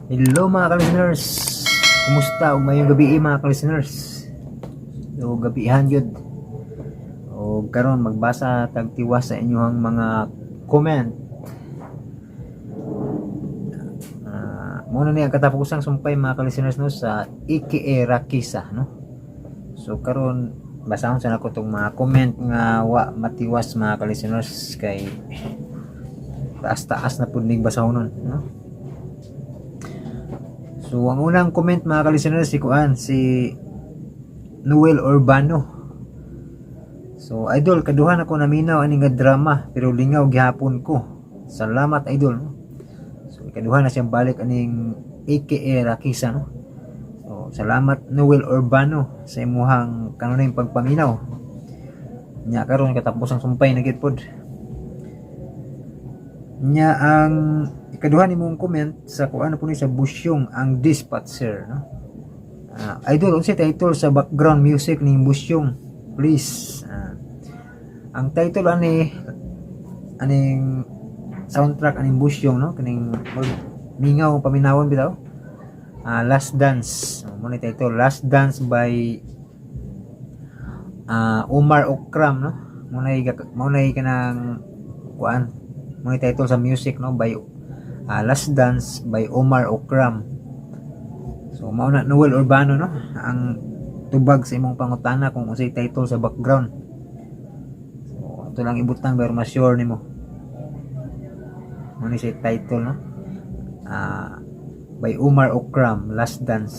Hello, mga ka-listeners. Kumusta? Ug maayong gabi, mga ka-listeners. So gabihan gyud. O karon magbasa tag tiwas sa inyong mga comment. Mao na ni ang katapusang sumpay, mga ka-listeners, no, sa AKA Rakisa, no. So karon basahon sa nako tong mga comment nga wa matiwas, mga ka-listeners, kay taas-taas na pud ning basahonon, no. So ang unang comment, mga ka-listeners, si kuan, si Noel Urbano. So, "Idol, kaduhan ako naminaw ani nga drama pero lingaw gihapon ko. Salamat, idol." No? So ikaduha na siyang balik aning AKA Rakisa, no. So salamat, Noel Urbano, sa imuhang kanunay pagpaminaw. Nya karon katapos ang sumpay na gid pod. Nya ang ikaduha nimong comment sa kuan po ni sa Busyong ang Dispatcher, no. "Idol, unsay title sa background music ning Busyong? Please." Ang title ani aning soundtrack aning Busyong, no, kaning mag mingaw paminawon bitaw. Last Dance. Mao ni title, Last Dance by Omar Okram, no. Mao na kanang kuan, mao ni title sa music, no, by Last Dance by Omar Okram. So mao na, Noel Urbano, no, ang tubag sa imong pangutana kung unsay title sa background. So ato lang ibutang pero mas sure nimo. Mao ni siya title, no. By Omar Okram, Last Dance.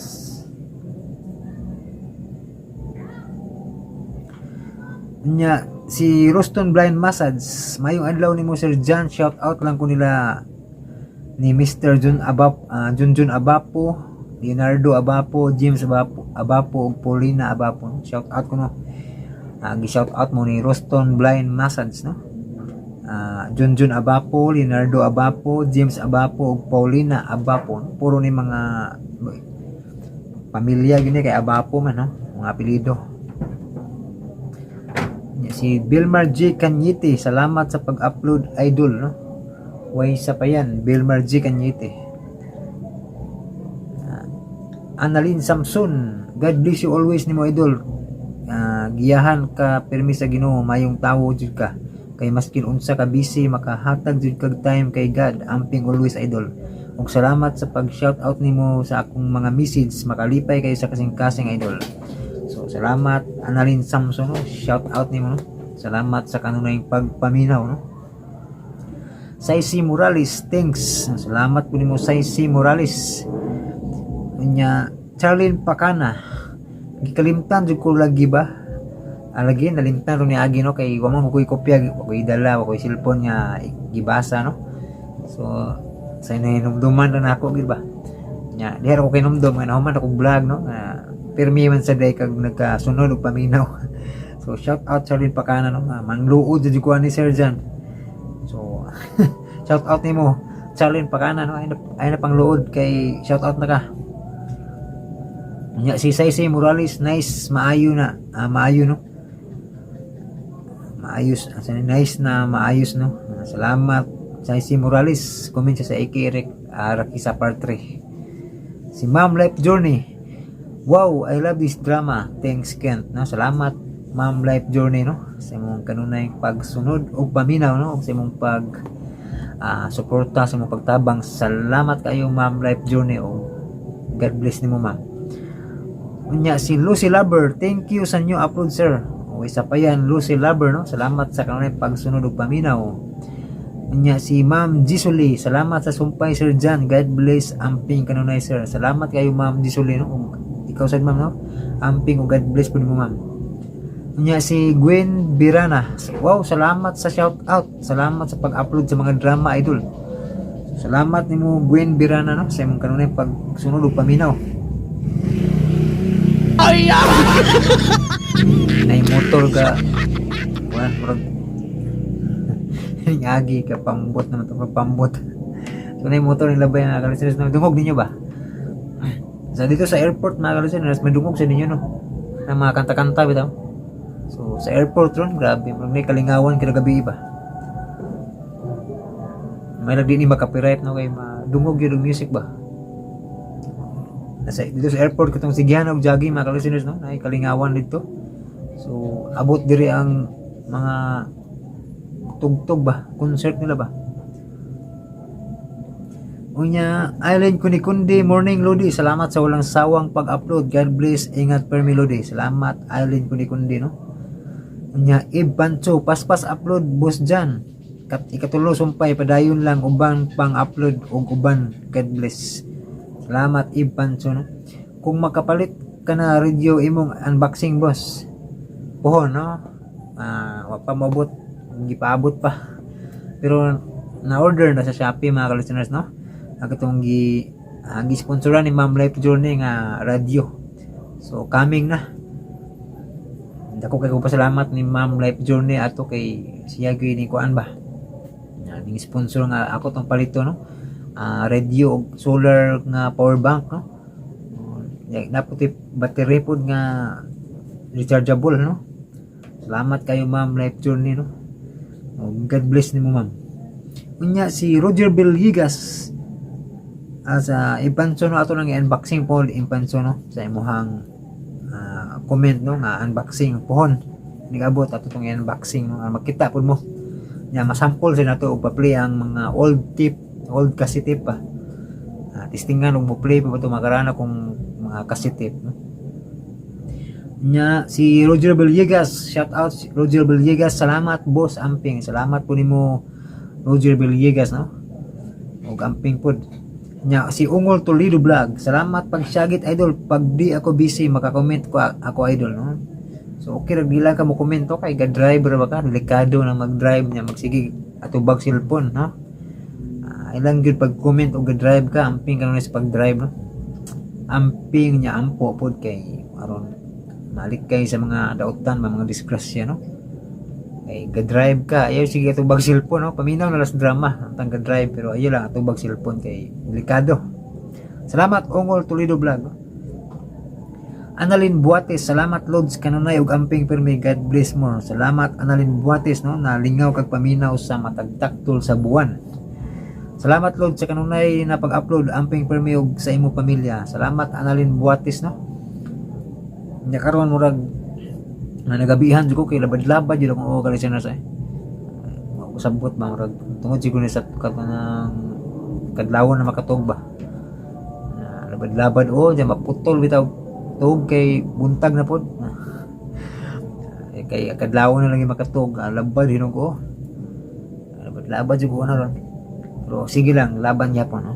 Nya si Roston Blind Massage, "Mayong adlaw nimo, Sir John. Shout out lang ko nila ni Mr. Jun Abap, Junjun Abapo, Leonardo Abapo, James Abapo, Abapo ug Paulina Abapo." Shout out ko, no. Gi-shout out mo ni Roston Blind Massage, no. Junjun Abapo, Leonardo Abapo, James Abapo ug Paulina Abapo. Puro ni mga pamilya gini kay Abapo man, no, mga apelyido. Si Bilmar G. Cañete, "Salamat sa pag-upload, idol," no. Way sa pa yan, Bilmar G. Cañete. Annalyn Samson, "God bless you always nimo, idol. Giyahan ka pirmi sa Ginoo, mayong tawo jud ka. Kay maskin unsa ka busy, makahatag jud kag time kay God. Amping always, idol. Ug salamat sa pag shout out nimo sa akong mga message, makalipay kayo sa kasing-kasing, idol." So salamat, Annalyn Samson, no? Shout out nimo, no? Salamat sa kanunay pagpaminaw, no. Saisi Morales, thanks. Salamat po nimo, Saisi Morales. Unya Charlene Pacana, gikalimtan jud ko lagi ba? Alagi nalimtan ro ni agi, no, kay wa man ko kopya, wa ko'y dala, wa ko'y cellphone nga gibasa, no. So sa hinumduman ra nako gid ba. Nya diha ra ko kinumdum nga nahuman ako vlog, no, nga pirmi man sa day kag nagkasunod og paminaw. So shout out Charlene Pacana, no, nga manluod jud ko ani Sir Jan. So shout out nimo, Charlene Pacana, no, ay na pangluod kay shout out na ka. Nya si Saysay Morales, "Nice, maayo na, maayo," no. Maayos, asa nice na maayos, no. Salamat, Saysay Morales, comment siya sa AK Eric Rakisa Part 3. Si Ma'am Life Journey, "Wow, I love this drama. Thanks, Kent." No, salamat, Ma'am Life Journey, no, sa imong kanunay pagsunod og paminaw, no, ug sa imong pag suporta, sa imong pagtabang. Salamat kayo, Ma'am Life Journey, ug God bless nimo, ma'am. Unya si Lucy Lover, "Thank you sa new upload, sir." O isa pa yan, Lucy Lover, no. Salamat sa kanunay pagsunod og paminaw. Unya si Ma'am Jisuli, "Salamat sa sumpay, Sir John. God bless, amping kanunay, sir." Salamat kayo, Ma'am Jisuli, no. Ug ikaw sad, ma'am, no. Amping ug God bless po nimo, ma'am. Unya si Gwen Birana, "Wow, salamat sa shout out. Salamat sa pag-upload sa mga drama, idol." Salamat nimo, Gwen Birana, no, sa imong kanunay pagsunod og paminaw. Ay! Nay motor ka kuan, murag agi ka pambot naman to, pambot. So nay motor ni labay, mga kalisteners, no. Dungog ninyo ba sa dito sa airport, mga kalisteners? May dungog sa ninyo, no, ng mga kanta-kanta bitaw. So sa airport ron, grabe, murag may kalingawan kina gabi ba. May lagi ni maka-copyright, no, kay madungog yun ang music ba. Nasa dito sa airport katong sigihan og jogging, mga ka-listeners, no, nay kalingawan dito. So abot diri ang mga tugtog ba, concert nila ba. Unya, Island Kunikundi, "Morning Lodi, salamat sa walang sawang pag-upload. God bless, ingat permi Lodi." Salamat, Island Kunikundi, no. Unya, Ib Pancho, "Paspas upload, boss Jan. Kat ikatulo sumpay, padayon lang uban pang upload og uban. God bless." Salamat, Ib Pancho, no. "Kung makapalit ka na radio imong unboxing, boss." Pohon, no. Ah, wa pa moabot, gipaabot pa. Pero na-order na sa Shopee, mga ka-listeners, no. Ang katong gi sponsoran ni Ma'am Life Journey nga radyo. So coming na. Dako kay ko pasalamat ni Ma'am Life Journey ato kay siya gyud ni kuan ba. Nga ning sponsor nga ako tong palito, no. Ah, radio og solar nga power bank, no. Naputi battery pod nga rechargeable, no. Salamat kayo, Ma'am Life Journey, no. Og God bless nimo, ma'am. Unya si Roger Villegas, sa Impanso, no, ato nang i-unboxing po, Impanso, no, sa imuhang comment, no, nga unboxing pohon nigabot ato tong i-unboxing, no, makita pud mo nya, masample sa nato og pa-play ang mga old tape, old cassette tape pa. Testingan og mo play pa ba to makarana kung mga cassette tape, no. Nya si Roger Villegas, shout out si Roger Villegas, "Salamat boss Amping." Salamat po nimo, Roger Villegas, no. Og amping pod. Nya si Ungol Toledo Vlog, "Salamat pagsyagit, idol. Pag di ako busy makakomment ko ako, idol," no. So okay ra di lang ka mo komento kay ga driver ba ka, delikado na mag-drive nya magsige atubag cellphone, no. Ilang gyud pag comment og ga-drive ka, amping ka sa pag-drive, no. Amping niya ampo pod kay aron malikay sa mga dautan, mga disgrasya, no. Kay ga-drive ka, ayaw sige atubag cellphone, no. Paminaw na lang sa drama ang ga-drive pero ayaw lang atubag cellphone kay delikado. Salamat, Ungol Toledo Vlog. Annalyn Buates, "Salamat Lods kanunay ug amping pirmi. God bless more." Salamat, Annalyn Buates, no, nalingaw kag paminaw sa matagtaktol sa buwan. "Salamat Lods sa kanunay na pag-upload, amping pirmi ug sa imo pamilya." Salamat, Annalyn Buates, no. Nya karon murag nga nagabihan jud ko kay labad-labad jud akong ka listeners eh. Usabot ba, murag tungod siguro ni sa kanang kadlawon na makatug ba. Na labad-labad o diyan maputol bitaw tuog kay buntag na pod. Eh, kay kadlawon na lang yung makatug, labad hinog ko. Labad-labad jud ko na ron. Pero sige lang, laban gyapon, no.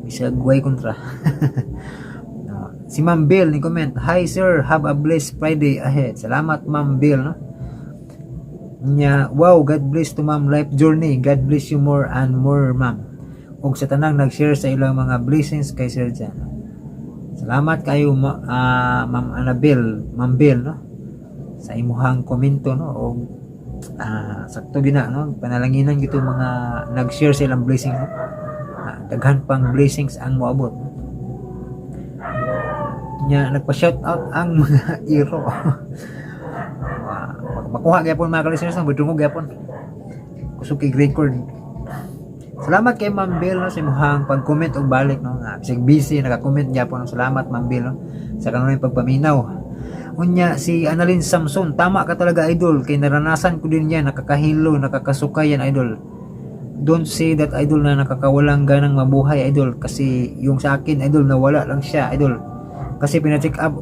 Bisag way kontra. No. Si Ma'am Bill ni comment, "Hi sir, have a blessed Friday ahead." Salamat, Ma'am Bill, no. Nya, "Wow, God bless to Ma'am Life Journey. God bless you more and more, ma'am. Ug sa tanang nag-share sa ilang mga blessings kay Sir Jan." Salamat kayo, Ma'am Annabel, Ma'am Bill, no. Sa imuhang komento, no, og sakto gina, no, panalanginan gito mga nag-share sa ilang blessing, no. Daghan pang blessings ang moabot. No? Nya nagpa-shout out ang mga iro. Makuha gyapon, mga ka-listeners, no, budungog gyapon. Kusog kay record. Salamat kay Ma'am Bill, no, sa imuhang pag-comment og balik, no, nga bisag busy naka-comment gyapon, no. Salamat, Ma'am Bill, no, sa kanunay pagpaminaw. Unya si Annalyn Samson, "Tama ka talaga, idol, kay naranasan ko din yan, nakakahilo, nakakasukay yan, idol. Don't say that, idol, na nakakawalang ganang mabuhay, idol, kasi yung sa akin, idol, nawala lang siya, idol. Kasi pina-check up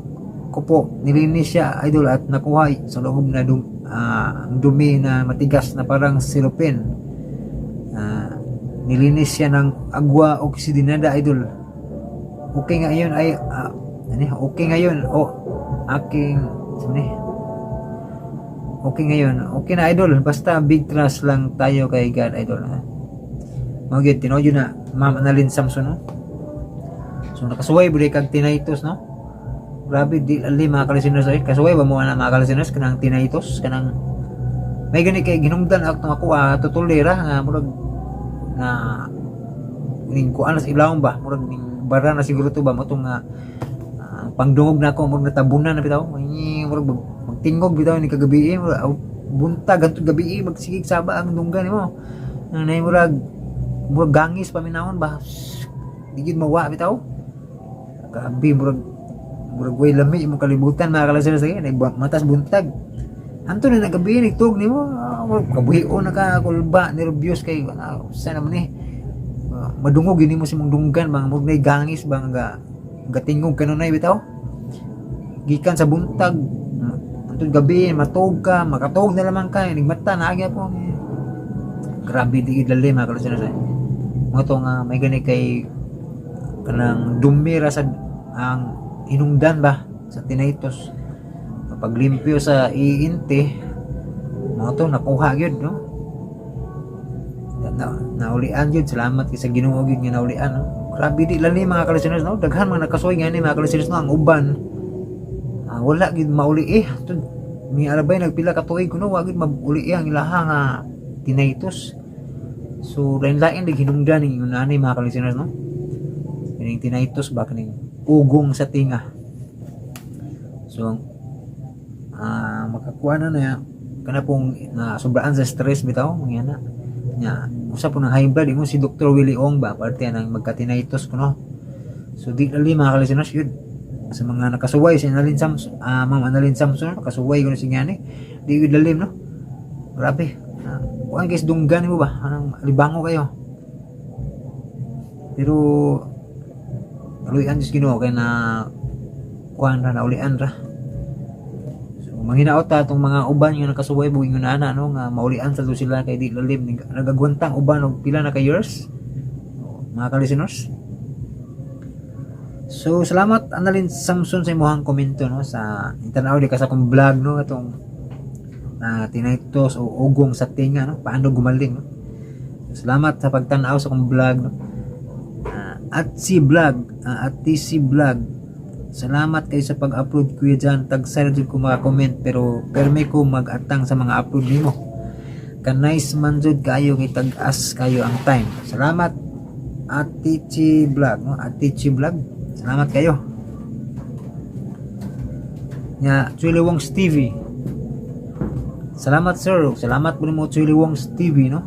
ko po, nilinis siya, idol, at nakuha sa loob na ang dumi na matigas na parang cellophane. Nilinis siya ng agwa oxygenada, idol. Okay ngayon ay ano, okay ngayon o aking ano, okay ngayon, okay na, idol, basta big trust lang tayo kay God, idol, ha." Mao gyud tinuod yun na, Ma'am Annalyn Samson, no. So nakasuway budi kag tinnitus, no. Grabe di ali, mga ka-listeners ay kasuway ba mo ana, mga ka-listeners, kanang tinnitus, kanang may gani kay ginungdan ako ako tutuli ra nga murag na ning kuan sa ilawom ba, murag ning bara na siguro to ba mo nga pangdungog na ako, murag natabunan na bitaw. Ay, murag magtingog bitaw ni kagabi eh, murag, aw, buntag hantod gabi eh, magsigig saba ang dunggan nimo nang nay murag murag gangis paminawon ba, di gid mawa bitaw. Grabe, murag murag way lami imong kalibutan, mga ka-listeners, kay matas buntag. Anto na nagabi nagtug nimo, murag kabuhion na ka, kulba, nervyos kay sa naman ni. Madungog gini mo sa imong dunggan bang murag nay gangis bang ga gatingog kanunay bitaw. Gikan sa buntag antong gabi matug ka, makatug na lamang ka, nigmata na agya po. Grabe, di lalim, mga ka-listeners, eh. Mga to nga may gani kay kanang dumira sa ang hinungdan ba sa tinnitus. Paglimpyo sa ENT, mga to nakuha gyud, no, na, naulian gyud. Salamat kay sa Ginoo gyud nga naulian, no. Grabe, di lalim, mga ka-listeners, no. Daghan mga nakasuway ngani, mga ka-listeners, no. Ang uban wala gyud mauli eh. Tud mi alabay nagpila ka tuig kuno wa gyud mauli eh ang ilaha nga tinnitus. So lain-lain dig hinungdan ning ani, mga ka-listeners, no, kining tinnitus ba, kining ugong sa tinga. So makakuha na na kana pong na sobraan sa stress bitaw mga na nya. Usa po ng high blood, ingon si Dr. Willie Ong ba, parte ng magka-tinnitus kuno. So di lali, mga ka-listeners, yun sa mga nakasuway si Annalyn Samson, Ma'am Annalyn Samson, nakasuway kuno si ngani, di yun lalim, no. Grabe, kuan guys, dunggan mo ba anong libango kayo, pero aluy-an Diyos Ginoo kay na kuan ra, naulian ra. So manghinaot ta atong mga uban nga nakasuway buing ingon ana, no, nga maulian sa sila kay di lalim, nagagwantang uban og pila na ka years, mga ka-listeners. So salamat, Annalyn Samson, sa imong komento, no, sa intanaw di ka sa akong vlog, no, atong tinnitus o ugong sa tinga, no, paano gumaling, no. So, salamat sa pagtan-aw sa akong vlog, no. At si vlog, at TC vlog. Salamat kayo sa pag-upload, Kuya Jan. Tagsay jud ko maka-comment pero permi ko mag-atang sa mga upload nimo. Ka-nice man jud kayo nga tag-as kayo ang time. Salamat, Atichi Vlog, no? Atichi Vlog. Salamat kayo. Nya, Chuy Wongs TV. Salamat, sir. Salamat po nimo, Chuy Wongs TV, no?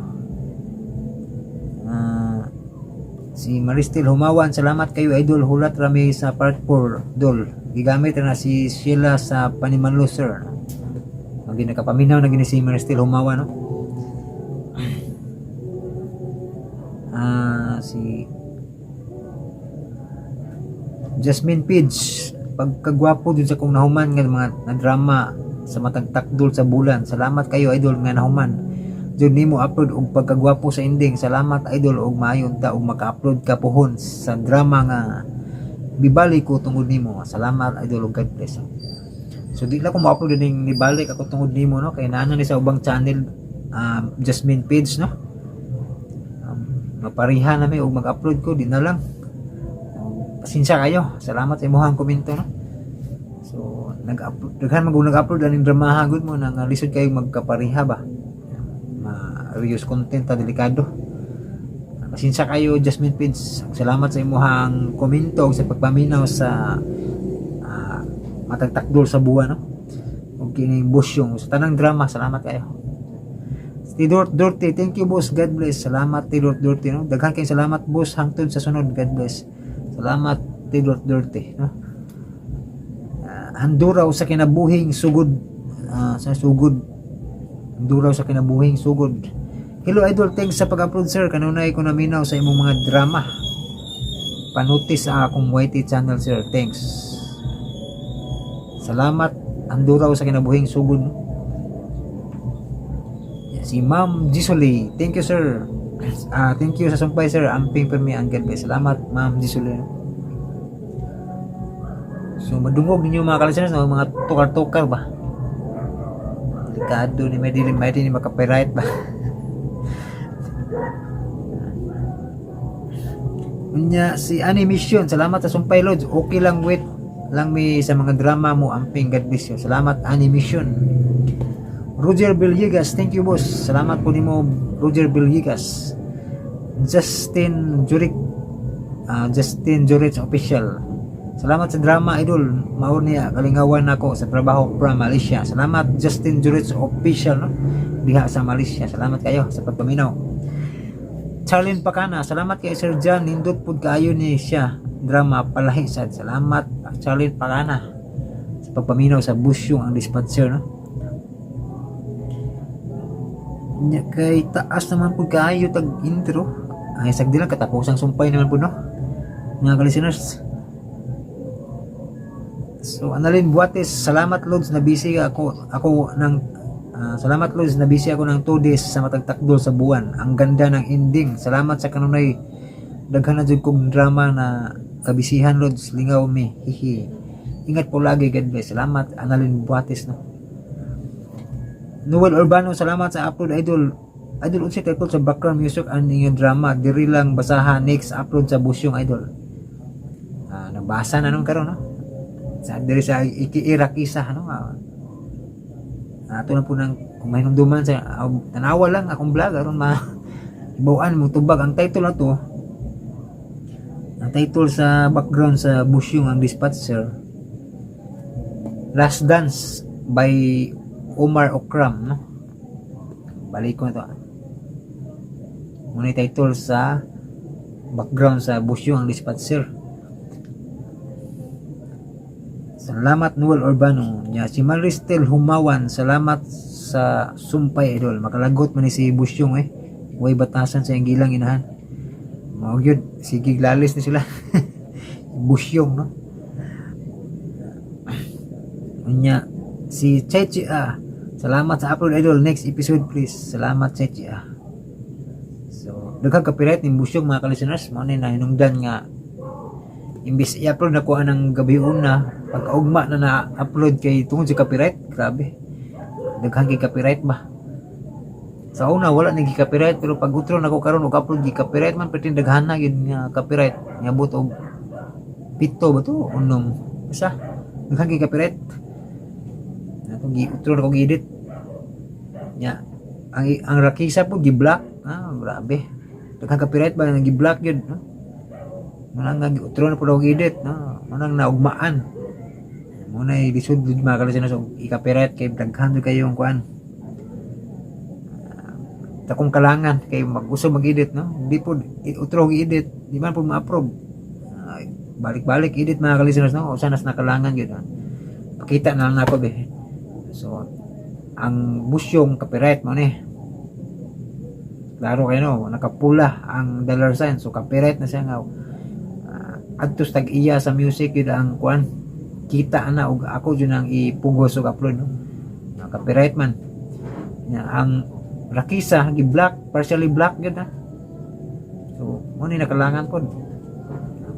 Si Maristel Humawan, salamat kayo, idol. Hulat rami sa part 4, dol. Gigamit na si Sheila sa Panimanlo, sir. Magi nakapaminaw na gini si Maristel Humawan, no? Si Jasmine Page, pagkagwapo dun sa kong nahuman nga mga na drama sa matag takdol sa bulan. Salamat kayo, idol, nga nahuman. Jud nimo upload og pagkagwapo sa ending. Salamat, idol, og maayo unta og maka-upload ka pohon sa drama nga bibalik ko tungod nimo. Salamat, idol, og God bless. So di lang ko ma-upload ning nibalik ako tungod nimo, no, kay naa ni sa ubang channel, Jasmine Page, no. Mapariha na mi og mag-upload ko, di na lang. Pasensya kayo. Salamat sa imong komento, no. So nag-upload daghan man nag-upload aning dramaha gud mo nang lisod kayo magkapariha ba. Ma reuse content ta, delikado. Pasensya kayo, Jasmine Page. Salamat sa imuhang komento ug sa pagpaminaw sa matagtakdol sa buwan, no. Ug kining busyong sa tanang drama, salamat kayo. Tidor Dorte, thank you, boss. God bless. Salamat, Tidor Dorte, no. Daghan kayong salamat, boss, hangtod sa sunod. God bless. Salamat, Tidor Dorte, no. Handuraw sa kinabuhing sugod, sa sugod. Handuraw sa kinabuhing sugod. Hello, idol, thanks sa pag-upload, sir. Kanunay ko naminaw sa imong mga drama. Panutis sa akong YT channel, sir. Thanks. Salamat, Handuraw sa kinabuhing sugod. Si Ma'am Gisoli, thank you, sir. Thank you sa sumpay, sir. Amping permi ang God bless. Salamat, Ma'am Gisoli. So madungog ninyo, mga ka-listeners, no? Mga tukar-tukar ba? Delikado ni may dili may ni maka-copyright ba? Unya si Animation, salamat sa sumpay, Lods. Okay lang, wait lang mi sa mga drama mo. Amping, God bless you. Salamat, Animation. Roger Villegas, thank you, boss. Salamat po nimo, Roger Villegas. Justin Juric, Justin Juric Official. Salamat sa drama, idol. Mao niya kalingawan nako sa trabaho from Malaysia. Salamat, Justin Juric Official, no? Diha sa Malaysia. Salamat kayo sa pagpaminaw. Charlene Pacana, salamat kay Sir John, nindot pud kaayo ni siya. drama palahi sad. Salamat, Charlene Pagana, sa pagpaminaw sa Busyong ang Dispatcher, no? Nya kay taas naman po kaayo tag intro. Ay, sagdi lang, katapusang sumpay naman po, no? Mga ka-listeners. So, Annalyn Buates, salamat Lods na busy ako ako ng salamat Lods na busy ako ng 2 days sa matag takdol sa buwan. Ang ganda ng ending. Salamat sa kanunay, daghan na jud kong drama na kabisihan, Lods, lingaw mi. Hihi. Ingat po lagi, God bless. Salamat, Annalyn Buates, no. Noel Urbano, salamat sa upload, idol. Idol, unsay title sa background music ang inyong drama? Diri lang basahan next upload sa Busyong, idol. Nabasa na nung karon, no? Sa diri sa ikiirakisa, no? Ato na po nang kung mahinumduman sa tanawa lang akong vlog aron ma hibaw-an mo tubag ang title na to. Ang title sa background sa Busyong ang Dispatcher, Last Dance by Omar Okram, no? Balik ko na to. Muna yung title sa background sa Busyong ang Dispatcher. Salamat, Noel Urbano. Nya si Maristel Humawan, salamat sa sumpay, idol. Makalagot man ni si Busyong eh. Way batasan sa iyang gilang inahan. Mao gyud, sige lalis ni sila. Busyong, no. Unya si Chechi ah. Salamat sa upload, idol. Next episode, please. Salamat, Chechi ah. So, daghang copyright ni Busyong, mga ka-listeners. Mao ni nahinungdan nga imbis i-upload na ko anang gabi una, pagkaugma na na-upload kay tungod sa copyright. Grabe, daghan kay copyright ba. Sa una wala ni copyright, pero pag utro na ko karon og upload, gi copyright man. Pero daghan na gyud nga copyright, niabot og pito ba to, unom, basta daghan kay copyright. Atong gi utro na ko gi-edit nya ang Rakisa po gi-block. Ah, grabe, daghan copyright ba nga gi-block yun, no? Manang nga utro na po daw edit, no? Manang naugmaan. Muna lisod gud, mga ka-listeners, og i-copyright kay daghan jud kayong kuan. Takong kalangan kay mag-uso mag-edit, no? Di po utro og edit, di man po ma-approve. Ay, balik-balik edit, mga ka-listeners, no? Usa nas nakalangan gyud. Ah. Pakita na lang nako be. So, ang Busyong copyright mo ni. Klaro kayo, no, nakapula ang dollar sign. So copyright na siya nga adto sa tag-iya sa music yun ang kuan, kita na og ako jud ang ipugos og upload, no? Na copyright man. Nya, ang Rakisa gi-block, partially block gyud ha. So mo ni nakalangan pod,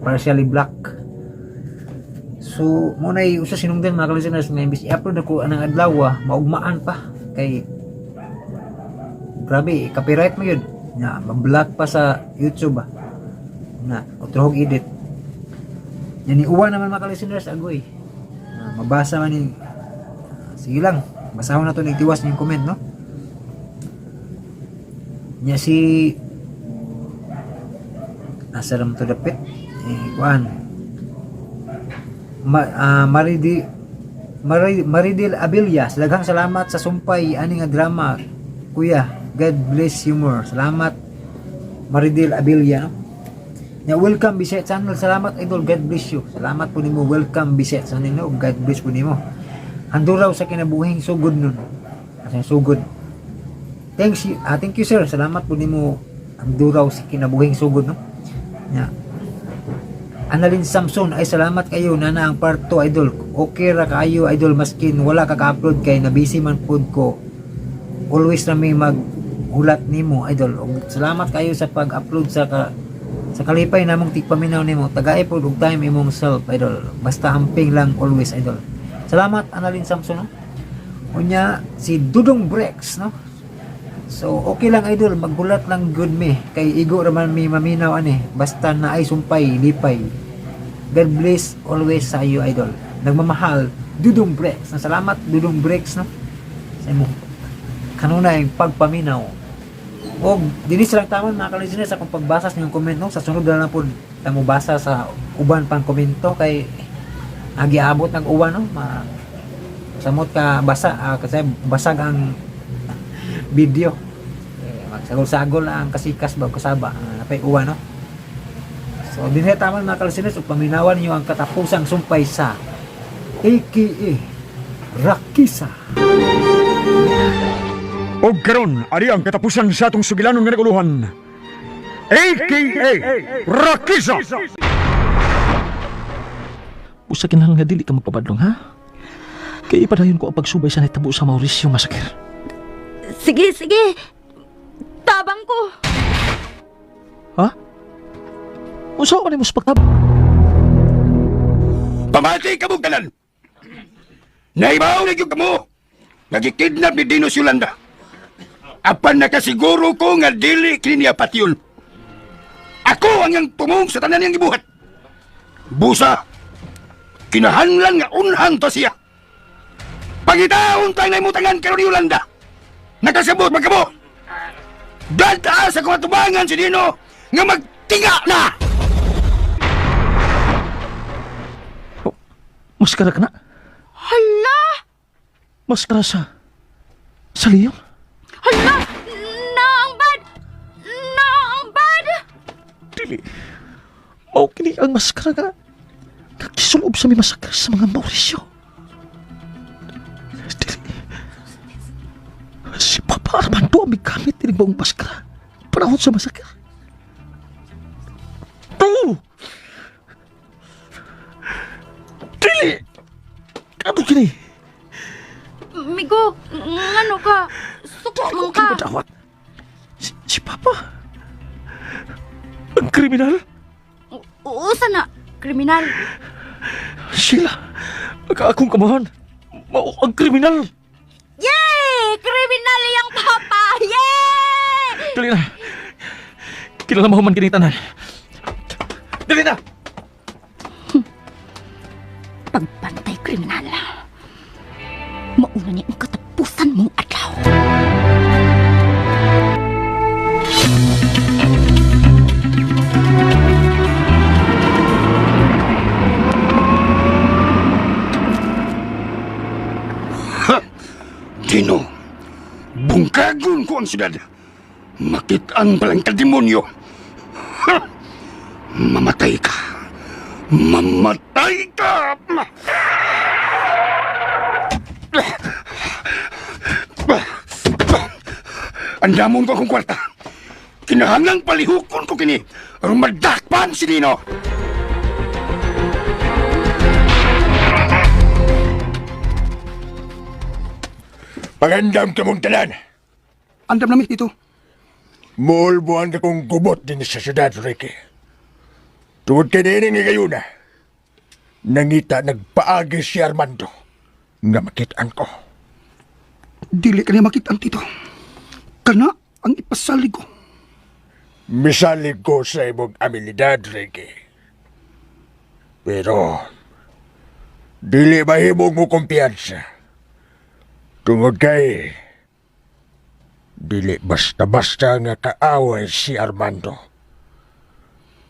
partially block. So mo na usa sinungdan, mga ka-listeners, nga imbis i-upload ako anang adlaw, maugmaan pa kay grabe copyright mo yun. Nya ma-block pa sa YouTube ah. Na utrohog edit. Yan ni uwa naman, mga ka-listeners, agoy. Mabasa man ni, sige lang, basahon na to ni tiwas yung comment, no? Nya si asa ram to dapit eh kuan Maridi Maridil Abilias, daghang salamat sa sumpay ani nga drama, kuya. God bless you more. Salamat, Maridil Abilia, no? Nya Welcome Bisaya Channel, salamat idol, God bless you. Salamat po nimo, Welcome Bisaya Channel, no? God bless po nimo. Handuraw sa kinabuhing sugod nun. Sa sugod. Thanks you, thank you, sir. Salamat po nimo, Handuraw sa kinabuhing sugod, no. Nya Annalyn Samson, ay salamat kayo nana ang part 2, idol. Okay ra kaayo, idol, maskin wala ka ka-upload kay na busy man pud ko. Always na may maghulat nimo, idol. Og salamat kayo sa pag-upload sa kalipay namong tigpaminaw nimo. Tagay pod og time imong self, idol. Basta amping lang always, idol. Salamat, Annalyn Samson, no? Unya si Dudong Brex, no? So okay lang, idol, maghulat lang good me kay igo ra man mi maminaw ani, basta na ay sumpay lipay. God bless always sa iyo, idol. Nagmamahal, Dudong Brex. Na salamat, Dudong Brex, no? Sa imong kanunay pagpaminaw. Og dinhi lang taman, mga ka-listeners, akong pagbasa sa inyong comment, no. Sa sunod na lang pod ta mo basa sa uban pang komento kay agi abot ng uwan, no. Ma samot ka basa, kasi basag ang video. Eh, magsagol-sagol ang kasikas ba kasaba, napay uwan, no. So dinhi taman mga kalisinos ug paminawan niyo ang katapusang sumpay sa AKA Rakisa. Og karon, ari ang katapusan sa atong sugilanon nga naguluhan. AKA Rakisa! Usa kinahanglan nga dili ka magpabadlong, ha? Kay ipadayon ko ang pagsubay sa nahitabo sa Mauricio Massacre. Sige, sige. Tabang ko. Ha? Unsa man nimo sa pagtab? Pamati ka mong tanan! Naibaw na gyud kamo! Nagikidnap ni Dino si Yolanda. Apan nakasiguro ko nga dili kini niya patyon. Ako ang iyang tumong sa tanan niyang gibuhat. Busa, kinahanglan nga unhan to siya. Pangitaon tayo na imutangan karon ni Yolanda. Nakasabot man kamo. Dada sa kawatubangan si Dino nga magtinga na! Maskara ka na. Hala! Maskara sa leon. Hala! Naang bad! Naang bad! Dili. Mao kini ang maskara nga kakisulob sa may masakra sa mga Mauricio. Dili. Si Papa Armando ang may gamit ini buong maskara. Panahon sa masakra. Tulo! Dili! Ano kini? Migo, ngano ka? Suko Dili ko man ka. kini madawat. Si Papa. Ang kriminal. Usa na, kriminal. Sheila, ang akong kamahan. Mao ang kriminal. Yay! Kriminal yang papa! Yay! Dali na. Kilala mo man kini tanan. Dali na. Pagbantay kriminal. Mauna niya ang katapusan mong adlaw. Dino, bungkagon ko ang syudad. Makitaan palang kademonyo. Ha! Mamatay ka. Mamatay ka! Andamon ko akong kwarta. Kinahanglang palihukon ko kini aron madakpan si Dino. Pagandam ka mong tanan. Andam nami dito. Muulbuan ka kong gubot din sa syudad, Ricky. Tungod kay nining higayuna, nangita nagpaagi si Armando nga makitaan ko. Dili ka niya makitaan, Tito. Kana ang ipasalig ko. Misalig ko sa imong abilidad, Ricky. Pero, dili mahimong mo kumpiyansa. Tungod kay, dili basta-basta nga kaaway si Armando.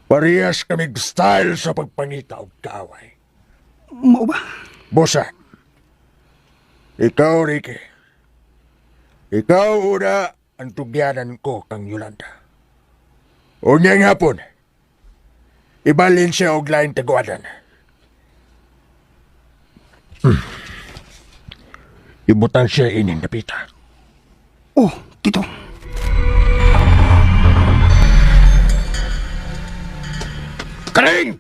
Parehas kamig style sa pagpangita og kaaway. Mao ba? Bosa, ikaw, Ricky. Ikaw una ang tugyanan ko kang Yolanda. Unyang hapon, ibalin siya og laing taguadan. Ibutan siya ining napita. Oh, Tito. Karing!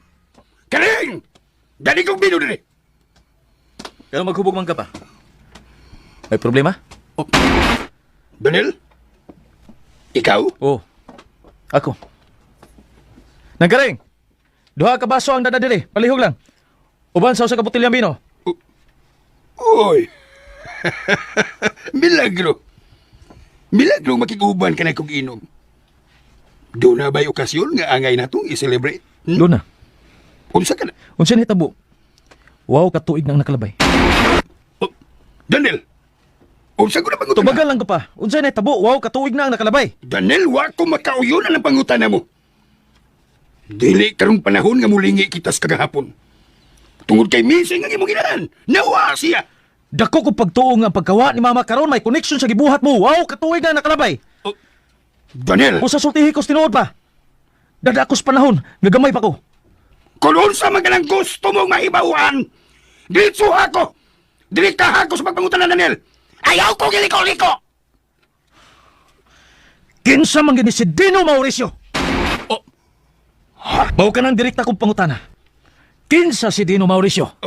Karing! Dali kong bino dili. Pero maghubog man ka pa. May problema? Daniel? Ikaw? Oo. Ako. Nanggaring! Duha ka baso ang dada diri. Palihog lang. Uban sa usa ka botelya bino. Uy! Milagro! Milagro makiguban ka na kong inom. Doon na ba'y okasyon nga angay natong i-celebrate? Hmm? Luna, Unsa ka na? unsa ni hitabo? Wow, katuig nang nakalabay. Oh, Daniel! Unsa ko na pangutana? Tubagan lang ko pa. Unsa ni hitabo? Wow, katuig na ang nakalabay. Daniel, wa ko makauyon ang pangutana mo. Dili karong panahon nga mulingi kita sa kagahapon. Tungod kay missing ang imong ginahan, nawa siya. Dako ko pagtuo nga ang pagkawa ni Mama karon may connection sa gibuhat mo. Wow, katuig na ang nakalabay. Daniel, Usa sultihi ko tinuod pa. Dada ako sa panahon, nga gamay pa ko. Kung unsa man kanang gusto mong mahibawan, diretso ako. Direkta ako sa pagpangutan na Daniel. Ayaw ko giliko-liko! Kinsa man gini si Dino Mauricio? Oh. Mao ka nang direkta kong pangutana. Kinsa si Dino Mauricio?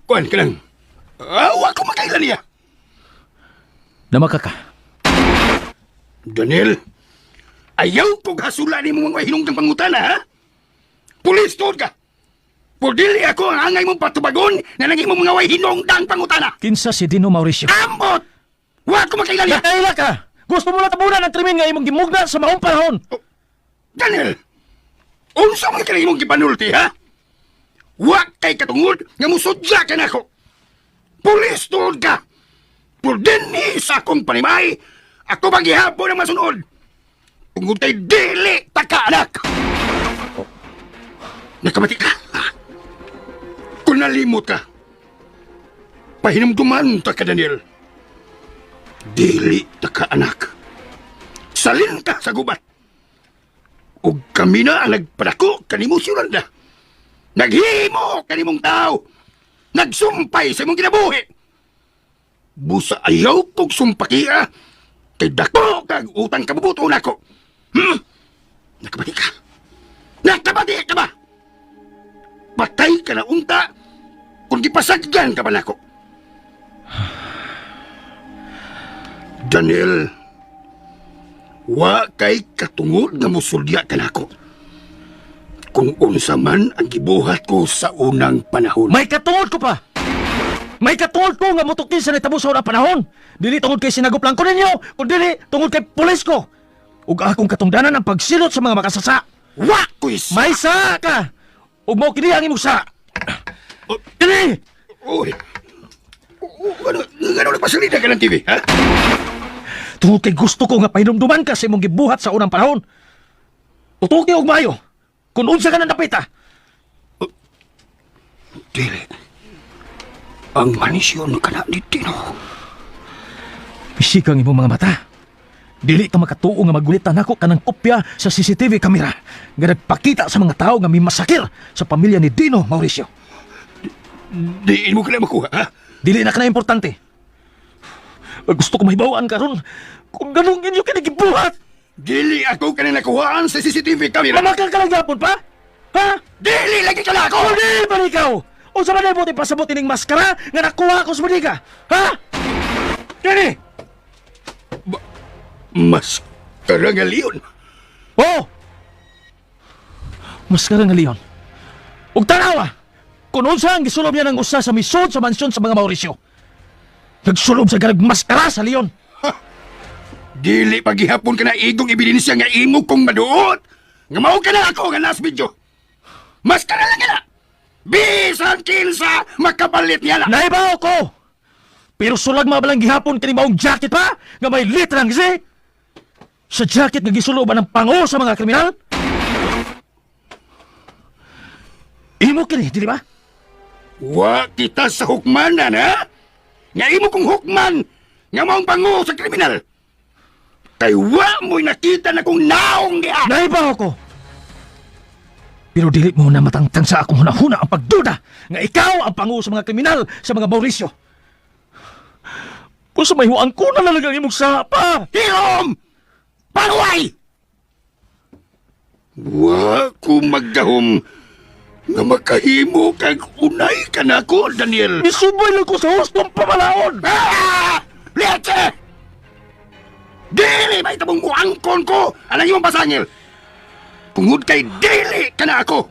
Kuan ka lang. Wa ko makaila niya. Namaka ka. Daniel, ayaw kong hasula ni mo mga hinungdang pangutana, ha? Pulis tuod ka! Pudili ako ang angay mong patubagon na nanging mong mga way hinungdang pangutana! Kinsa si Dino Mauricio? Ambot! Wa ko makaila niya! Nakaila ka! Gusto mo na tabunan ang krimen nga imong gimugna sa maong panahon. Daniel! Unsa man kani imong gipanulti, ha? Wa kay katungod nga musudya ka nako. Pulis tuod ka! Purdinhi sa akong panimay, ako bang gihapon ang masunod? Tungod kay dili ta ka, anak! Nakamati ka? Ha? Kung nalimot ka, pahinumduman ta ka, Daniel. Dili ta ka, anak. Salin ka sa gubat. Ug kami na ang nagpadako kanimo si Yolanda. Naghimo kanimong tao. Nagsumpay sa imong kinabuhi. Busa ayaw kog sumpakia. Kay dako kag utang kabubuto nako. Nakabati ka. Nakabati ka ba? Patay ka na unta kung gipasagdan ka ba nako. Daniel, wa kay katungod nga musulya kanako. Kung unsa man ang gibuhat ko sa unang panahon. May katungod ko pa! May katungod ko nga mutukin sa nitabo sa unang panahon. Dili tungod kay sinagop lang ko ninyo, kun dili tungod kay pulis ko. Ug akong katungdanan ang pagsilot sa mga makasasa. Wa ko'y sa... May sa ka! Ug mao kini ang imong sa. Kini! Uy! Ano, ano nagpasalita ka ng TV, ha? Tungod kay gusto ko nga pahinumduman ka sa imong gibuhat sa unang panahon. Tutuki og maayo. Kung unsa ka nang dapita. Dili. Ang manisyon ka na ni Tino. Bisik ang imong mga mata. Dili ka makatuo nga magulitan nako kanang kopya sa CCTV camera nga nagpakita sa mga tao nga may masakir sa pamilya ni Dino Mauricio. Di mo ka na makuha, ha? Dili na kana importante. Gusto ko mahibawaan karon kung ganong inyo kini gibuhat. Dili ako ka na nakuhaan sa CCTV camera. Mamakal ka lang gyapon pa? Ha? Dili lagi ka na ako! O dili ba ikaw? Unsa man mo pasabot ining maskara nga nakuha ko sa bodega? Ha? Kini! Mas karangalion. Oh! Maskara nga leon. Ug tanawa! Kung unsa ang gisulob niya ng usa sa misod sa mansyon sa mga Mauricio. Nagsulob sa garag maskara sa leon. Dili paghihapon ka na igong ebidensya nga imo kong maduot. Nga mao ka na ako nga nas video. Mas ka na lang ka na. Bisan kinsa makapalit niya na. Naibaw ko! Pero sulag mabalang gihapon kini maong jacket pa nga may litrang si. Sa jacket nga gisuloban ng pango sa mga kriminal. Imo kini, dili ba? Wa kita sa hukmanan, ha? Nga imo kong hukman nga maong pango sa kriminal. Kay wa mo'y nakita na kong naong niya. Naibaw ko. Pero dili mo na matangtang sa akong hunahuna ang pagduda nga ikaw ang pangu sa mga kriminal sa mga Mauricio. Kung sa may huang ko na lang ang imong sapa. Hilom! Paruay! Wa ko maggahom nga makahimo kag unay ka nako, Daniel. Isubay lang ko sa hustong pamalaon. Ah! Leche! Dili may tabong muangkon ko anang imong pasangil. Tungod kay dili kana ako.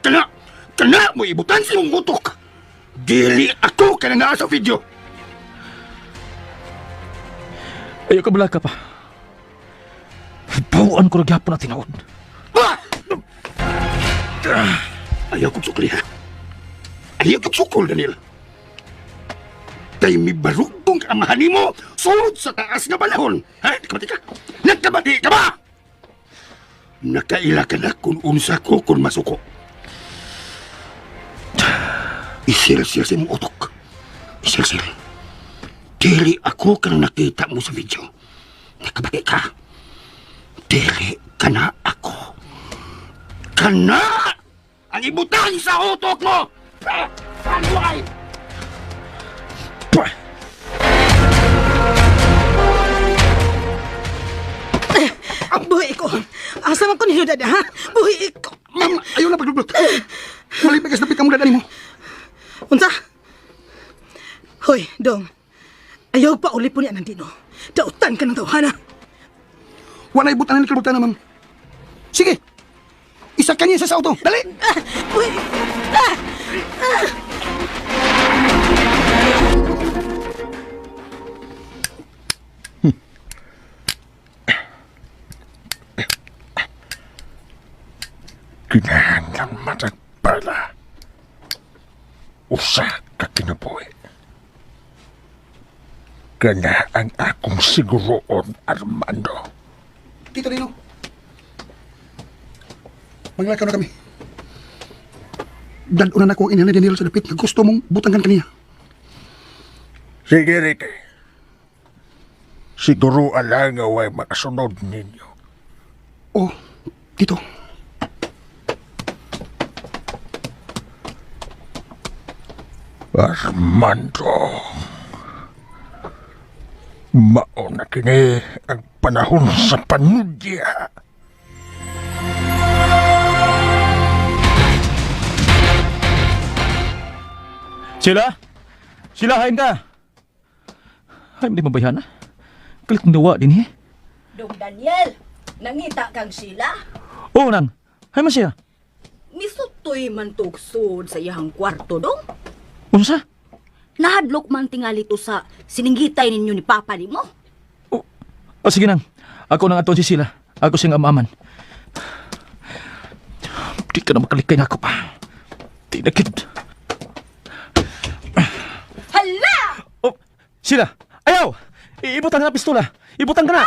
Kana kana mo ibutan sa imong utok. Dili ako kana naa sa video. Ayaw ka bala ka pa. Bawaan ko na gyapon na tinuod. Ah! Ayaw kong sukli, ha? Ayaw kong sukol, Daniel. Kay mi barugtong amahan nimo sulod sa taas nga balahon. Ha? Nakabati ka? Nakabati ka ba? Nakaila ka na kung unsa ko kung masuko. Isil-sil sa imong utok. Isil-sil. Dili ako kang nakita mo sa video. Nakabati ka. Dili ka na ako. Kana! Ang ibutang sa utok mo! Panuay! Pah! Buhi ko. Asa man ko ni Dada, ha? Buhi ko. Ma'am, ayaw na paglublot. Malipay ka sa dapit ang mula mo. Unsa? Hoy, dong. Ayaw pa uli po niya nandino. Dautan ka ng tawhana. Wala ibutan na kalibutan na, ma'am. Sige! Isa kanya sa auto. Dali! Ah, buhi. Ah! Kinahanglan matagpala. Usa ka kinabuhi. Kana ang akong siguroon, Armando. Tito Lino. Maglakaw na kami. Dad-unan ako ang ina ni Daniel sa dapit nga gusto mong butangan kaniya. Sige, Ricky. Siguro lang nga way makasunod ninyo. Oh, Tito. Armando. Mauna kini ang panahon sa panudya. Sila? Sila, hain ka! Ay, hindi mabayhan na. Kalit kong dawa din eh. Dong Daniel, nangita kang sila. Oo, nang. Hay man siya. Misutoy man tugsod sa iyang kwarto dong. Unsa? Nahadlok man tingali to sa sininggitay ninyo ni Papa nimo. O, oh, sige nang. Ako nang aton si Sila. Ako siyang amaman. Di ka na makalikay na ako pa. Di na kid. Hala! Oh, Sila! Ayaw! Ibutang ka na pistola! Ibutang ka na!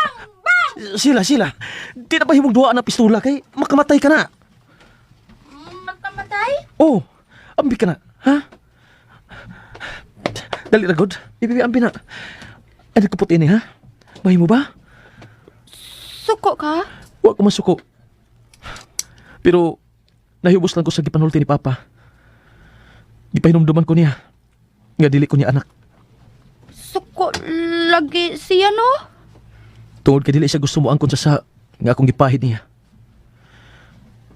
Sila, Sila! Di na ba himong duwa na pistola kay makamatay ka na? Makamatay? Oh, ambi ka na, ha? Dali na, God. Ibibi, ambi na. Ay, nagkapot ini, ha? Mahimo ba? Suko ka? Wa ko masuko. Pero, nahibos lang ko sa gipanulti ni Papa. Gipahinumduman ko niya. Nga dili ko niya anak. Suko lagi siya no? Tungod kay dili siya gusto mo angkon sa nga akong gipahid niya.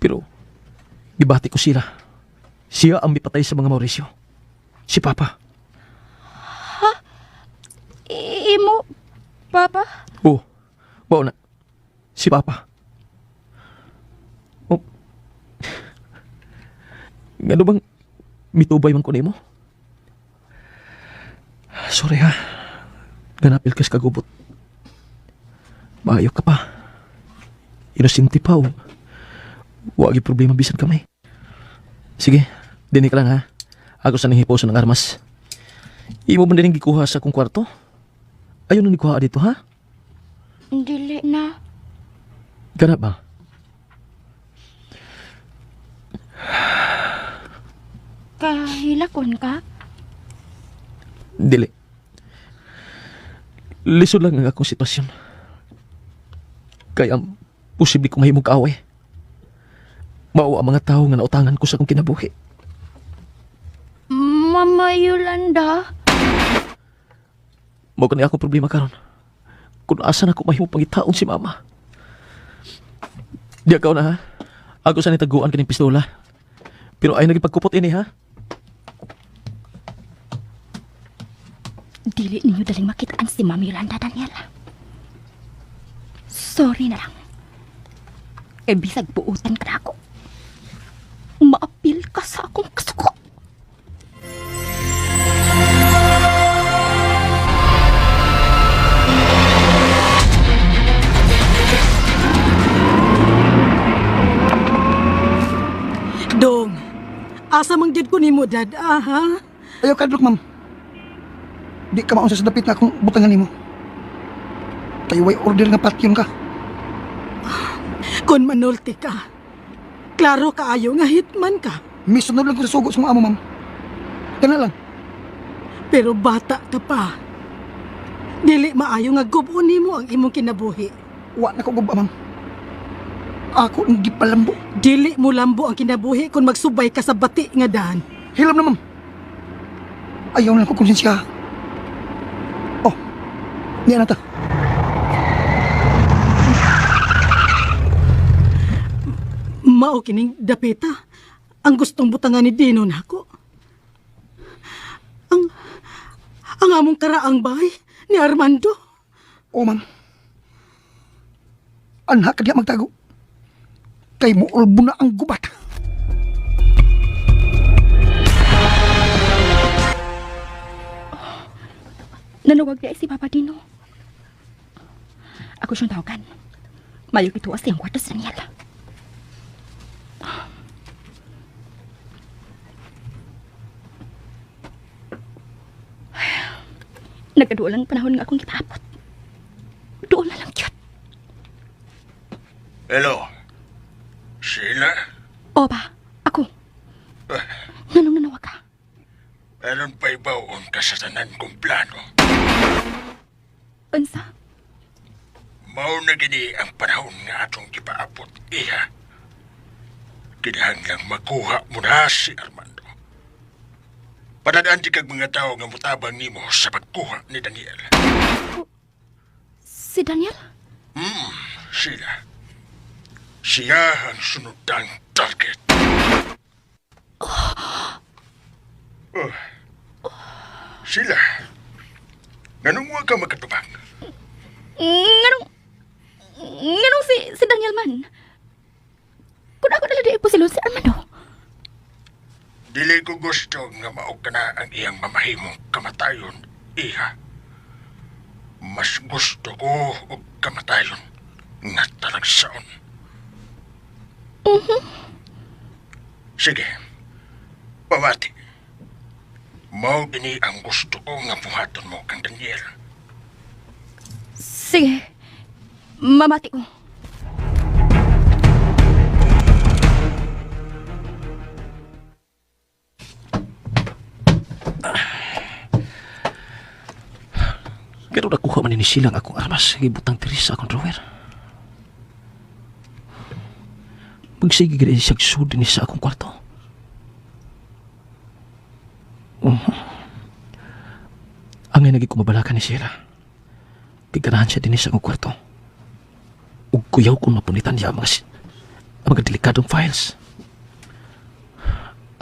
Pero, gibati ko sila. Siya ang mipatay sa mga Mauricio. Si Papa. Imo, Papa? Oo. Mao na. Si Papa. Oh. Ngano bang mitubay man ko nimo? Sorry ha. Ganapil kas kagubot. Maayo ka pa. Inosente pa oh. Wagi problema bisan kamay. Sige, dinig ka lang ha. Ako sa nanghiposo ng armas. Imo man din gikuha sa akong kwarto? Ayaw na nikuha dito ha? Dili na. Ganap ba? Kahilakon ka? Dili. Lisod lang ang akong sitwasyon. Kaya ang posible kong mahimong kaaway. Mao ang mga tao nga nautangan ko sa akong kinabuhi. Mama Yolanda? Mao kani akong problema karon. Kung asa na ko mahimo pangitaon si mama. Di akaw na ha. Ako sa nitaguan kining pistola. Pero ay nagipagkupot ini ha. Dili ninyo daling makitaan si Mama Yolanda, Daniela. Sorry na lang. Kay bisag buutan ka na ako. Maapil ka sa akong kasuko. Dong, asa man gyud ko nimo dada, ha? Ayaw kadlok, ma'am. Di ka maunsa sa dapit nga akong butangan nimo. Kay way order nga patyon ka. Kung manulti ka, klaro kaayo nga hitman ka. Misunod lang ko sa sugo sa mga amo, ma'am. Kana lang. Pero bata ka pa. Dili maayo nga gub-on nimo ang imong kinabuhi. Wa na ko guba, ma'am. Ako ang gipalambo. Dili mo lambo ang kinabuhi kung magsubay ka sa bati nga daan. Hilam na, ma'am. Ayaw na lang ko konsensya. Oh, niya na ta. Mao kining dapita ang gustong butangan ni Dino nako. Ang ang among karaang bahay ni Armando. Oh, ma'am. Anha ka diya magtago. Kay muulbo na ang gubat. Nanawag di ay si Papa Dino. Ako siyang tawagan. Mayo ito sa iyang kwarto sa Daniel. Nagkaduol ang panahon nga akong gipaabot. Doon na lang yun. Hello. Sheila, Oba, ako. Nganong nanawag ka? meron pa ibaon ka sa tanan kong plano. Unsa? Mao na gini ang panahon nga atong gipaabot iha. Kinahanglang makuha mo na si Armando. Padadaan di kag mga tao nga mutabang nimo sa pagkuha ni Daniel. Si Daniel? Sheila, siya ang sunodang target. Oh. Sheila, nganong wa ka makatubang? Nganong... Nganong si Daniel man? Kung ako nala di po si si Armando. Dili ko gusto nga mao ka na ang iyang mamahimong kamatayon, iha. Mas gusto ko og kamatayon nga talagsaon. Sige, pamati. Mao gini ang gusto ko nga buhaton mo kang Daniel. Sige. Mamati ko. Pero nakuha man ni silang akong armas. Gibutang diri sa akong drawer. Magsige gid siya sud ni sa akong kwarto. Oh. Ang nagi kumabalakan ni Sheila. Giganahan siya dinhi sa akong kwarto. Ug kuyaw kung mapunitan niya ang mga, ang mga delikadong files.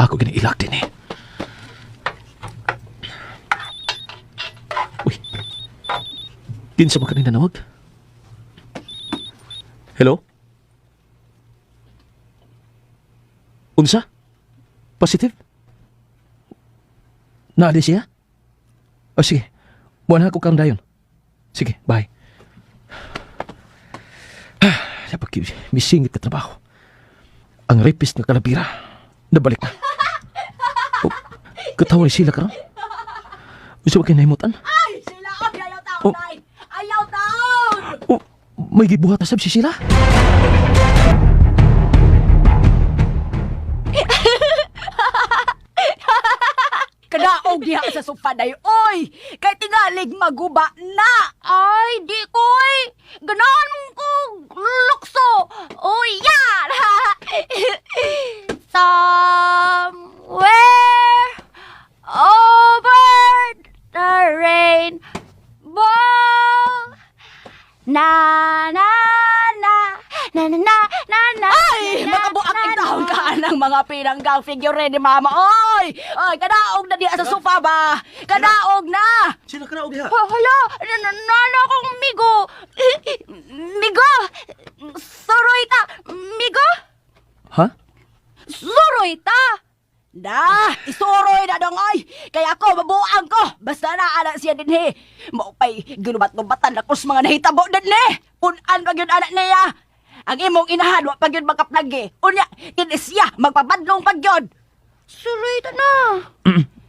Ako gini ilak din eh. Uy, Kinsa ba kanina nawag? Hello? Unsa? Positive? Naali siya? O sige, buwan ako karon dayon. Sige, bye. Dapat misingit ka trabaho. Ang rapist nga kalabira, nabalik na. Oh, katawa ni sila karon. Unsa ba kinahimutan? Ay, Sheila, oy, ayaw taon, Oh. ay! Ayaw taon! Oh, may gibuhat na sab si Sheila. Kadaog diha sa sofa day, oy! Kay tingalig maguba na! Ay, di koy. Ganahan ko lukso. Oh, yan. Somewhere over the rainbow. Na na na na na na na na. Ay, na, makabuak na, ang taon na. ka ng mga pinanggang figure ni mama, oy! Oy, kadaog na diha sa sofa ba? Kadaog na! Sila ka na og diha. Hala, nana akong migo. Migo! Suroy ta! Migo! Ha? Suroy ta! Da, isuroy na dong oy. Kaya ako mabuang ko. Basta na ana siya dinhi. Maupay ginubat-gubatan ako sa mga nahitabo dinhi. Punan pa gyud ana niya. Ang imong inahan wa pa gyud makaplagi. Unya, kini siya magpabadlong pa gyud. Suroy ta na!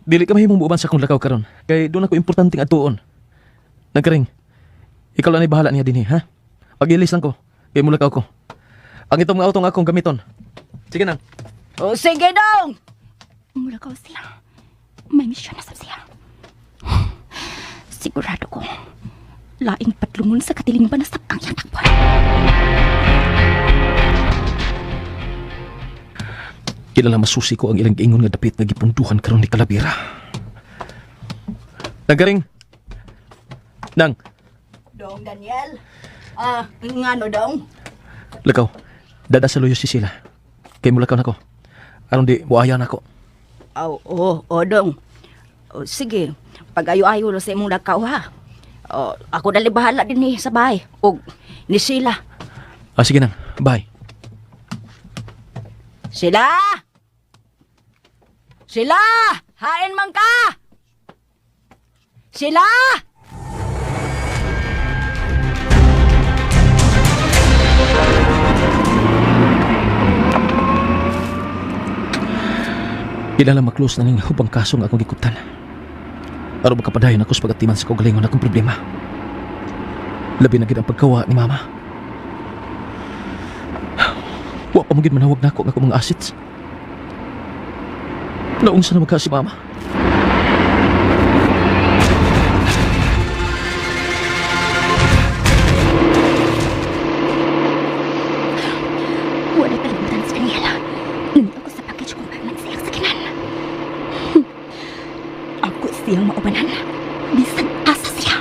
Dili ka mahimong buuban sa akong lakaw karon. Kay doon ako importanteng atuon. Nagkaring. Ikaw lang ay bahala niya dinhi, ha? Pag-ilis lang ko. Kay mulakaw ko. Ang itong nga auto nga akong gamiton. Sige na. O sige dong. Mula ka siya. May misyon na sab siya. Sigurado ko. Laing patlungon sa katilingban na sab ang iyang takbon. Kilala masusi ko ang ilang giingon nga dapit nga gipunduhan karon ni Kalabira. Nanggaring! Nang, Dong, Daniel. Ah, ngano dong? lakaw. Dada sa luyo si sila. Kay mulakaw nako. Aron di muaya nako. Aw, oh, oh, dong. Oh, sige, pag-ayo-ayo na sa imong lakaw ha. Oh, ako dali bahala din eh, sa bahay. Og ni Sheila. Ah, sige nang. Bye. Sheila! Sheila! Hain man ka! Sheila! Kilala maklose na ning hubang kaso nga akong gikutan. Aron makapadayon ako sa pagatiman sa kaugalingon akong problema. Labi na gid ang pagkawa ni mama. Wa pa mo gid manawag nako nga akong mga assets. Naunsa na magka si mama. Wala kalimutan si Daniela. Nandito ko sa package compartment sa iyang sakinan. Ako siyang maubanan. Bisan asa siya.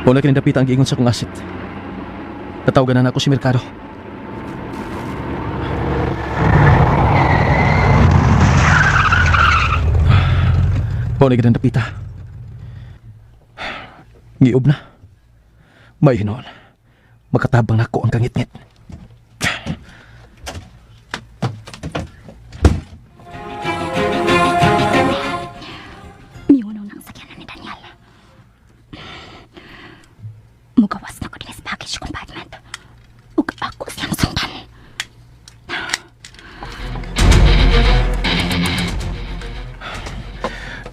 Wala kini dapita ang giingon sa akong asset. Natawagan na nako si Mercado. Wala gid ang dapita. Giub na. May hinon. Makatabang nako ang kangitngit. Miunaw na ang sakyanan ni Daniel. Mugawas na ko din sa package compartment. Ug ako siyang sundan.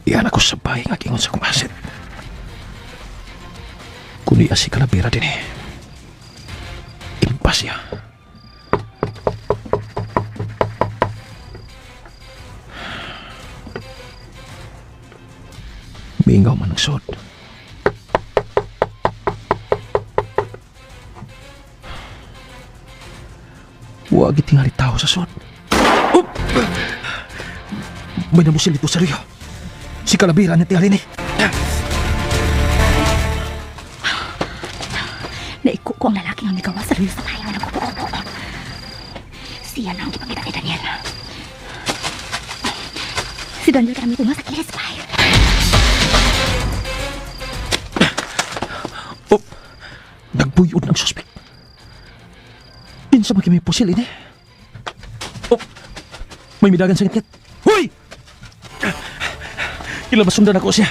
Iyan ako sa bahay nga giingon sa akong asset. Kundi si Kalabira din eh. Impas siya. Mingaw man ang sod. Huwag itingali tao sa sod. Oh! May namusil dito sa Rio. Si Kalabira ni tingali ni. Naiko ko ang lalaki nga migawas sa luyo sa bahay nga nagkupo-kupo. Siya na ang gipangita ni Daniel. Si Daniel karami tunga sa kilis bahay. Oh, nagbuyod ng suspect. Kinsa man kay may pusil ini. Oh, may midagan sa ngitngit. Hoy! Ila masundan ako siya.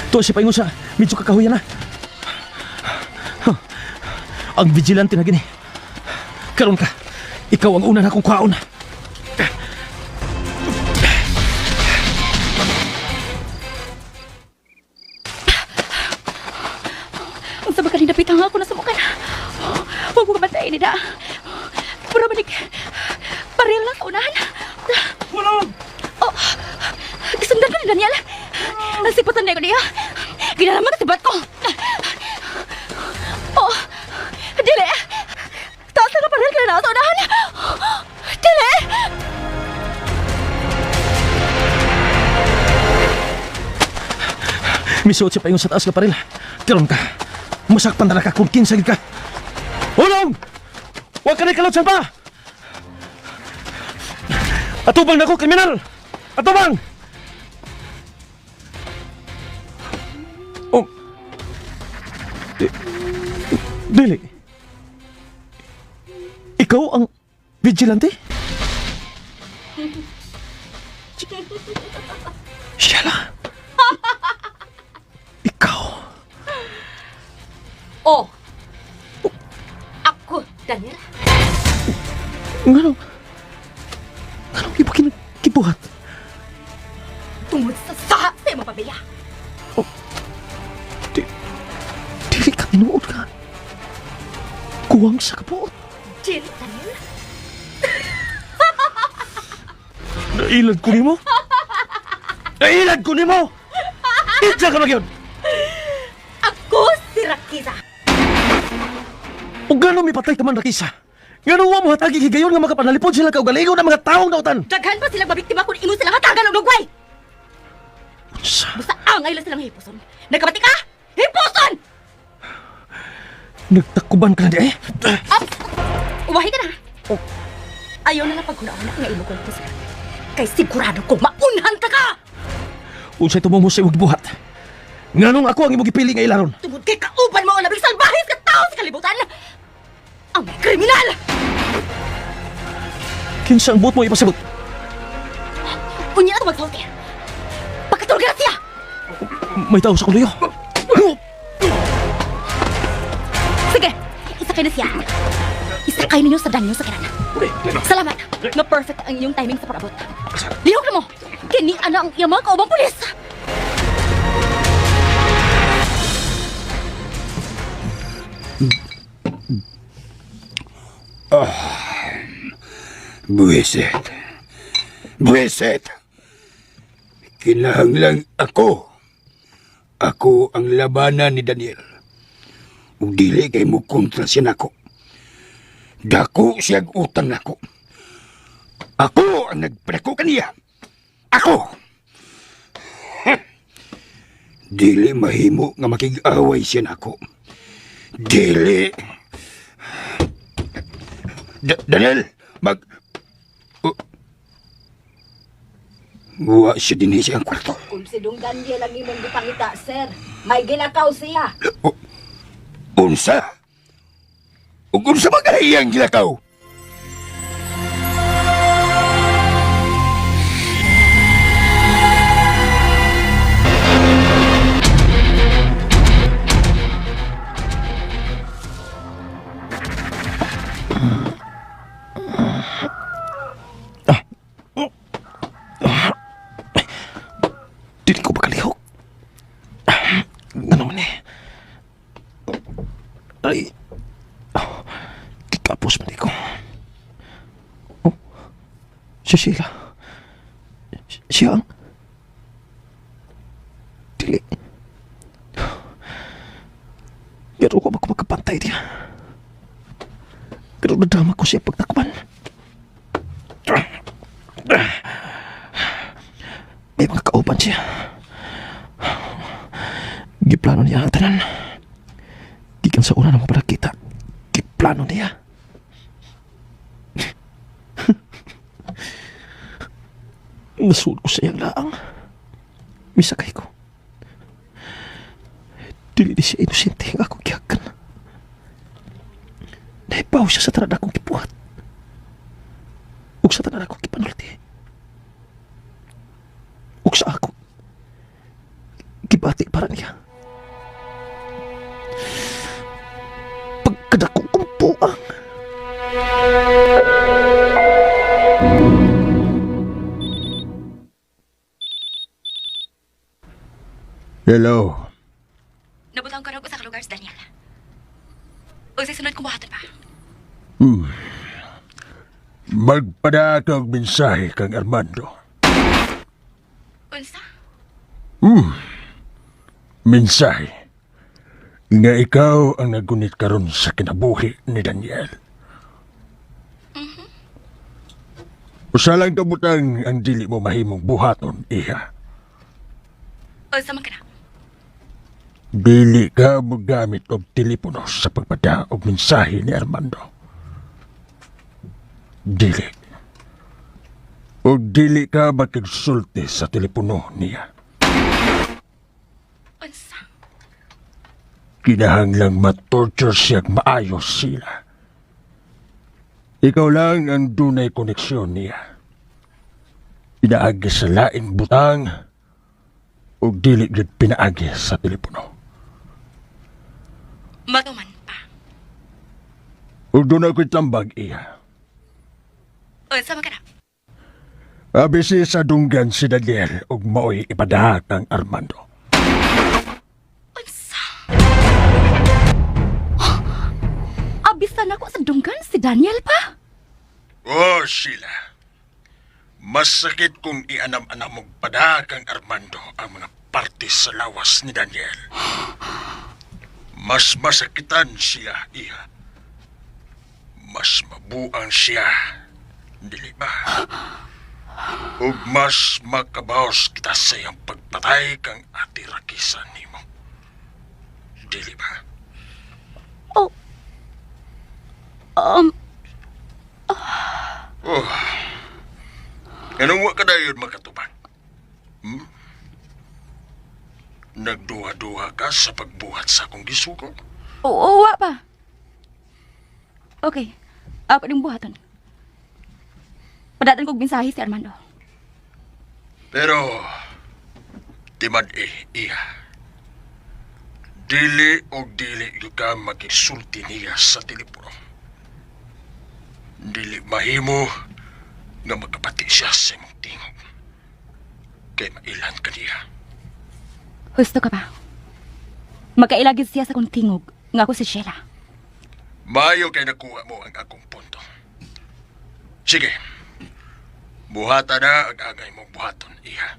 Tuwa siya paingon sa medyo kakahuyan na. Huh. Ang vigilante na gini. Karon ka, ikaw ang una na akong kwaon. Unsa ba kaning dapita nga ako nasumukan? Huwag mo kabantayin ni da. Puro balik. Paril lang sa unahan. Tulong! Oh, gisundan ka ni Daniel. Ang sipatan na ko niya. Ginalaman na sibat ko. Oh, dili. Taas na paril ka na sa unahan. Dili. Misuot siya paingon sa taas ka paril. Karon ka. Masakpan na ka kung kinsa gid ka. Ulong! Huwag ka na kalutsan pa! Atubang na ko, kriminal! Atubang! Oh. Dili. Ikaw ang vigilante? Shala. Ikaw. Oh. Ako, Daniel. Nganong... Nganong iba kinakibuhat? Tungod sa saha sa imong pamilya. Di... Dili ka tinuod ka. Kuwang sa kabuot. Dili, Daniel. Nailad ko nimo? Nailad ko nimo? Kinsa ka magyod? Ako si Rakisa. Ug ngano mipatay ka man Rakisa? Ngano wa mo hatagi higayon nga makapanalipod sila kaugalingon ang mga taong nautan? Daghan pa silang mabiktima kung imo silang hatagan og lugway. Unsa? Basta angay lang silang hipuson. Nagkabati ka? Hipuson! Nagtakuban ka na di eh? Up! Uwahi ka na. Ayaw na lang paghuna-huna nga imo kwento sila. Kay sigurado ko maunhan ka ka! Unsay tumong mo sa imong gibuhat? Nganong ako ang imong gipili nga ilaron? Tungod kay kauban mo ang labing salbahis ka tao sa kalibutan! Ang kriminal! Kinsa ang buot mo ipasabot? Unya na ito magsulti. Pagkatulog na siya! May tao sa kuluyo. Sige, isakay na siya. Isakay ninyo sa danyo sa kinana. Salamat. Nga perfect ang iyong timing sa pag-abot. Lihok na mo! Kini ana ang iyang mga kaubang pulis! Buwisit. Buwisit. Kinahanglang ako. Ako ang labanan ni Daniel. Ug dili kay mo kontra siya nako. Dako siyag utang nako. Ako ang nagpadako kaniya. Ako! Heh. Dili mahimo nga makig-away siya nako. Dili. Daniel, mag... Oh. Wa siya dinhi sa iyang kwarto. Kung si Dong Daniel ang imong gipangita, sir, may gilakaw siya. O, unsa? Ug unsa man kay iyang gilakaw? Dili ko makalihok. Ano man eh. Ay. Kikapos man di ko. Oh. Si Sheila. Siya ang... Dili. Pero ko ba magkapantay diya? Pero nadama ko siya pagtakpan. May mga kauban siya. Giplano niya ang tanan. Gikan sa una na mo kita. Giplano niya. Nasuod ko sa iyang laang. Misakay ko. Dili di siya inosente ang akong gihagan. Naipaw siya sa tanan akong gibuhat. Ug sa tanan akong gipanulti. Ug sa akong gibati para niya. Pagkadako kong puang. Hello. Nabutang ko na sa lugar si Daniel. O sa sunod kong buhaton pa. Magpada ka og mensahe kang Armando. Unsa? Mensahe nga ikaw ang nagunit karon sa kinabuhi ni Daniel. Usa lang kabutang ang dili mo mahimong buhaton, iha. Unsa man ka na? Dili ka mogamit og telepono sa pagpada og mensahe ni Armando. Dili. Og dili ka makigsulti sa telepono niya. Unsa? Kinahanglang matorture siya maayos sila. Ikaw lang ang dunay koneksyon niya. Pinaagi sa laing butang o dili gyud pinaagi sa telepono. Matuman pa. Ug dunay ko'y tambag iya. Unsa man ka na? Abisi sa dunggan si Daniel ug maoy ipadahak ang Armando. Unsa? Abisan ako sa dunggan si Daniel pa? Oh, Sheila. Masakit kung ianam-anam mong pada kang Armando ang mga parte sa lawas ni Daniel. Mas masakitan siya, iha. Mas mabuang siya, dili ba? Ug mas makabaos kita sa iyang pagpatay kang Ate Rakisa nimo. Dili ba? Oh. Oh. Anong wa ka dayon makatubag? Hmm? Nagduha-duha ka sa pagbuhat sa akong gisugo? Oo, wa pa. Okay. Ako ning buhaton. Padatan kog mensahe si Armando. Pero, timad eh, iha. Dili og dili gyud ka makisulti niya sa telepono. Dili mahimo nga makapati siya sa imong tingog. Kay mailan ka niya. Husto ka pa. Magkailagid siya sa kong tingog nga ako si Sheila. Maayo kay nakuha mo ang akong punto. Sige. Buhata na ang angay mong buhaton, iha.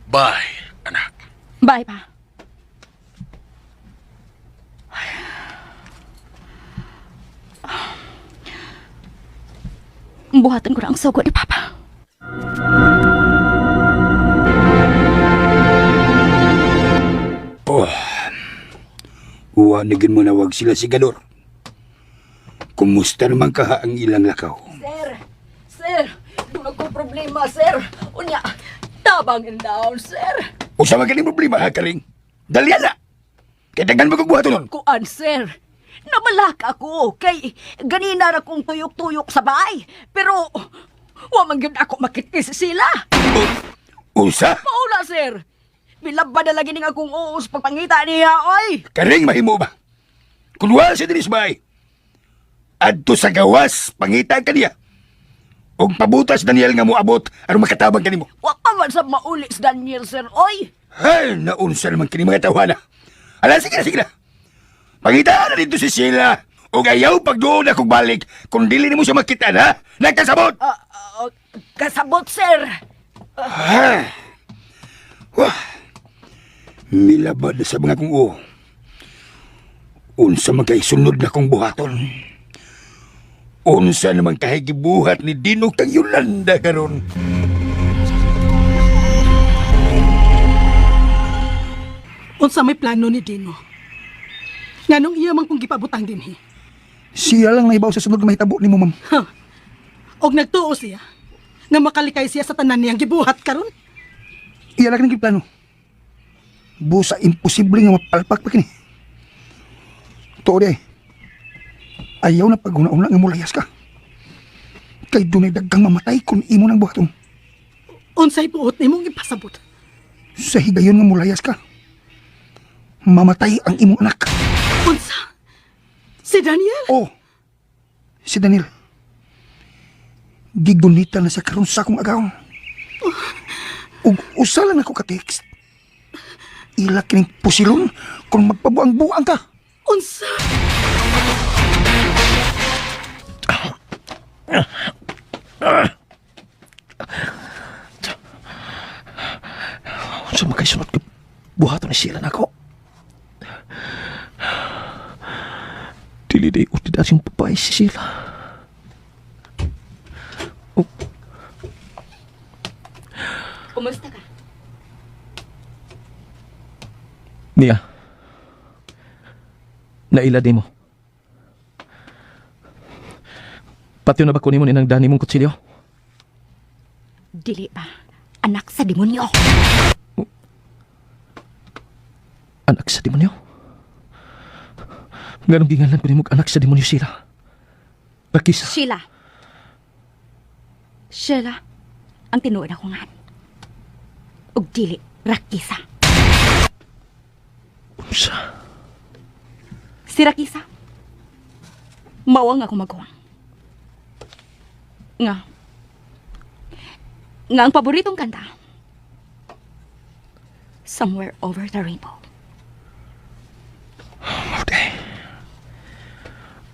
Bye, anak. Bye pa. Buhaton ko na ang sugo ni Papa. Oh. Uwa nagin mo nawag sila si Gador. Kumusta naman kaha ang ilang lakaw? Sir, sir, doon ko problema, sir. Unya, tabang in down, sir. Usa man kaning problema ha, Karing. Dali na! Kay daghan mo kog buhaton nun. Kuan, sir. Namalak ako kay ganina ra kong tuyok-tuyok sa bahay. Pero wa man gyud ako makitis sila. Usa? Paula, sir. Bilab ba na lagi ning akong uos pagpangita niya, oy? Karing mahimo ba? Kun wa siya dinis bay. Adto sa gawas, pangita ka niya. Og pabutas Daniel nga moabot aron makatabang kanimo. Wa pa man sa mauli si Daniel, sir, oy. Ay, naunsa naman kini mga tawhana. Ala, sige na, sige na. Pangita na dito si Sheila. Og ayaw pagdoon akong balik. Kung dili nimo siya makita na, nagkasabot! Ah, ah, kasabot, sir. Ah. Wah. Milabad na sa mga kong uo. Unsa man kay sunod na kong buhaton. Unsa naman kay gibuhat ni Dino kang Yolanda karon. Unsa may plano ni Dino? Nganong iya man kong gipabutang dinhi? Siya lang naibaw sa sunod nga mahitabo nimo, ma'am. Ha. Og nagtuo siya nga makalikay siya sa tanan niyang gibuhat karon. Iya lang ning plano. Busa imposible nga mapalpak pa kini. Tuod eh. Ayaw na paghuna-una nga mulayas ka. Kay dunay daghang mamatay kung imo nang buhaton. Unsay buot nimong ipasabot? Sa higayon nga mulayas ka. Mamatay ang imong anak. Unsa? Si Daniel? Oh, si Daniel. Gigunita na sa karon sa akong agaw. Ug usa lang ako ka-text. Ila kining pusilon kung magpabuang-buang ka. Unsa? Unsa man kay sunod ka buhaton ni Sheila nako. Dili day utid asing babae si Sheila. Oh, Kumusta ka? Niya. Naila di mo. Patiyo na ba kunin mo ninang dani mong kutsilyo? Dili pa. Anak sa demonyo. Anak sa demonyo? Ganong gingalan ko nimo anak sa demonyo sila? Rakisa. Sheila. Sheila, ang tinuod ako nga. Ug dili, Rakisa. Unsa? Si Rakisa. Mawang ako magawa. Nga. Nga ang paboritong kanta. Somewhere Over the Rainbow. Mauday.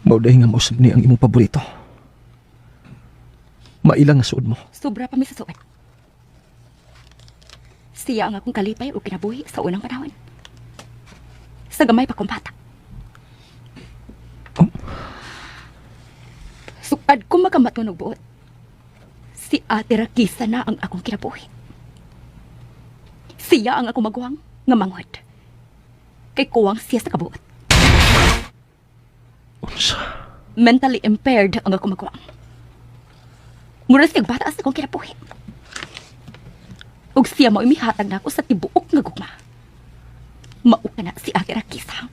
Mauday nga mausab ni ang imong paborito. Mailang nga suod mo. Sobra pa mi sa suot. Siya ang akong kalipay o kinabuhi sa unang panahon. Sa gamay pa kong bata. Oh. Sukad ko makamatunog buot. Si Ate Rakisa na ang akong kinabuhi. Siya ang akong maguwang nga manghod. Kay kuwang siya sa kabuot. Unsa? Mentally impaired ang akong maguwang. Mura siyang bata sa akong kinabuhi. Ug siya mao mihatag nako sa tibuok nga gugma. Mao ka na si Ate Rakisa.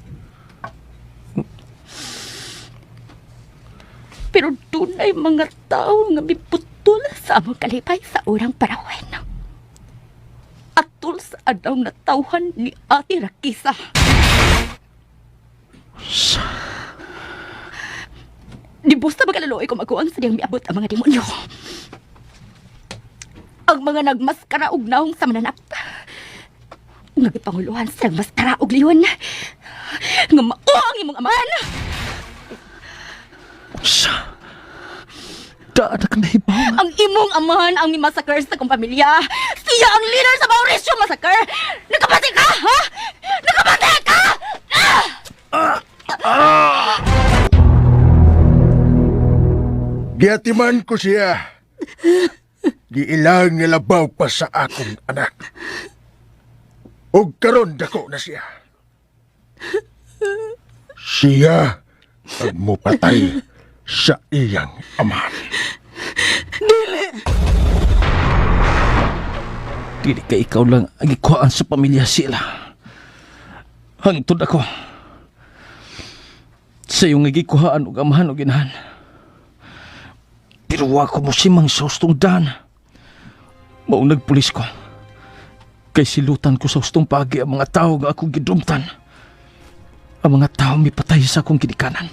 Pero dunay mga tao nga miputol sa among kalipay sa unang panahon. Atol sa adlaw natawhan ni Ate Rakisa. Unsa? Di busta magalaloy ko maguang sa diyang miabot ang mga demonyo. Ang mga nagmaskara og naong sa mananap. Nga gipanguluhan sa nagmaskara og leon. Nga mao ang imong amahan. Unsa? Daan na ka nahibaw. Ang imong amahan ang mimasakar sa kong pamilya. Siya ang leader sa Mauricio Massacre. Nakabati ka, ha? Nakabati ka! Giatiman ko siya. Giilang nilabaw pa sa akong anak. Og karon dako na siya. Siya ang mupatay sa iyang amahan. Dili ka ikaw lang ang ikuhaan sa pamilya sila. Hangtod ako. Sa iyong gikuhaan og amahan og inahan. Pero wa ko mo simang sa hustong daan. Mao nagpulis ko. Kay silutan ko sa hustong paagi ang mga tao nga akong gidumtan. Ang mga tao mipatay sa akong ginikanan.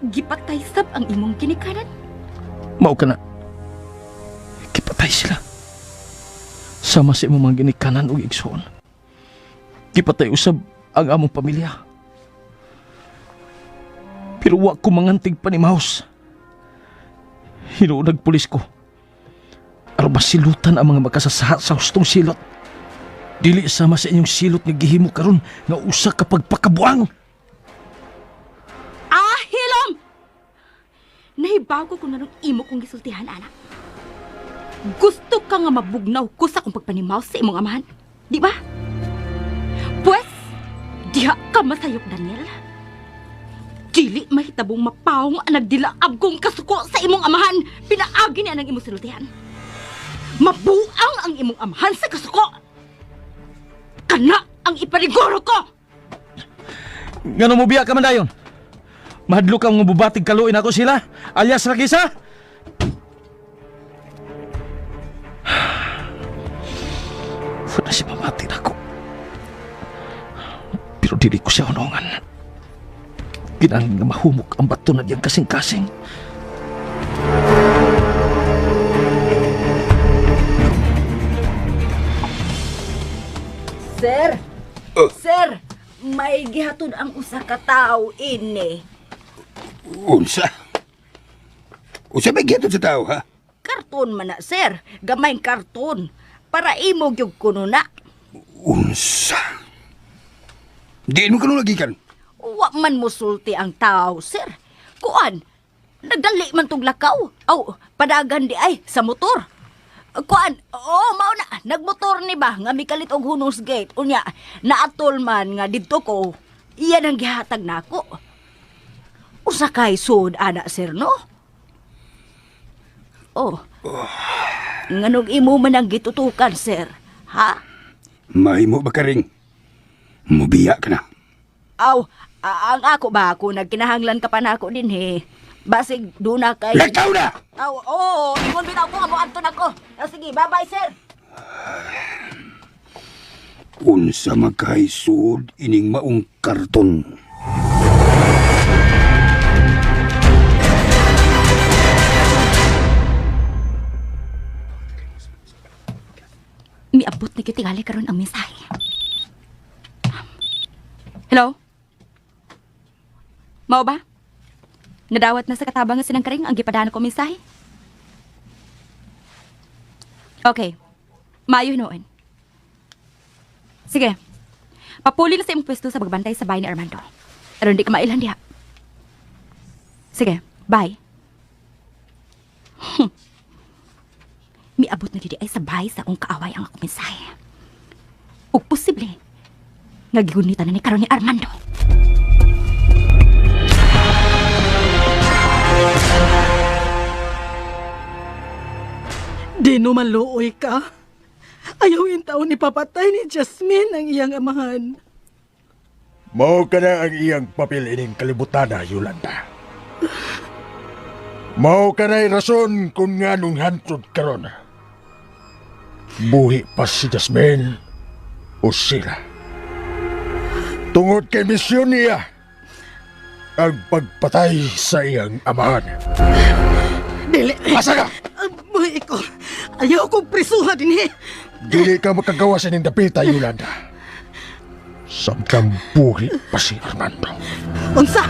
Gipatay sab ang imong ginikanan. Mao ka na. Gipatay sila. Sama sa imong mga ginikanan ug igsoon. Gipatay usab ang among pamilya. Pero wa ko mangantig pa ni Mouse. Hinuon nagpulis ko. Aron masilutan ang mga makasasaha sa hustong silot. Dili sama sa inyong silot nga gihimo karon nga usa ka pagpakabuang. Ah, hilom! Nahibaw ko kung anong imo kong gisultihan, anak. Gusto ka nga mabugnaw ko sa akong pagpanimaw sa imong amahan. Di ba? Pwes, diha ka masayop, Daniel. Dili mahitabong mapawong ang nagdilaab kong kasuko sa imong amahan. Pinaagi niya ang imong sultihan. Mabuang ang imong amahan sa kasuko. Kana ang ipaniguro ko! Ngano mo biya ka man dayon? Mahadlok ang bubatig kaluin ako sila, alias Rakisa. Wala si mamati ako. Pero dili ko siya hunongan. Kinahanglan nga mahumok ang bato na diyang kasing-kasing. Sir! Sir! May gihatod ang usa ka tawo ini. Unsa? Unsa may gihatod sa tao, ha? Karton man na, sir. Gamayng karton. Para imo gyud kuno na. Unsa? Diin mo kanon nagikan. Wa man musulti ang tao, sir. Kuan, nagdali man tong lakaw. Aw, padagan di ay sa motor. Kuan, oo, mao na. Nagmotor ni ba nga mikalit og Hunos Gate. Unya, naatol man nga didto ko. Iyan ang gihatag nako. Usa kay sud ana sir no? Oh. Nganong imo man ang gitutukan, sir? Ha? Mahimo ba ka ring? Mubiya ka na. Aw, ang ako ba ako nagkinahanglan ka pa nako din he. Basig duna kay Lakaw na! Aw, oo, ingon bitaw ko nga moadto nako. Ah, sige, bye-bye sir. Unsa magkahisod ining maong karton. Miabot na gyud tingali karon ang mensahe. Hello? Mao ba? Nadawat na sa katabang nga sinangkaring ang gipadaan ko mensahe. Okay. Maayo hinuon. Sige. Papuli na sa imong pwesto sa pagbantay sa bahay ni Armando. Aron di ka mailhan diha. Sige, bye. Miabot na didi ay sa bahay sa akong kaaway ang akong mensahe. Ug posible nga gigunitan na ni karon ni Armando. Dino maluoy ka. Ayaw in taon ipapatay ni Jasmine ang iyang amahan. Mao ka na ang iyang papel ining kalibutana, Yolanda. Mao ka na'y rason kung nga nung hantod karon. Buhi pa si Jasmine o sila. Tungod kay misyon niya, ang pagpatay sa iyang amahan. Dili. Asa ka? Buhi ko. Ayaw kong prisuha din eh. Dili ka makagawa sa dapita, Yolanda. Samtang buhi pa si Armando. Unsa?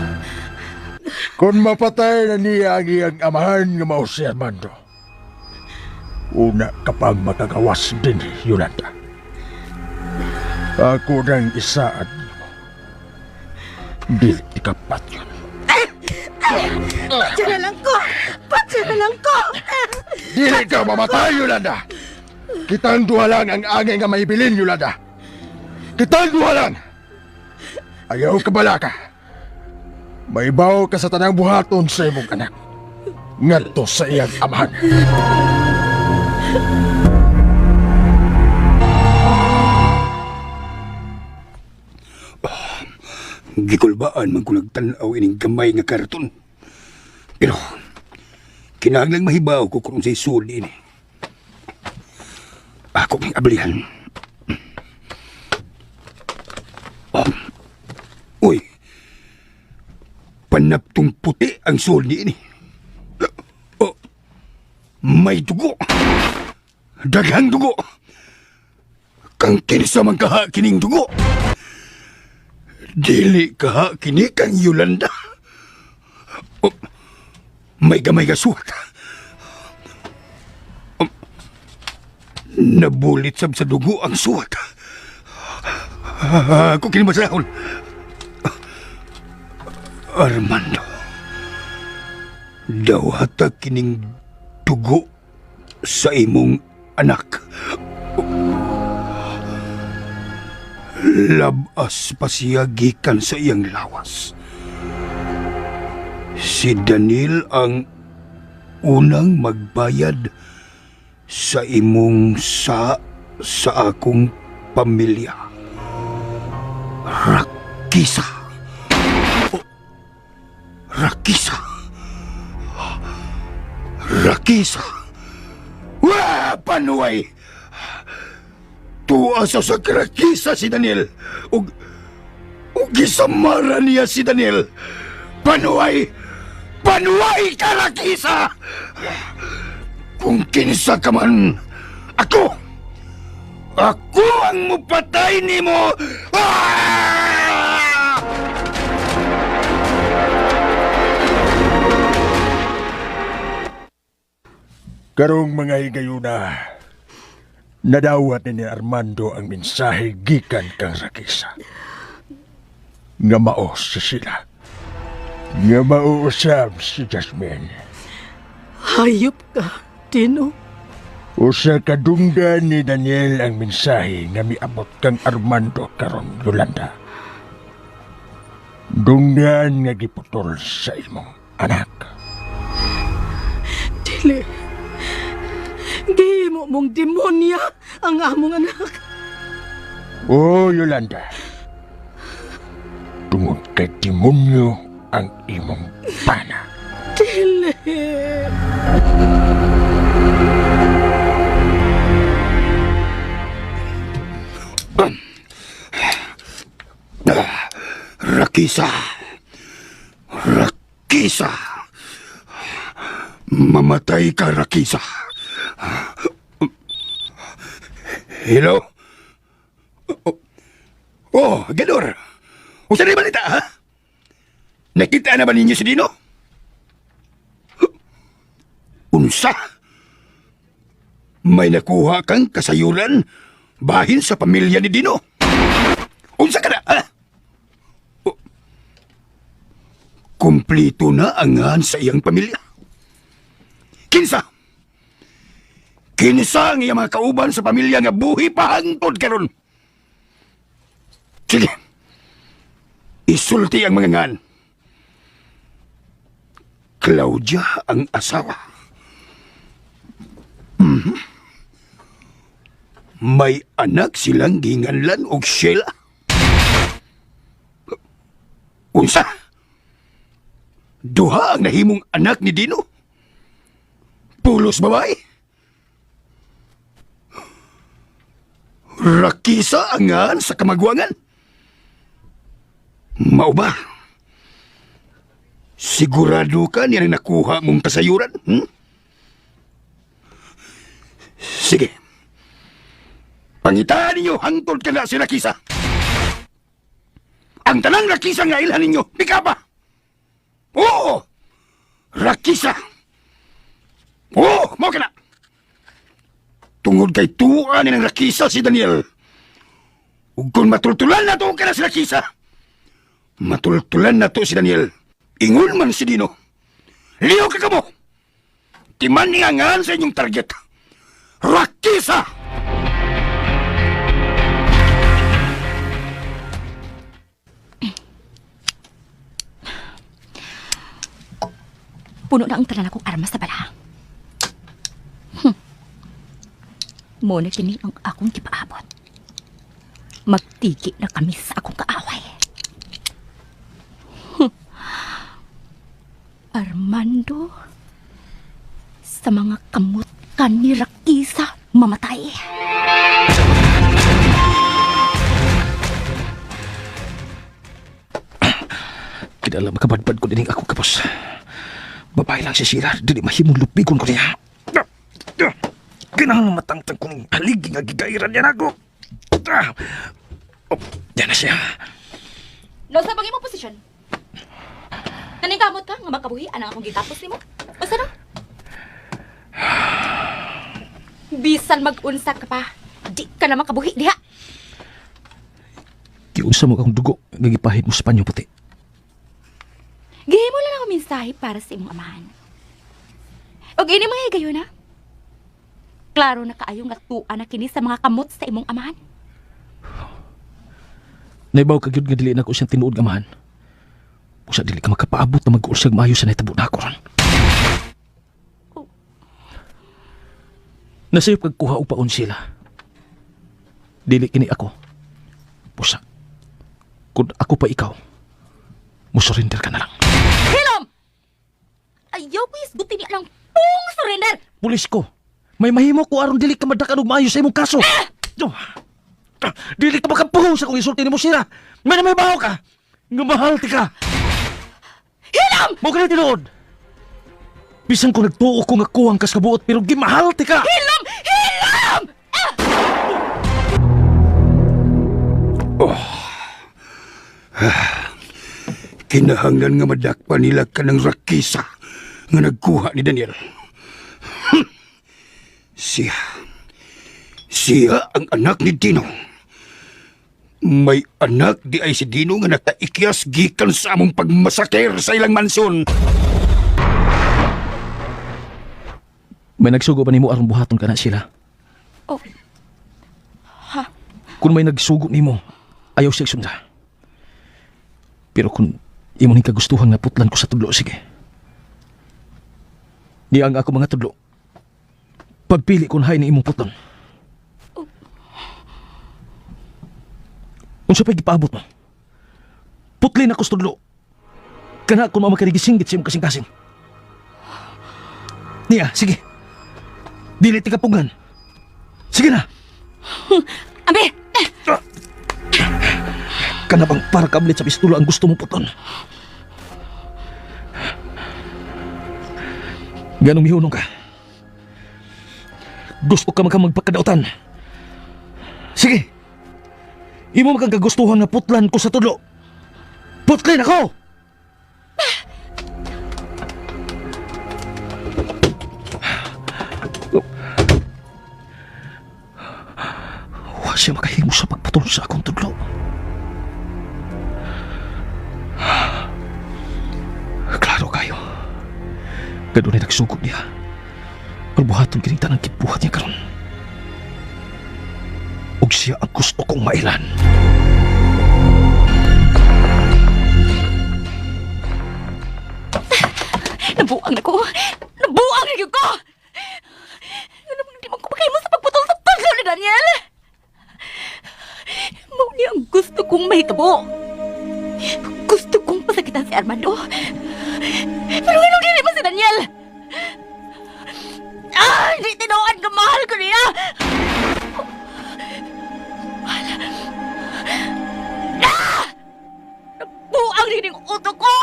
Kung mapatay na niya ang iyang amahan nga mao si Armando, una ka pang makagawas din, Yolanda. Ako nang isaad mo. Dili ka patyon. Patya na lang ko! Patya na lang ko! Dili ka mamatay, Yolanda! Kitang duha lang ang angay nga maibilin, Yolanda. Kitang duha lang! Ayaw ka balaka. Maibaw ka sa tanang buhaton sa imong anak. Ngadto sa iyang amahan. Gikulbaan man ko nagtan-aw ining gamay nga karton. Pero kinahanglang mahibaw ko kung unsay sud ini. Ako ning ablihan. Oh. Uy. Panaptong puti ang sud niini. Oh. May dugo. Daghang dugo. Kang kinsa man kaha kining dugo. Dili kaha kini kang Yolanda. Oh, may gamay ka suwat. Oh, nabulit sab sa dugo ang suwat. Ako kini masahol. Armando. Dawata kining dugo sa imong anak. Labas pa siya gikan sa iyang lawas. Si Daniel ang unang magbayad sa imong sa akong pamilya. Rakisa. Oh, Rakisa. Rakisa. Wa panuay. Tuwa sa sakrakisa si Daniel. Ug gisamara niya si Daniel. Panuay! Panuay ka, Rakisa! Kung kinsa ka man, ako! Ako ang mupatay nimo! Ah! Karong mga higayuna, nadawat ni Armando ang mensahe gikan kang Rakisa. Nga mao si sila. Nga mauusab si Jasmine. Hayop ka, Dino. Usa kadunggan ni Daniel ang mensahe nga miabot kang Armando karon, Yolanda. Dunggan nga giputol sa imong anak. Dili. Gihimo mong demonya ang among anak. O Yolanda, tungod kay demonyo ang imong pana. Dili. Rakisa! Rakisa! Mamatay ka, Rakisa! Hello? Oh, Gador! Usa na balita, ha? Nakita na ba ninyo si Dino? Unsa? May nakuha kang kasayuran bahin sa pamilya ni Dino. Unsa ka na? Ha? O, kumplito na ang ngan sa iyang pamilya. Kinsa? Kinsa ang iyang mga kauban sa pamilya nga buhi pa hangtod karon? Sige. Isulti ang mga ngan. Claudia ang asawa. May anak silang ginganlan og Sheila. Unsa? Duha ang nahimong anak ni Dino? Pulos babae? Rakisa ang ngan sa kamagwangan? Mao ba? Sigurado ka niya na nakuha mong kasayuran? Hmm? Sige. Pangitaan ninyo hangtod ka na si Rakisa. Ang tanang Rakisa nga ilhan ninyo, di pa. Oo! Rakisa! Oo, mao ka na! Tungod kay tuwa ni ng Rakisa si Daniel. Ug kung matultulan na to ka na si Rakisa, matultulan na to si Daniel. Ingon man si Dino. Liyo ka kamo! Timan niya ngan sa inyong target. Rakisa! Puno na ang tanan akong armas sa bala. Mo na kini ang akong gipaabot. Magtigi na kami sa akong kaaway. Armando, sa mga kamot ka ni Rakisa mamatay. Kinala makabadbad ko dining ako kapos. Babae lang si Sheila, dili mahimong lupigon ko niya. Kinahanglan matangtang kong haligi nga gigairan niya nako. Oh, yan na siya. No, sa bagay mo posisyon. Naningkamot ka nga makabuhi anang akong gitapos nimo. Basta na. Bisan mag-unsa ka pa, di ka na makabuhi diha. Giunsa mo akong dugo nga gipahid mo sa panyo puti. Gihimo lang ako mensahe para sa imong amahan. Og ini mga higayon na. Klaro na kaayo nga tuwa na kini sa mga kamot sa imong amahan. Naibaw ka gyud nga dili nako siyang tinuod nga amahan. Usa dili ka makapaabot na mag-ursag maayo sa nahitabo nako ron. Nasayop kag kuha og paon sila. Dili kini ako. Pusa. Kung ako pa ikaw, musurrender ka na lang. Hilom! Ayaw ko isgutin ni anang pung surrender! Pulis ko. May mahimo ko aron dili ka madakan og maayo sa imong kaso. Dili ka makapuhong sa kung isulti nimo sila. May na may baho ka. Nga mahal ti ka. Hilom! Mo kini tinuod. Bisan ko nagtuo ko nga kuwang kas kabuot pero gimahal ti ka. Hilom! Hilom! Kinahanglan nga madakpa nila ka ng Rakisa nga nagkuha ni Daniel. Siya. Siya ang anak ni Dino. May anak di ay si Dino nga nakaikyas gikan sa among pagmasakir sa ilang mansyon. May nagsugo ba nimo aron buhaton ka na sila? Oh. Ha? Kung may nagsugo nimo, ayaw siya sunda. Pero kung imo ning kagustuhan nga putlan ko sa tudlo, sige. Di ang ako mga tudlo. Pagpili kon hay ni imong putlon. Unsa pa'y gipaabot mo? Putlin ako sa tudlo. Kana kung mamakarigisinggit sa imong kasing-kasing. Niya, sige. Dili ti kapungan. Sige na. Ambi! Kana bang para kablit sa pistulo ang gusto mo puton? Ganong mihunong ka. Gusto ka man magpakadautan. Sige. Imo man kang kagustuhan nga putlan ko sa tudlo. Putlin ako! siya makahimo sa pagputol sa akong tudlo? Klaro kayo. Ganun ay nagsugod niya. Pero buhaton kining tanang gibuhat niya karon. Ug siya ang gusto kong mailan. Nabuang na ko! Nabuang na gyud ko! Ano di man ko makahimo sa pagputol sa tudlo ni Daniel? Mao ni ang gusto kong mahitabo. Gusto kong pasakitan si Armando. Pero ngano dili man si Daniel? Ah, di tinuod nga mahal ko niya! Mahal. Ah! Nabuang rin yung utok ko!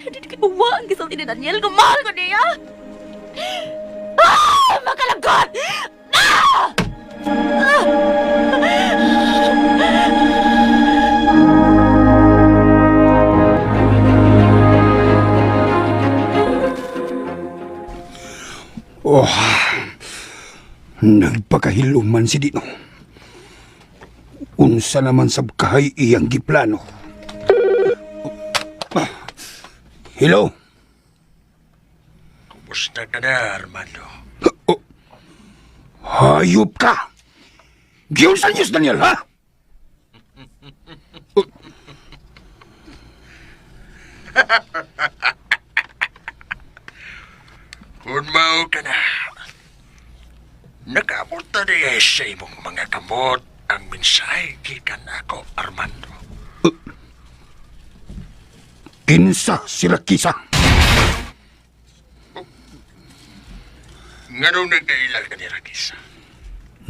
Hindi na kinuha ang gisulti ni Daniel. Nga mahal ko niya! Ah! Makalagot! Ah! Oh, nagpakahiluman si Dino. Unsa naman sab kahay iyang giplano. Ah, hello? Kumusta ka na, Armando? Oh, hayop ka! Giunsa news, Daniel, ha? Kung mao ka na, nakaabot na niya sa imong mga kamot ang mensahe gikan ako, Armando. Kinsa sila kisa? Nganong nagkaila ka ni Rakisa?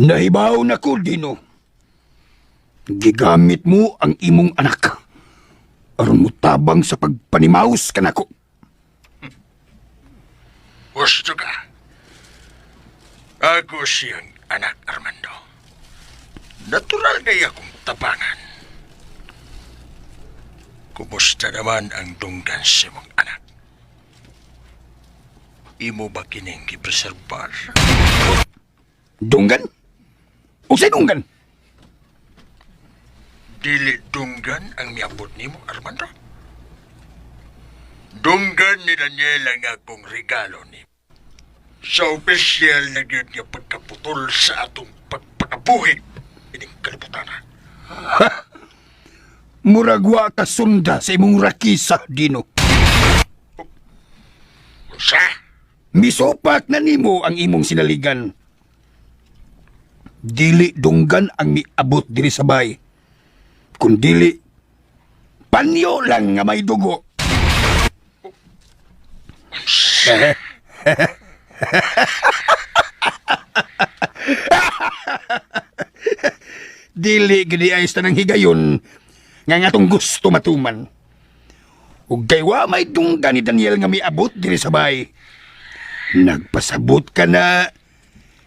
Nahibaw na ko, Dino. Gigamit mo ang imong anak. Aron mo tabang sa pagpanimaus kanako. Gusto ka? Ako siyang anak, Armando. Natural kaya akong tabangan. Kumusta naman ang dunggan sa imong anak? Imo ba kining gipreserbar? Dunggan? Unsay dunggan? Dili dunggan ang miabot nimo, Armando. Dunggan ni Daniel ang akong regalo ni. Sa opisyal na gyud nga pagkaputol sa atong pagpakabuhi ining kalibutan. Murag wa ka sunda sa imong rakisa, Dino. Unsa? Misupak na nimo ang imong sinaligan. Dili dunggan ang miabot diri sa bay. Kun dili, panyo lang nga may dugo. Dili gini ay sa tanang higayon nga nga atong gusto matuman. Ug kay wa may dunggan ni Daniel nga miabot diri sa bay. Nagpasabot ka na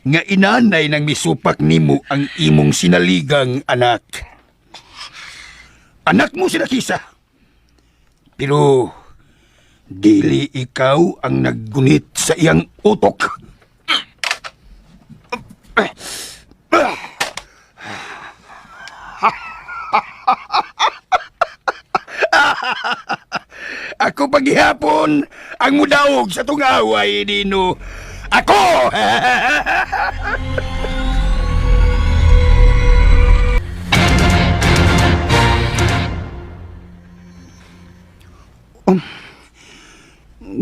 nga inanay nang misupak nimo ang imong sinaligang anak. Anak mo sila kisa. Pero dili ikaw ang naggunit sa iyang utok. Ako paghihapon ang mudaog sa tong away, Dino. Ako!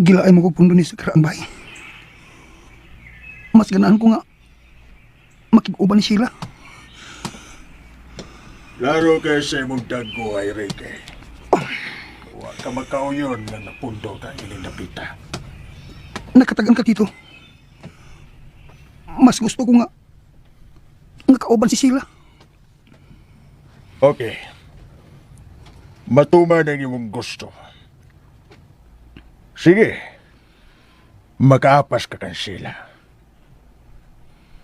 Gilaay mo ko pundo ni sa karaan bay. Mas ganahan ko nga makig-uban ni Sheila. Laro kay sa imong dagko ay Ricky. Wa ka makauyon nga napundo ka ining dapita. Nakatagan ka, Tito. Mas gusto ko nga nga kauban si Sheila. Okay. Matuman ang imong gusto. Sige. Makaapas ka kan sila.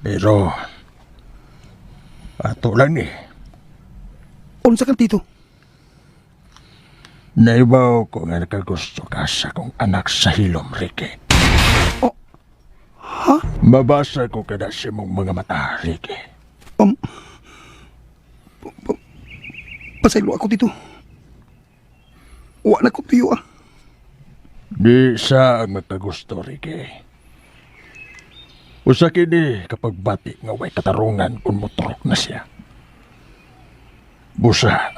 Pero ato lang ni. Unsa ka, Tito? Naibaw ko nga nakagusto ka sa akong anak sa hilom, Ricky. Oh, ha? Mabasa ko kada sa imong mga mata, Ricky. Pasaylo ako, Tito. Wa na ko tuyo ah. Di sa ang magkagusto, Ricky. Usa kini kapag bati nga way katarungan kung motorok na siya. Busa,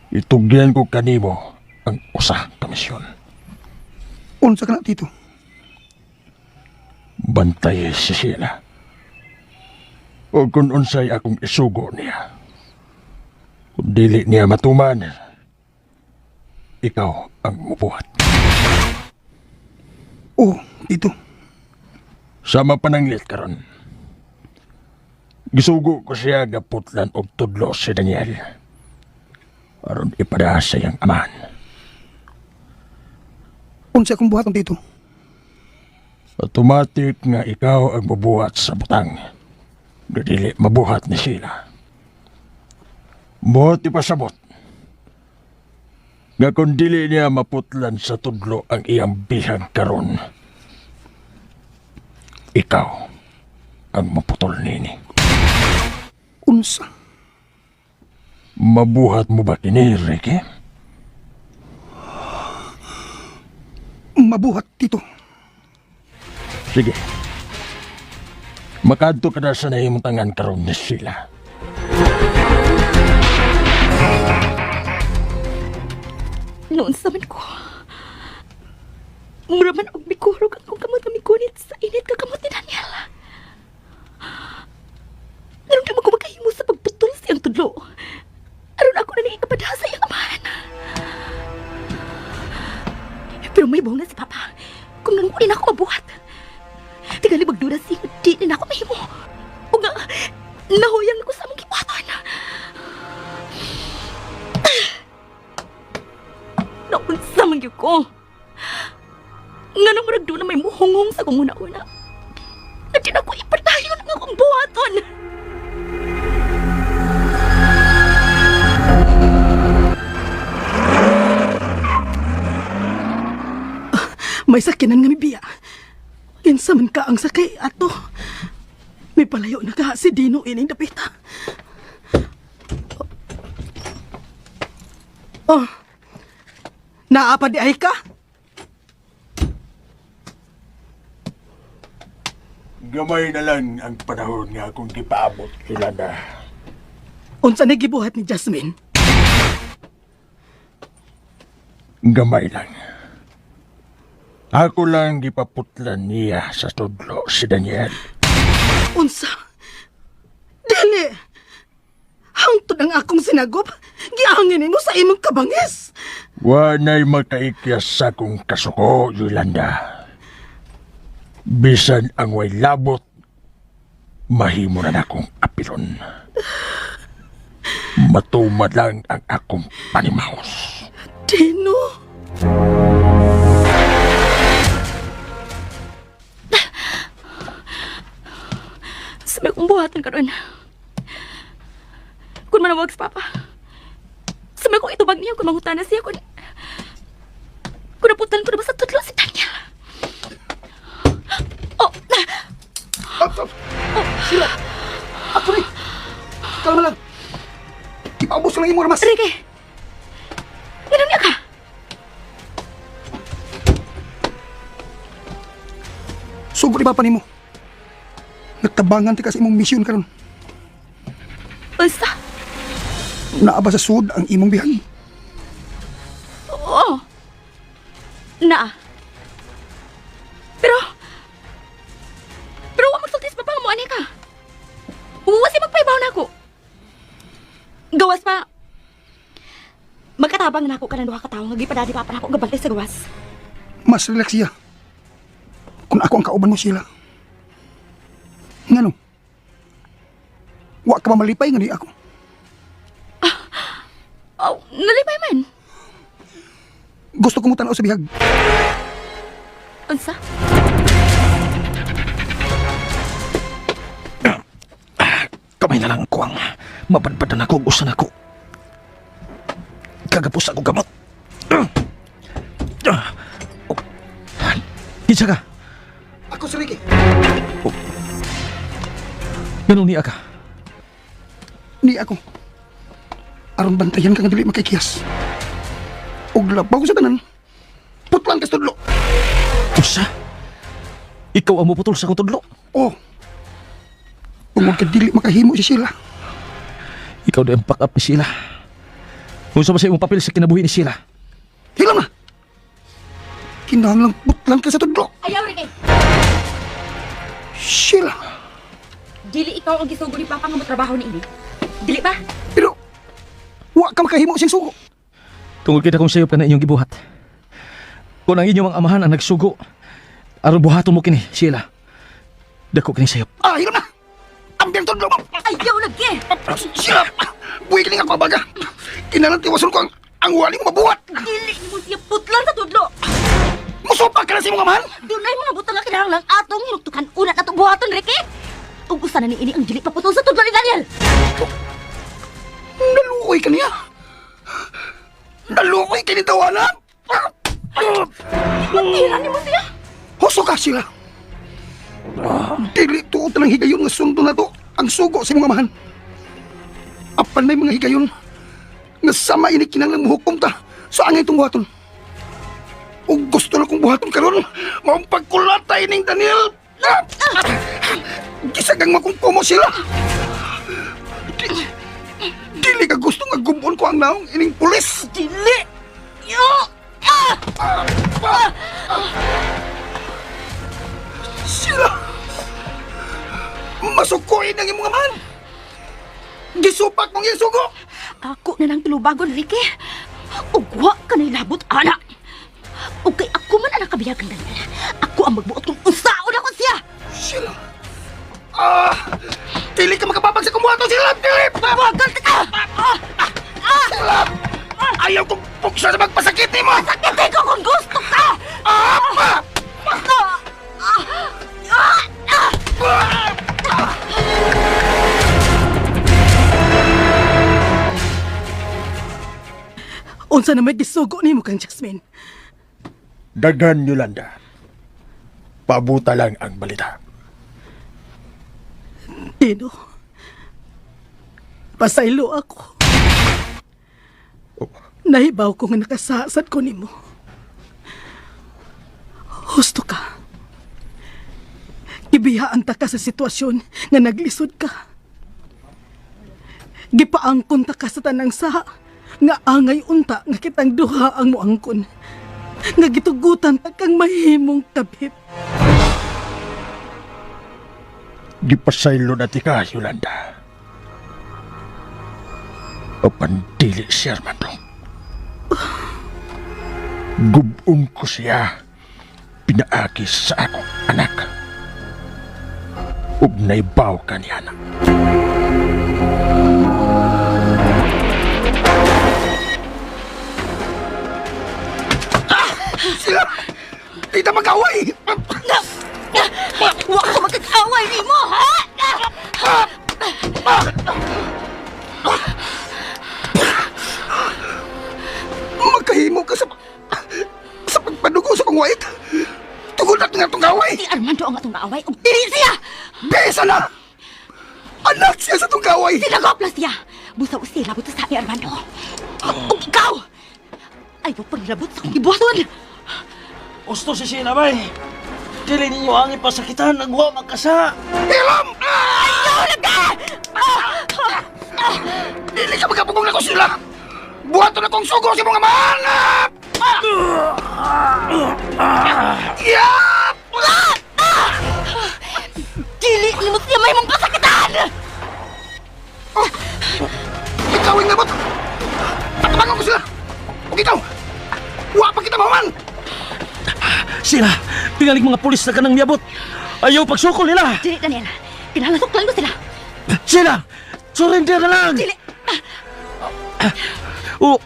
itugyan ko kanimo ang usa ka misyon. Unsa ka na, Tito? Bantay si Sheila. O kung unsay akong isugo niya. Kung dili niya matuman, ikaw ang mubuhat. Oh, Tito. Sama pananglit karon. Gisugo ko siya nga putlan og tudlo si Daniel. Aron ipada sa iyang amahan. Unsa akong buhaton, Tito? Automatic nga ikaw ang mabuhat sa butang. Nga dili mabuhat ni Sheila. Buhat ipasabot. Nga kung dili niya maputlan sa tudlo ang iyang bihag karon, ikaw ang maputol nini. Unsa? Mabuhat mo ba kini, Ricky? Mabuhat, Tito. Sige. Makadto ka na sa nahimutangan karon ni Sheila. Noon sa man ko. Mura man og mikurog akong kamot nga mikunit sa init ka kamot ni Daniel. Ngayon di mo ko makahimo sa pagputol sa iyang tudlo. Aron ako na niikapadha sa iyang amahan. Pero may na si Papa. Kung nang na ako mabuhat. Tingali magduda siya, di na ako mahimo. O nga, nahuyan ko sa among gibuhaton. Naunsa man gyud ko. Nga nang murag doon na may muhunghong sa kong una-una. Na di na ko ipadayon ang akong buhaton. May sakinan nga mibiya. Kinsa man ka ang sakay ato. May palayo na ka si Dino ining dapita. Oh. Naa pa di ay ka? Gamay na lang ang panahon nga akong gipaabot, Yolanda. Unsa ni gibuhat ni Jasmine? Gamay lang. Ako lang gipaputlan niya sa tudlo si Daniel. Unsa? Dili. Hangtod ang akong sinagop, giangin mo sa imong kabangis. Wa na'y makaikyas sa akong kasuko, Yolanda. Bisan ang way labot, mahimo na akong apilon. Matumad lang ang akong panimaos. Dino. Sa may kong buhaton karon. Kung manawag sa Papa. Sa may kong itubag niya kung mangutana siya kung naputan ko na ba sa tudlo si Daniel. Oh, Sila! Ako ni! Kalma lang! Ipaubos lang imong armas! Ricky! Ganun niya ka! Sugo ni Papa nimo. Nagtabangan ti ka sa imong misyon karon. Unsa? Naa ba sa sud ang imong bihag? Oo. Naa. Pero, pero wa magsulti sa papa nga mo ani ka. Wa si magpaibaw na ako. Gawas pa. Magkatabang na ako kanang duha ka tawo nga gipadadi pa nako nga bantay sa gawas. Mas relax siya. Kung ako ang kauban mo sila. Ngano? Wa ka ba malipay nga di ako? Oh, nalipay man. Gusto ko mo tanaw sa bihag. Unsa? Kamay na lang ko ang mapadpadan ako ug usan ako. Kagapos ako gamot. Oh. Kinsa ka? Ako si Ricky. Ganun niya ka. Ni ako. Aron bantayan ka nga dili makikiyas. Ug labaw sa tanan, putlan ka sa tudlo. Usa? Ikaw ang muputol sa akong tudlo. Oh. Tungod ka dili makahimo si Sheila. Ikaw na ang pack up ni Sheila. Unsa ba sa imong papel sa kinabuhi ni Sheila? Hilam na. Kinahanglang putlan ka sa tudlo. Ayaw, Ricky! Sheila. Dili ikaw ang gisugo ni Papa nga motrabaho ni ini. Dili ba? Pero wa ka makahimo siyang sugo. Tungod kita kung sayop ka na inyong gibuhat. Kung ang inyong mga amahan ang nagsugo, aron buhaton mo kini, Sheila. Dako kini sayop. Ah, hilam na. Ambiang tudlo mo. Ayaw lagi! Sheila, buhi kini nga ako abaga. Kinahanglan tiwason ko ang wali mo mabuhat. Dili mo siya putlan sa tudlo! Musupak ka na sa imong amahan. Dunay mga butang nga kinahanglan atong hinuktukan una na itong buhaton, Ricky! Ug usa na ni ini ang dili paputol sa tudlo ni Daniel! Naluoy ka niya. Naluoy ka ni Tawana. Matira nimo siya! Huso ka sila. Dili tuot ng higayon nga sundo na to ang sugo sa imong amahan. Apan may mga higayon nga sama ini kinahanglan mohukom ta sa angay itong buhaton. Ug gusto na kong buhaton karon, maong pagkulata ining Daniel. Ah! Gisagang makungkumo sila. Dili ka gusto nga gubon ko ang naong ining pulis. Dili! Yo! Ah! Sila! Masukuin ang imong amahan! Gisupak mong iyang sugo! Ako na lang tulubagon, Ricky. Ug wa ka na'y labot, ana. Ug kay ako man ang nakabiyag kang Daniel. Ako ang magbuot kung unsaon ako siya. Sila! Ah! Dili ka makapapag sa kumuhato sila! Dili! Wagal ka! Ah! Ah! Sila! Ayaw kong puksa sa magpasakit nimo! Sakitin ko kung gusto ka! Ah! Ah! Ah! Ah! Ah! Unsa na may gisugo nimo kang Jasmine? Daghan, Yolanda. Pabuta lang ang balita. Dino. Pasaylo ako. Nahibaw ko nga nakasasad ko nimo. Husto ka. Gibiyaan ta ka sa sitwasyon nga naglisod ka. Gipaangkon ta ka sa tanang saha nga angay unta nga kitang duha ang muangkon. Nga gitugutan ta kang mahimong kabit. Gipasaylo na ti ka, Yolanda. Apan dili si Armando. Gubon ko siya. Pinaagi sa akong anak. Ug naibaw ka niya na. Sila! Di ta mag-away! Wa ko magkag-away nimo, ha? Magkahimo ka sa pagpadugo sa kong wait! Tugod na nga itong away! Si Armando ang atong kaaway ug dili siya. Besa na! Anak siya sa itong gaway! Sinagop lang siya. Busaw siya labot sa ni Armando. Ug ikaw! Ayaw panglabot sa akong gibuhaton. Gusto si Sheila, bay. Dili ninyo ang ipasakitan ang wa magkasa. Hilam! Ayaw lagi! Ah! Dili ka magkapugong na ko sila! Buhaton na kong sugo sa mga mahanap! Yeah! Dili nimo siya may mong pasakitan! Ikaw ang nabot! Patabangan ko sila! Ug ikaw! Wa pa kita mahuman! Sheila, tingalig mga pulis na kanang miyabot. Ayaw pagsukol nila. Dili, Daniel. Kinahanglan suklan ko sila. Sheila, surrender na lang. Dili. O,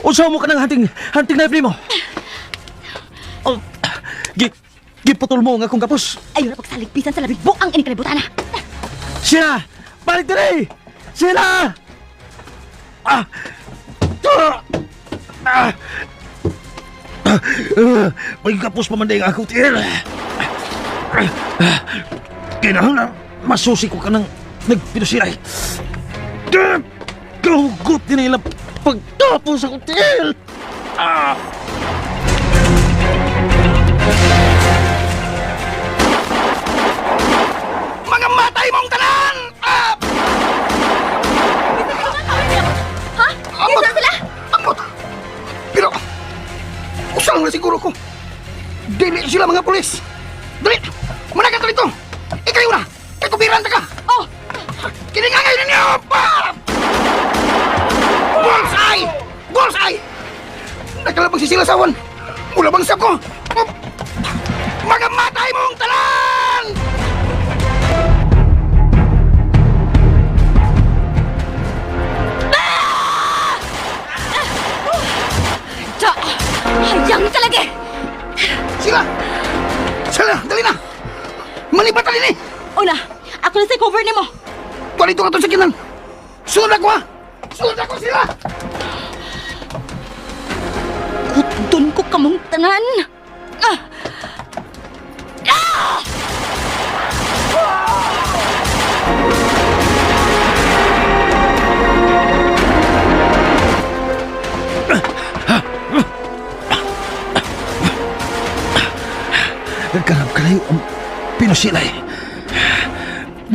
usaw mo ka ng hunting knife nimo. Oh, gi, giputol mo ang akong kapos. Ayaw na pagsaligpisan sa labing buang ini kalibutan na. Sheila, balik diri! Sheila! Ah! Ah! Ah! Ah! May kapos pa man din ang akong tiil. Ah! Kinahanglan, masusi ko ka ng nagpinusilay. Ah! Kahugot din ilang Pagtapos akong tiil! Mga matay mong tanan! Ah! Ha? Amot! Kinsa sila? Amot! Pero, usang na siguro ko. Dili sila mga pulis. Dali! Muna ka dito! Ikaw na! Kakubiran ta ka! Oh, Kini nga ngayon ninyo! Pa! Bullseye! Bullseye! Nakalabang si sila sawan! Mula bang ko! Mga matay mong tanan! ta. Hayang talaga eh. Sila! Sila! Dali na! Malipat na din eh! Una, ako na sa cover nimo. Tuwa dito ka to sa kinan! Sunod ako ha! Sunod ako sila! Kutdon ko kamong tanan. Ah! Ah! Nagkanap kalayo ang pinusilay.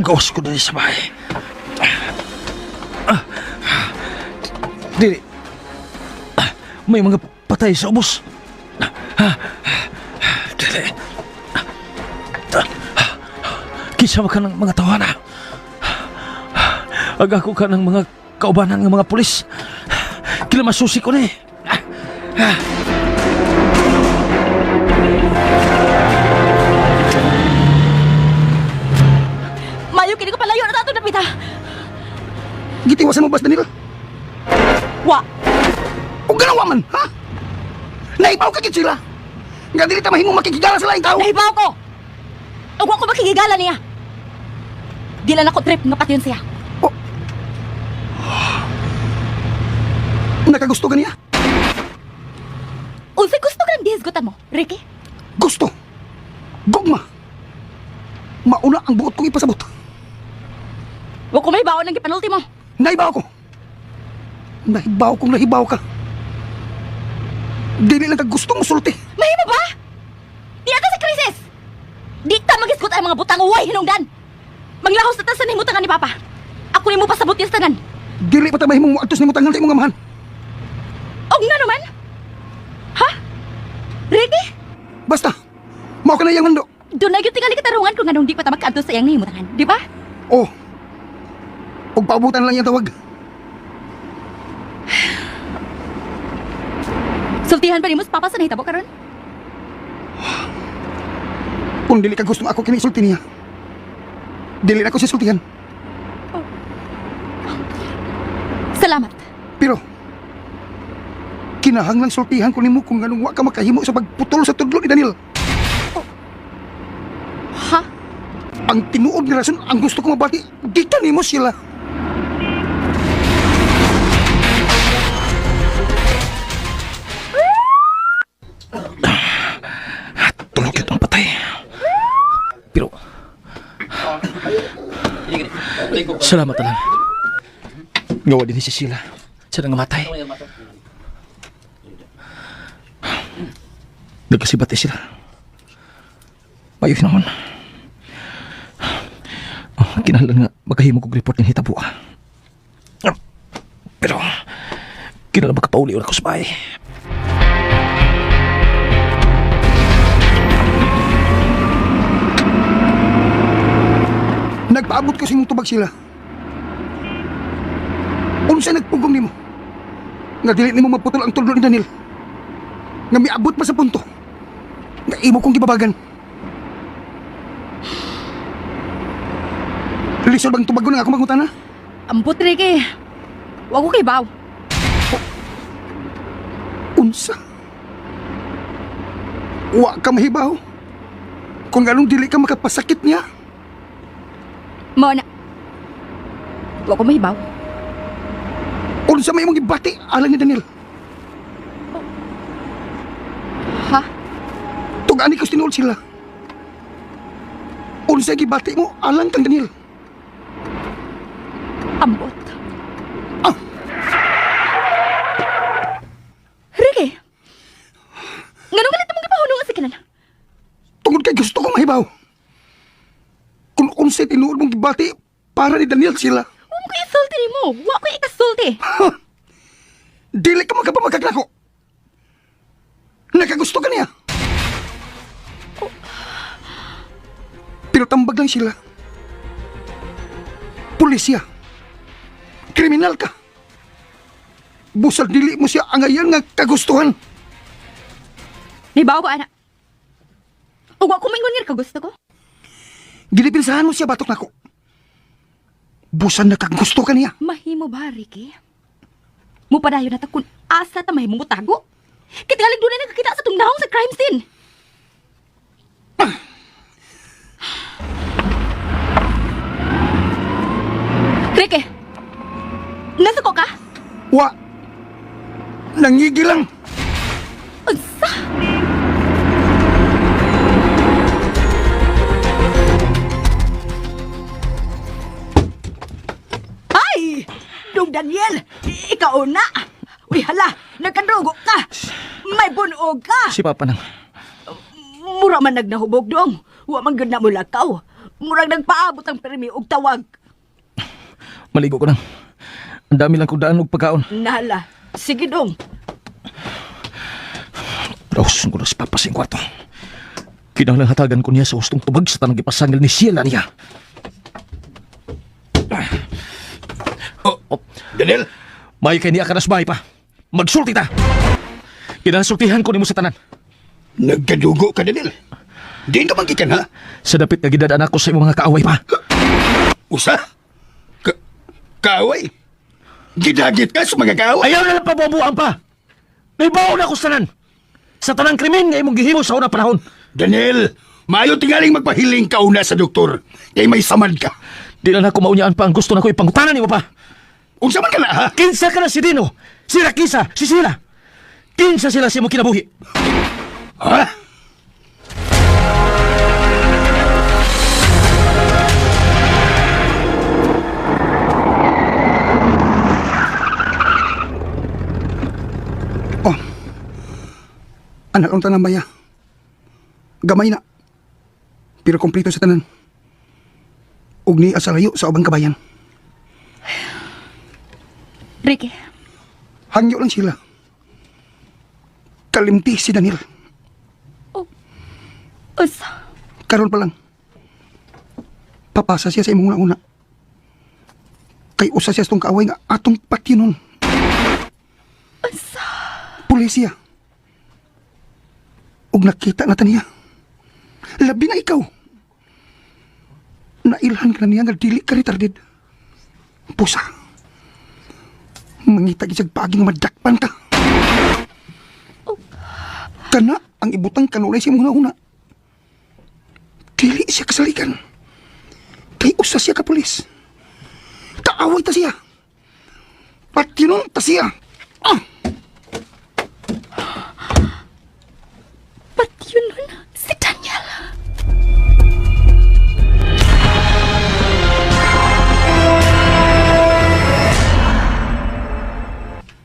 Gawas ko din sa bahay. Dili. May mga patay sa ubos. Dili. Kinsa man ka ng mga tawana. Agako ka ng mga kaubanan ng mga pulis. Kila masusi ko na eh. Mayo kini ko palayo na tato dapita. Gitiwasan mo bas Daniel? Wa. O ganawa man, ha? Naipaw ka gid sila. Nga dili ta mahimong makikigala sa laing tao. Nahibaw ko. Ug wa ko makigigala niya. Di lang ako trip nga patyon siya. Nakagusto ka niya? Unsay gusto ka ng dihisgutan mo, Ricky? Gusto. Gugma. Mauna ang buot kong ipasabot. Wa ko may baon ang gipanulti mo. Naibaw ko. Nahibaw kong nahibaw ka. Dili lang ka gusto mo sulti. Mahimo ba? Di ata sa krisis. Di ta magisgot ang mga butang way hinungdan. Manglahos na ta sa nimutangan ni Papa. Ako nimo pasabot niya sa tanan. Dili pa ta mahimong moadtos nimo tangan sa imong amahan. Og nga naman? Ha? Ricky? Basta, mao ka na iyang mando. Doon na yung tingali katarungan kung anong di pa ta magkaadto sa iyang nimutangan, di ba? Oh. Og paubutan lang iyang tawag. Sultihan pa nimo sa Papa sa nahitabo karon? Kung dili ka gusto ako kini sulti niya. Dili na ako siya sultihan. Salamat. Pero kinahanglan sultihan ko nimo kung anong wa ka makahimo sa pagputol sa tudlo ni Daniel. Ha? Ang tinuod nga rason ang gusto ko mabati, gikan nimo sila. Tulog yun ang patay. Pero... Salamat tanan. Gawa din si Sheila. Siya nang matay. Nagkasibat eh sila. Mayo naman. Oh, kinahanglan nga makahimo kog report ng hitabo. Ah. Pero kinahanglan makapauli ora ko sa bahay. Nagpaabot ko sa imong tubag sila. Unsa nagpugong nimo? Nga dili nimo maputol ang tudlo ni Daniel. Nga miabot pa sa punto. Nga imo kong gibabagan. Lisod bang tubag ko nga ako mangutana? Ambot, Ricky. Wa ko kay baw. Unsa? Wa ka mahibaw. Kung anong dili ka makapasakit niya. Mao na. Wa ko mahibaw. Unsa may imong gibati alang ni Daniel. Ha? Tug-ani ko tinuod sila. Unsa gibati mo alang kang Daniel. Ambot. Ah! Unsay tinuod mong gibati para ni Daniel sila. Huwag mo ko isulti nimo. Wa ko ikasulti. Dili ka magkapamakag nako. Nakagusto ka niya. Pero tambag lang sila. Pulisya. Kriminal ka. Busal dili mo siya angayan nga kagustuhan. Nibaw ba, anak? O wa ko maingon nga kagusto ko. Gilipinsahan mo siya batok nako. Busan nakagusto ka niya. Mahimo ba, Ricky? Mupadayon na ta kung asa ta mahimo mo tago. Kitalig doon na nakakita sa tungdahong sa crime scene. Ricky! Nasuko ka? Wa. Nangigilang. Unsa? Ay! Dong Daniel, ikaw na! Uy, hala, nagkandrugo ka! May bunog ka! Si Papa nang. Mura man nagnahubog dong. Wa man gyud na mo lakaw. Murag nagpaabot ang permi og tawag. Maligo ko nang. Ang dami lang kong daan og pagkaon. Nahala. Sige dong. Raos ko na si Papa sa iyang kwarto. Kinahanglan hatagan ko niya sa hustong tubag sa tanang gipasangil ni Sheila niya. Oh, Daniel, May kay niya ka na sa bahay pa. Magsulti ta. Kinahanglan ko nimo sa tanan. Nagkadugo ka, Daniel. Di ka manggikan, ha? Sa dapit nga gidadaan ako sa imong mga kaaway pa. Usa? Kaaway? Gidagit ka sa mga kaaway? Ayaw na lang pabubuan pa. Naibaw na ako sa tanan. Sa tanang krimen nga imong gihimo sa unang panahon. Daniel, maayo tingaling magpahiling ka una sa doktor. Kay may samad ka. Di na nako maunyaan pa ang gusto nako ipangutanan nimo pa. Unsa man ka na, ha? Kinsa ka na si Dino, si Rakisa, si Sila. Kinsa sila sa imong kinabuhi. Ha? Oh. Anak lang tanan baya. Gamay na. Pero kompleto sa tanan. Ug ni asa layo sa ubang kabayan. Ricky, Hangyo lang sila. Kalimti si Daniel. unsa? Karon pa lang. Papasa siya sa imong una-una. Kay usa siya sa tong kaaway nga atong patyinon. Unsa? Pulisya. Ug nakita na ta niya. Labi na ikaw. Nailhan ka na niya nga dili ka retarded. Pusa. Mangita gid siyag paagi nga madakpan ka. Kana ang ibutang kanunay sa imong una-una. Dili siya kasalikan. Kay usa siya ka pulis. Kaaway ta siya. Patyinon ta siya. Ah! Ba't yun nun? Si Daniel.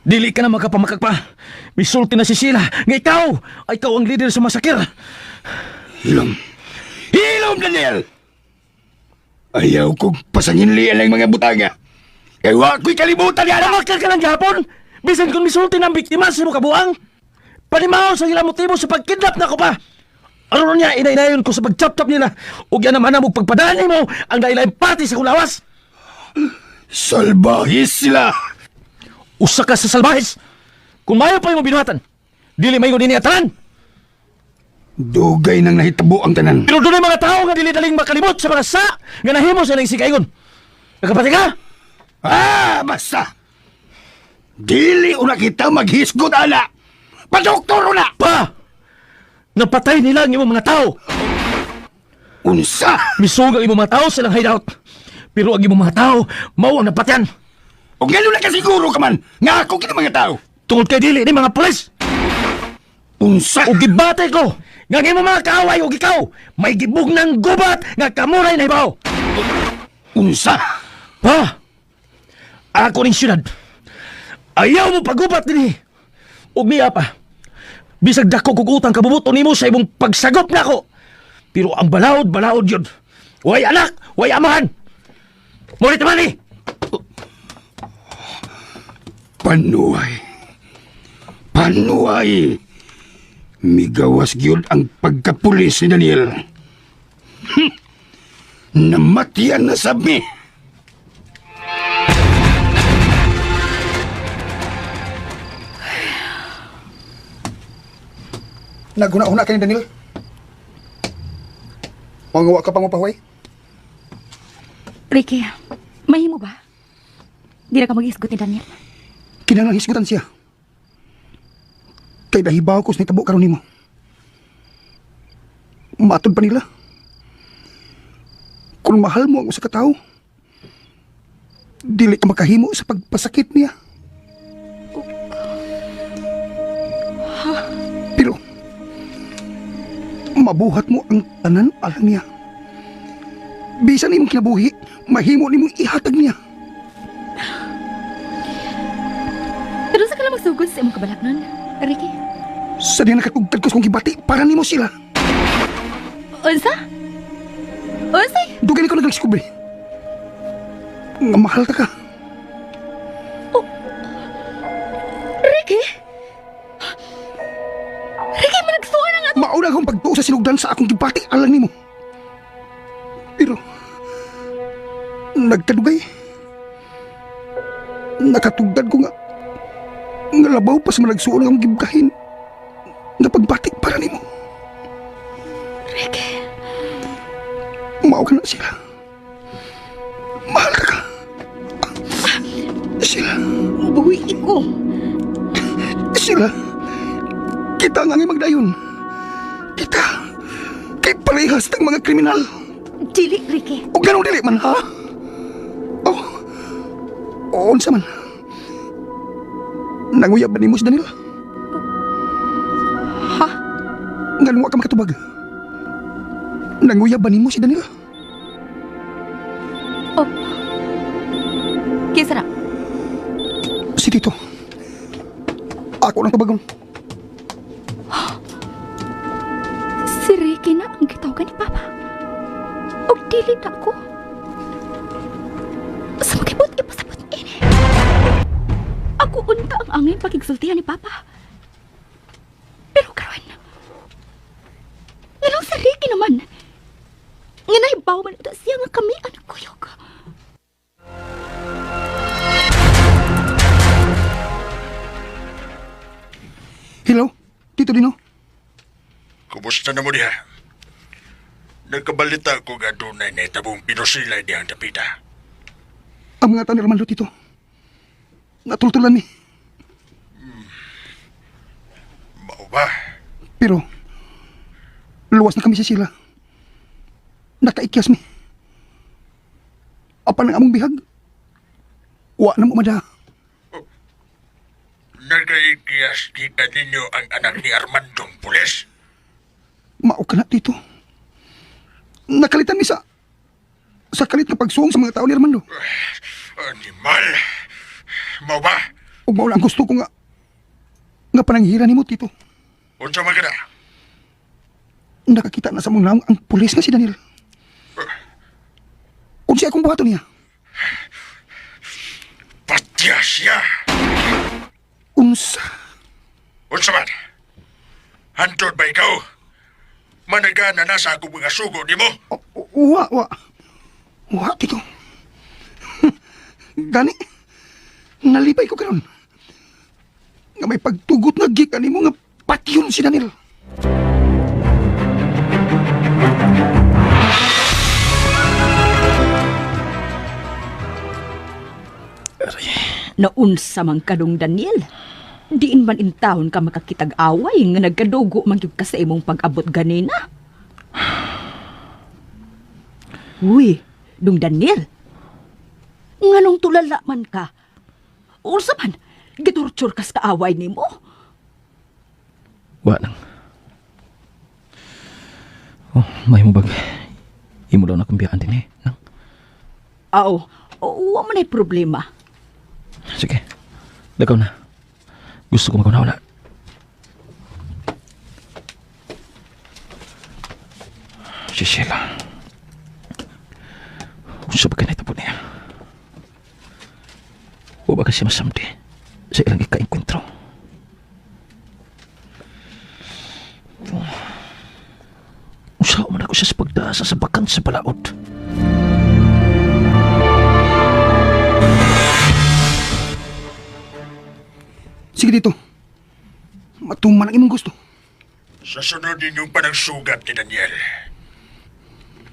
Dili ka na makapamakak pa. Misulti na si Sheila nga ikaw ay ikaw ang leader sa masakir. Hilom. Hilom, Daniel! Ayaw kong pasangin liyan ang mga butanga. Kay wa ko'y kalibutan yan! Pamakak ka lang gihapon. Bisan kung misulti ng biktima sa imong kabuang. Panimaw sa ilang motibo sa pagkidnap na ko pa. Aron niya, inainayon ko sa pagchap-chap nila. Ug yan naman ang pagpadani mo ang dailaing pati sa kulawas. Salbahis sila! Usa ka sa salbahis. Kung mayo pa imong binuhatan, dili may nini tanan. Dugay nang nahitabo ang tanan. Pero dunay mga tao nga dili daling makalimot sa mga sa nga nahimo sa ilang sikaingon. Nakapati ka? Ah, basta! Dili una kita maghisgot, ala! Padoktor una! Pa! Napatay nila ang imong mga tao. Unsa! Misug ang imong mga tao sa ilang hideout. Pero ang imong mga tao, mao ang napatyan. O ngano na kasiguro ka man nga ako kini mga tao? Tungod kay dili ni mga pulis. Unsa! O gibate ko nga ang imong mga kaaway ug ikaw may gibug ng gubat nga kamuray na ibaw. Unsa! Pa! Ako ning syudad. Ayaw mo pagubat dinhi. Ug niya pa. Bisag dako kog utang kabubuto nimo sa imong pagsagop nako. Pero ang balaod balaod yun. Way anak! Way amahan! Mulit naman eh! Panuay. Panuay. Migawas gyud ang pagkapulis ni Daniel. Namatian na sab mi. Naghuna-huna ka ni Daniel. Mangawa ka pa mo pahuway? Ricky, mahimo ba? Di na ka mag-isgot ni Daniel. Kinahanglan hisgutan siya. Kay dahibaw ko sa nitabo karon nimo. Matud pa nila. Kung mahal mo ang usa ka tawo, dili ka makahimo sa pagpasakit niya. Pero mabuhat mo ang tanan alang niya. Bisan imong kinabuhi, mahimo nimong ihatag niya. Pero sa ka lang magsugod sa imong kabalaknon, Ricky? Sa di nakatugtad ko sa kong gibati para nimo sila. Unsa? Unsa? Dugay ni ko nagdiskubre. Nga mahal ta ka. Ricky? Ricky, managsuon na nga! Mauna akong pagtuo sa sinugdan sa akong gibati alang nimo. Pero nagkadugay. Nakatugdad ko nga nga labaw pa sa malagsuon akong gibkahin nga pagbati para nimo. Ricky, Mao ka na sila. Mahal ta ka. Sila. buhi ko. Sila. Kita nga ang magdayon. Kita. Kay parehas tang mga kriminal. Dili, Ricky. O ganun dili man, ha? Oh. O, unsa man. Nanguyab ba nimo si Daniel? Ha? Nganong wa ka makatubag? Nanguyab ba nimo si Daniel? Oh. Kinsa na? Si Tito. Ako nang tubagon. Si Ricky na ang gitawagan ni Papa. Og dili na ako. Sa makibot ipasabot ini. Ako unta ang angin pakigsultihan ni Papa. Pero karon, nganong si Ricky naman, nga nahibaw man uta siya nga kami ang nagkuyog. Hello? Tito Dino? Kumusta na mo diha? Nagkabalita ko nga dunay na itabong pinusilay dihang dapita. Ang mga tao ni Armando, Tito. Natultulan ni. Mao ba? Pero, luwas na kami sa sila. Nakaikyas mi. Apan ang among bihag. Wa na mo mada. Nagaikiyas kita ninyo ang anak ni Armandong pulis. Mao ka na, Tito. Nakalitan mi sa kalit na pagsuong sa mga tao ni Armando. Animal! Mao ba? Ug mao lang ang gusto ko nga nga pananghira nimo, Tito. Unsa man kana? Nakakita na sa mong naong ang pulis nga si Daniel. Unsa akong buhaton niya? Patya siya! Unsa? Unsa man? Hantod ba ikaw? Managana na sa akong mga sugo nimo? Wa, wa. Wa, Tito. Gani, nalipay ko karon. Nga may pagtugot na gikan nimo nga patyon si Daniel. Naunsa man kadong Daniel. Diin man intahon ka makakitag away nga nagkadugo man gyud ka sa imong pag-abot ganina. Uy, dung Daniel. Nganong tulala man ka? Unsa man? Gitorture kas kaaway nimo? Wa nang. Oh, may mo bag. Imo daw na akong biyaan din eh. Nang. Aw, wa man ay problema. Sige. Lagaw na. Gusto ko maguna-una. Si Sheila. Unsa ba kay nahitabo niya? Wa ba kasi masamdi sa ilang ika-enkwentro? Unsa man ako siya sa pagdasa sa bakan sa balaod? Sige dito. Matuman ang imong gusto. Sa sunod ninyong panagsugat ni Daniel,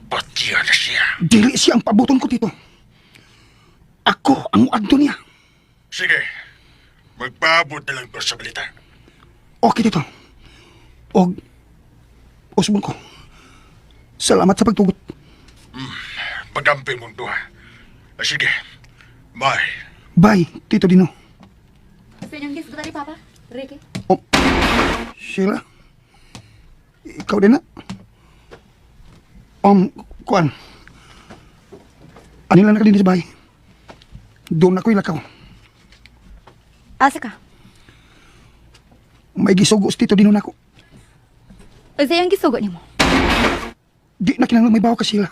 patya na siya. Dili siya ang pabuton ko, Tito. Ako ang muadto niya. Sige, magpaabot na lang ko sa balita. Okay, Tito. Og, usbon ko. Salamat sa pagtugot. Pagamping mong duha. Ah, sige, bye. Bye, Tito Dino. Sa inyong kiss ko Papa. Ricky. Oh, Sheila? Ikaw din na? Kuan. Anila na ka din sa bahay. Doon ako'y lakaw. Asa ka? May gisugo si Tito Dino nako. Unsa yung gisugo nimo? Di na kinahanglan may bawo ka, Sheila.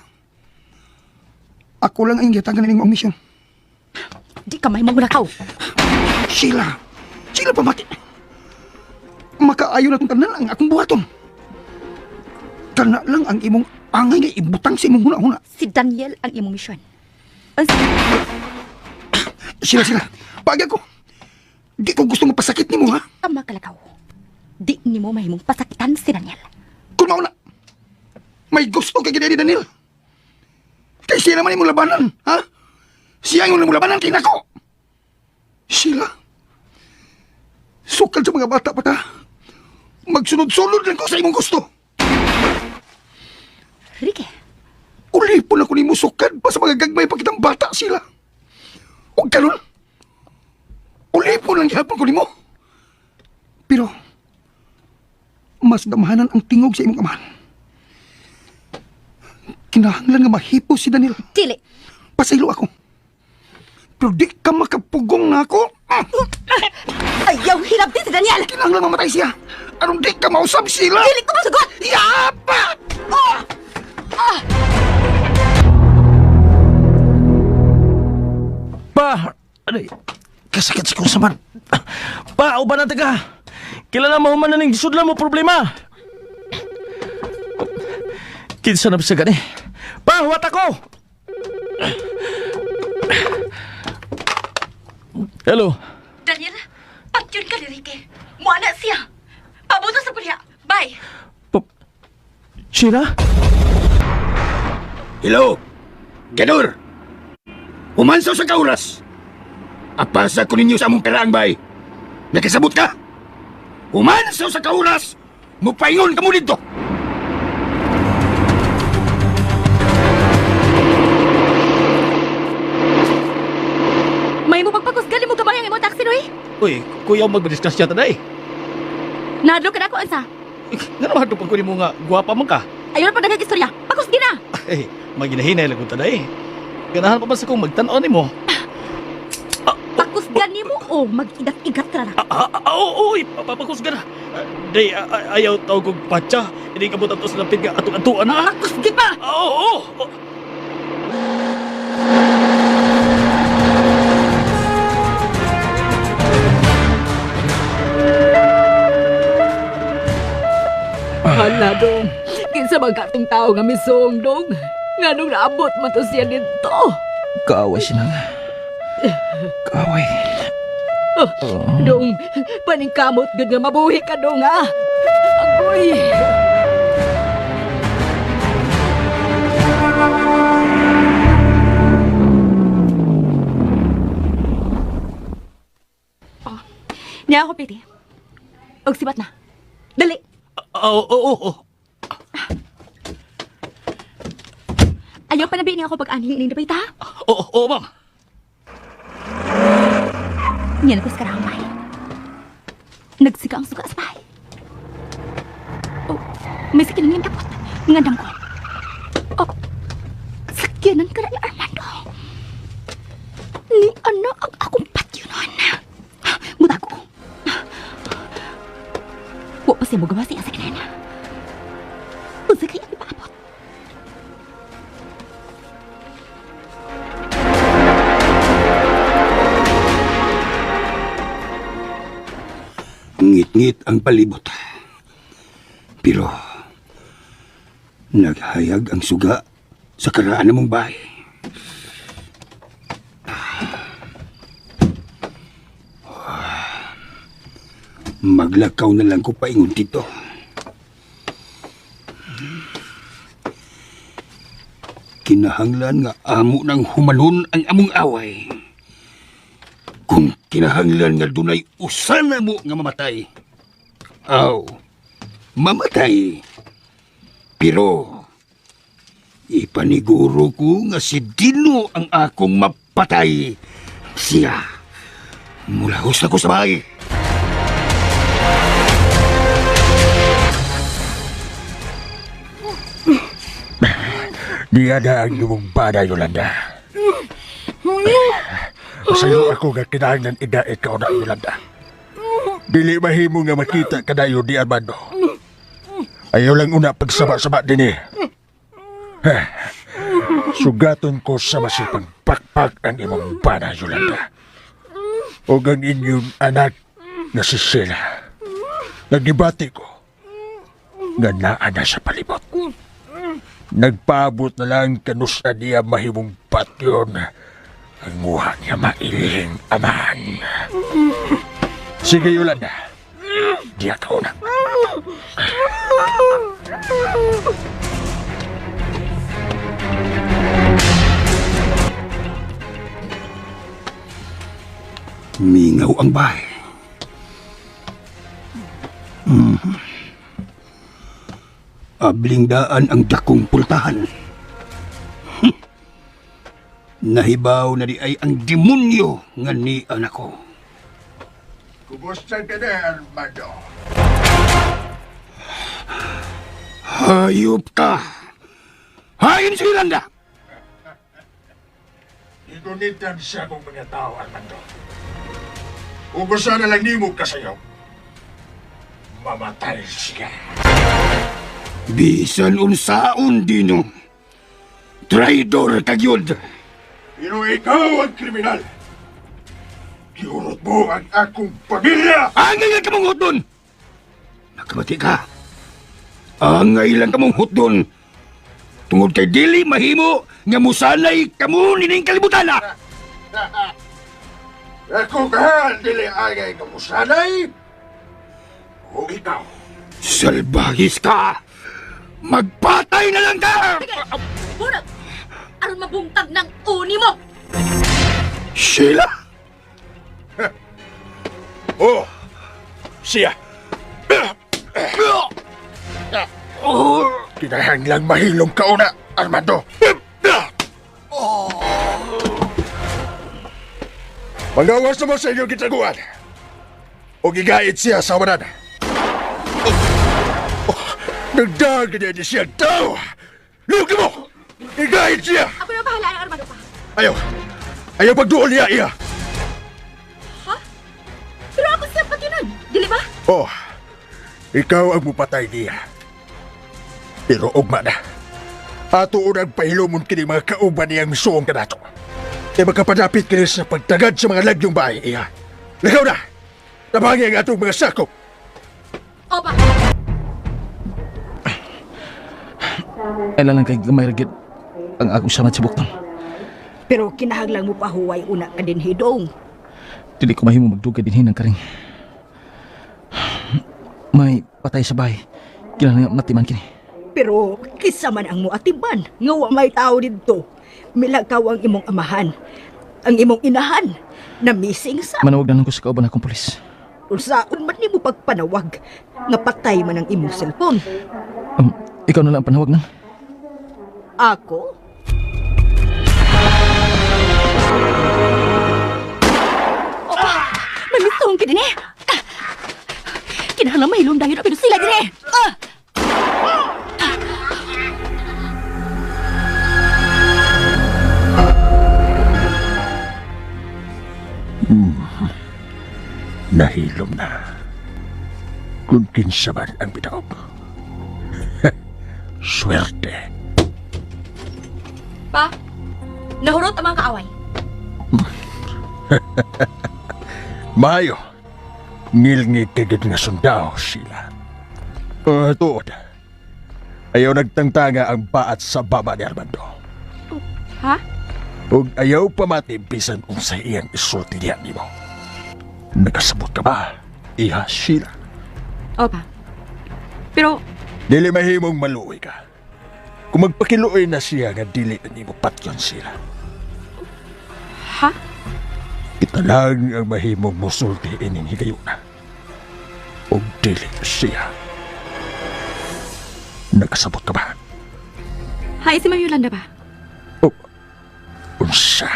Ako lang ang gitagan nining maong misyon. Di ka may mangulakaw. Sheila! Sheila, pamati! Makaayo na itong tanan ang akong buhaton. Kana lang ang imong angay nga ibutang sa imong huna-huna. Si Daniel ang imong misyon. Unsa? Sheila, Sheila, pagi ako. Di ko gusto mapasakit nimo, ha? Ka makalakaw. Di nimo mahimong pasakitan si Daniel. Kung mauna, may gusto kay ni Daniel. Kay siya naman imong labanan, ha? Siya ang imong labanan kay nako. Sheila, sukal sa mga bata pa ta. Magsunod-sunod lang ko sa imong gusto. Ricky, Ulipon ako nimo sukad pa sa mga gagmay pa kitang bata sila. Huwag karon. Ulipon lang gihapon ko nimo. Pero mas damhanan ang tingog sa imong amahan. Kinahanglan nga mahipo si Daniel. dili. Pasaylo ako. Pero di ka makapugong na ako. Ah! Ayaw hilabti si Daniel. Kinahanglan mamatay siya. Aron di ka mausab sila. Dili ko masugot. Yapa! Pa! Aray, kasakit sa kong saman. Pa, uban na taga. Kilala mo man na ning sudlan mo problema. Kinsa na ba sa gani? Pa, huwat ako! Hello. Daniel, patyon ka ni Ricky. Muana siya. Pabuto sa puliya. Bye. Pa Sheila? Hello? Ganor! Umansaw sa kauras! Apasa ko ninyo sa among kalaang bay. Nakasabot ka? Umansaw sa kauras! Mupaingon ka mo dito! May mo pagpakusgan mo gamay ang imong taxi, Noy. Uy, kuya magdiscuss siya taday. Nadlo ka na ako, ansa. Nga naman pa ko nimo nga gwapa man ka. Ayaw na pa daghang istorya. Pakusgi na. Ay, maginahinay lang ko taday. Ganahan pa ba sa kong magtan-on nimo? Pakusgan nimo o mag-igat-igat ka na. Oo, oy, papakusgan na. Day, ayaw tawag kong patsa. Hindi ka ato sa lapit nga atong atuan na. Pakusgi pa! Oo, oo. Hala, dong. Kinsa man katong tao nga misong, dong. Nganong naabot man to siya dito. Kaaway siya na. Kaaway. Dong, paningkamot gud nga mabuhi ka, dong, ha? Agoy! Niya ako, Piti. Og sibat na. Dali. Oo, oo, oo. Ayaw pa na niya ako pag-anhi ining dapit, ha? Oo, oo, ma'am. Niyan ako sa karamay. Nagsiga ang suga sa bahay. Oh, may sakyanan niyang dapot. Ngandam ko. Oh, sakyanan ka na ni Armando. Ni ano ang akong patyunon. Mutago ko. Wa pa siya magawa sa iya sakyanan. Unsa kaya ang ipaabot? Ngit ang palibot. Pero naghayag ang suga sa karaan namong bahay. Maglakaw na lang ko paingon dito. Kinahanglan nga amo ng humanon ang among away. Kung kinahanglan nga dunay usa na mo nga mamatay. Aw, mamatay. Pero ipaniguro ko nga si Dino ang akong mapatay. Siya, mulahos na ko sa bahay. Diya na ang imong bana, Yolanda. Masayo ako nga kinahanglan idait ka na, Yolanda. Dili mahimo nga makita kadayon ni Armando. Ayaw lang una pagsama-sama din eh. Sugaton ko sa masipang pakpak ang imong bana, Yolanda. O ang inyong anak na si Sheila. Nagibati ko nga naa na sa palibot. Nagpaabot na lang kanusa niya mahimong patyon ang muha niya mailihing amahan. Sige, Yolanda. Diya ka una. Mingaw ang bahay. Mhm. Abling daan ang dakong pultahan. Nahibaw na di ay ang demonyo nga ni anak ko. Kumusta ka na, Armando? Hayop ka! Hayin si Yolanda! Igunitan siya kong mga tao, Armando. Kung sana lang nimo kasayaw, mamatay siya. Bisan unsaon dino. Traidor ka gyud. Pero ikaw ang kriminal. Giurot mo ang akong pamilya! Angay lang kamong hutdon! Nakabati ka. Angay lang kamong hutdon. Tungod kay dili mahimo nga musanay kamo nining kalibutan ah. Ako ka, dili angay kamusanay. O ikaw. Salbahis ka! Magpatay na lang ka! Bunag! Aron mabungtag ng uni mo! Sheila! Oh, siya. Oh! Kinahanglang mahilom ka una, Armando. Magawas na mo sa inyong gitaguan. O gigait siya sa wanan. Oh, oh, nagdagan niya siya tao. Lugi mo! Igait siya! Ako na bahala ng Armando pa. Ayaw! Ayaw pagduol niya, iya! Ha? Pero ako siya pati nun, dili ba? Oh, ikaw ang mupatay niya. Pero ugma na. Ato unang pahilumon kini mga kauban niyang suong kanato. Kaya makapadapit kini sa pagtagad sa mga lagyong bahay, iya. Likaw na! Tabangi ang atong mga sakop. Opa! Ay lang kay gamay ra gyud ang akong samad sa bukton. Pero kinahanglan mo pahuway una ka din hidong. Dili ko mahimo magdugay dinhi ng karing. May patay sa bahay. Kinahanglan nga matiman kini. Pero kisa man ang muatiban nga wa may tao didto. Milakaw ang imong amahan, ang imong inahan, na missing sa Manawag na lang ko sa kauban akong pulis. unsaon man nimo pagpanawag nga patay man ang imong cellphone. Ikaw na lang ang panawag nang. Ako? May misong ka din eh! Ah! Kinahanglan mahilom dayon pero sila din eh! Ah! Nahilom na. Kung kinsa man ang bitaog. Swerte. Pa, nahurot ang mga kaaway. Mayo. Ngilngig kagid nga sundao sila. Tuod. Ayaw nagtangtanga ang baat sa baba ni Armando. Ha? Ug ayaw pamati bisan unsay iyang isulti diha nimo. Nakasabot ka ba? Iha sila. Opa. Pero, Dili mahimong maluoy ka. Kung magpakiluoy na siya nga dili na nimo patyon sila. Ha? Kita lang ang mahimong musulti ining higayuna. Ug dili siya. Nakasabot ka ba? Hi, si Ma'am Yolanda ba? O, unsa?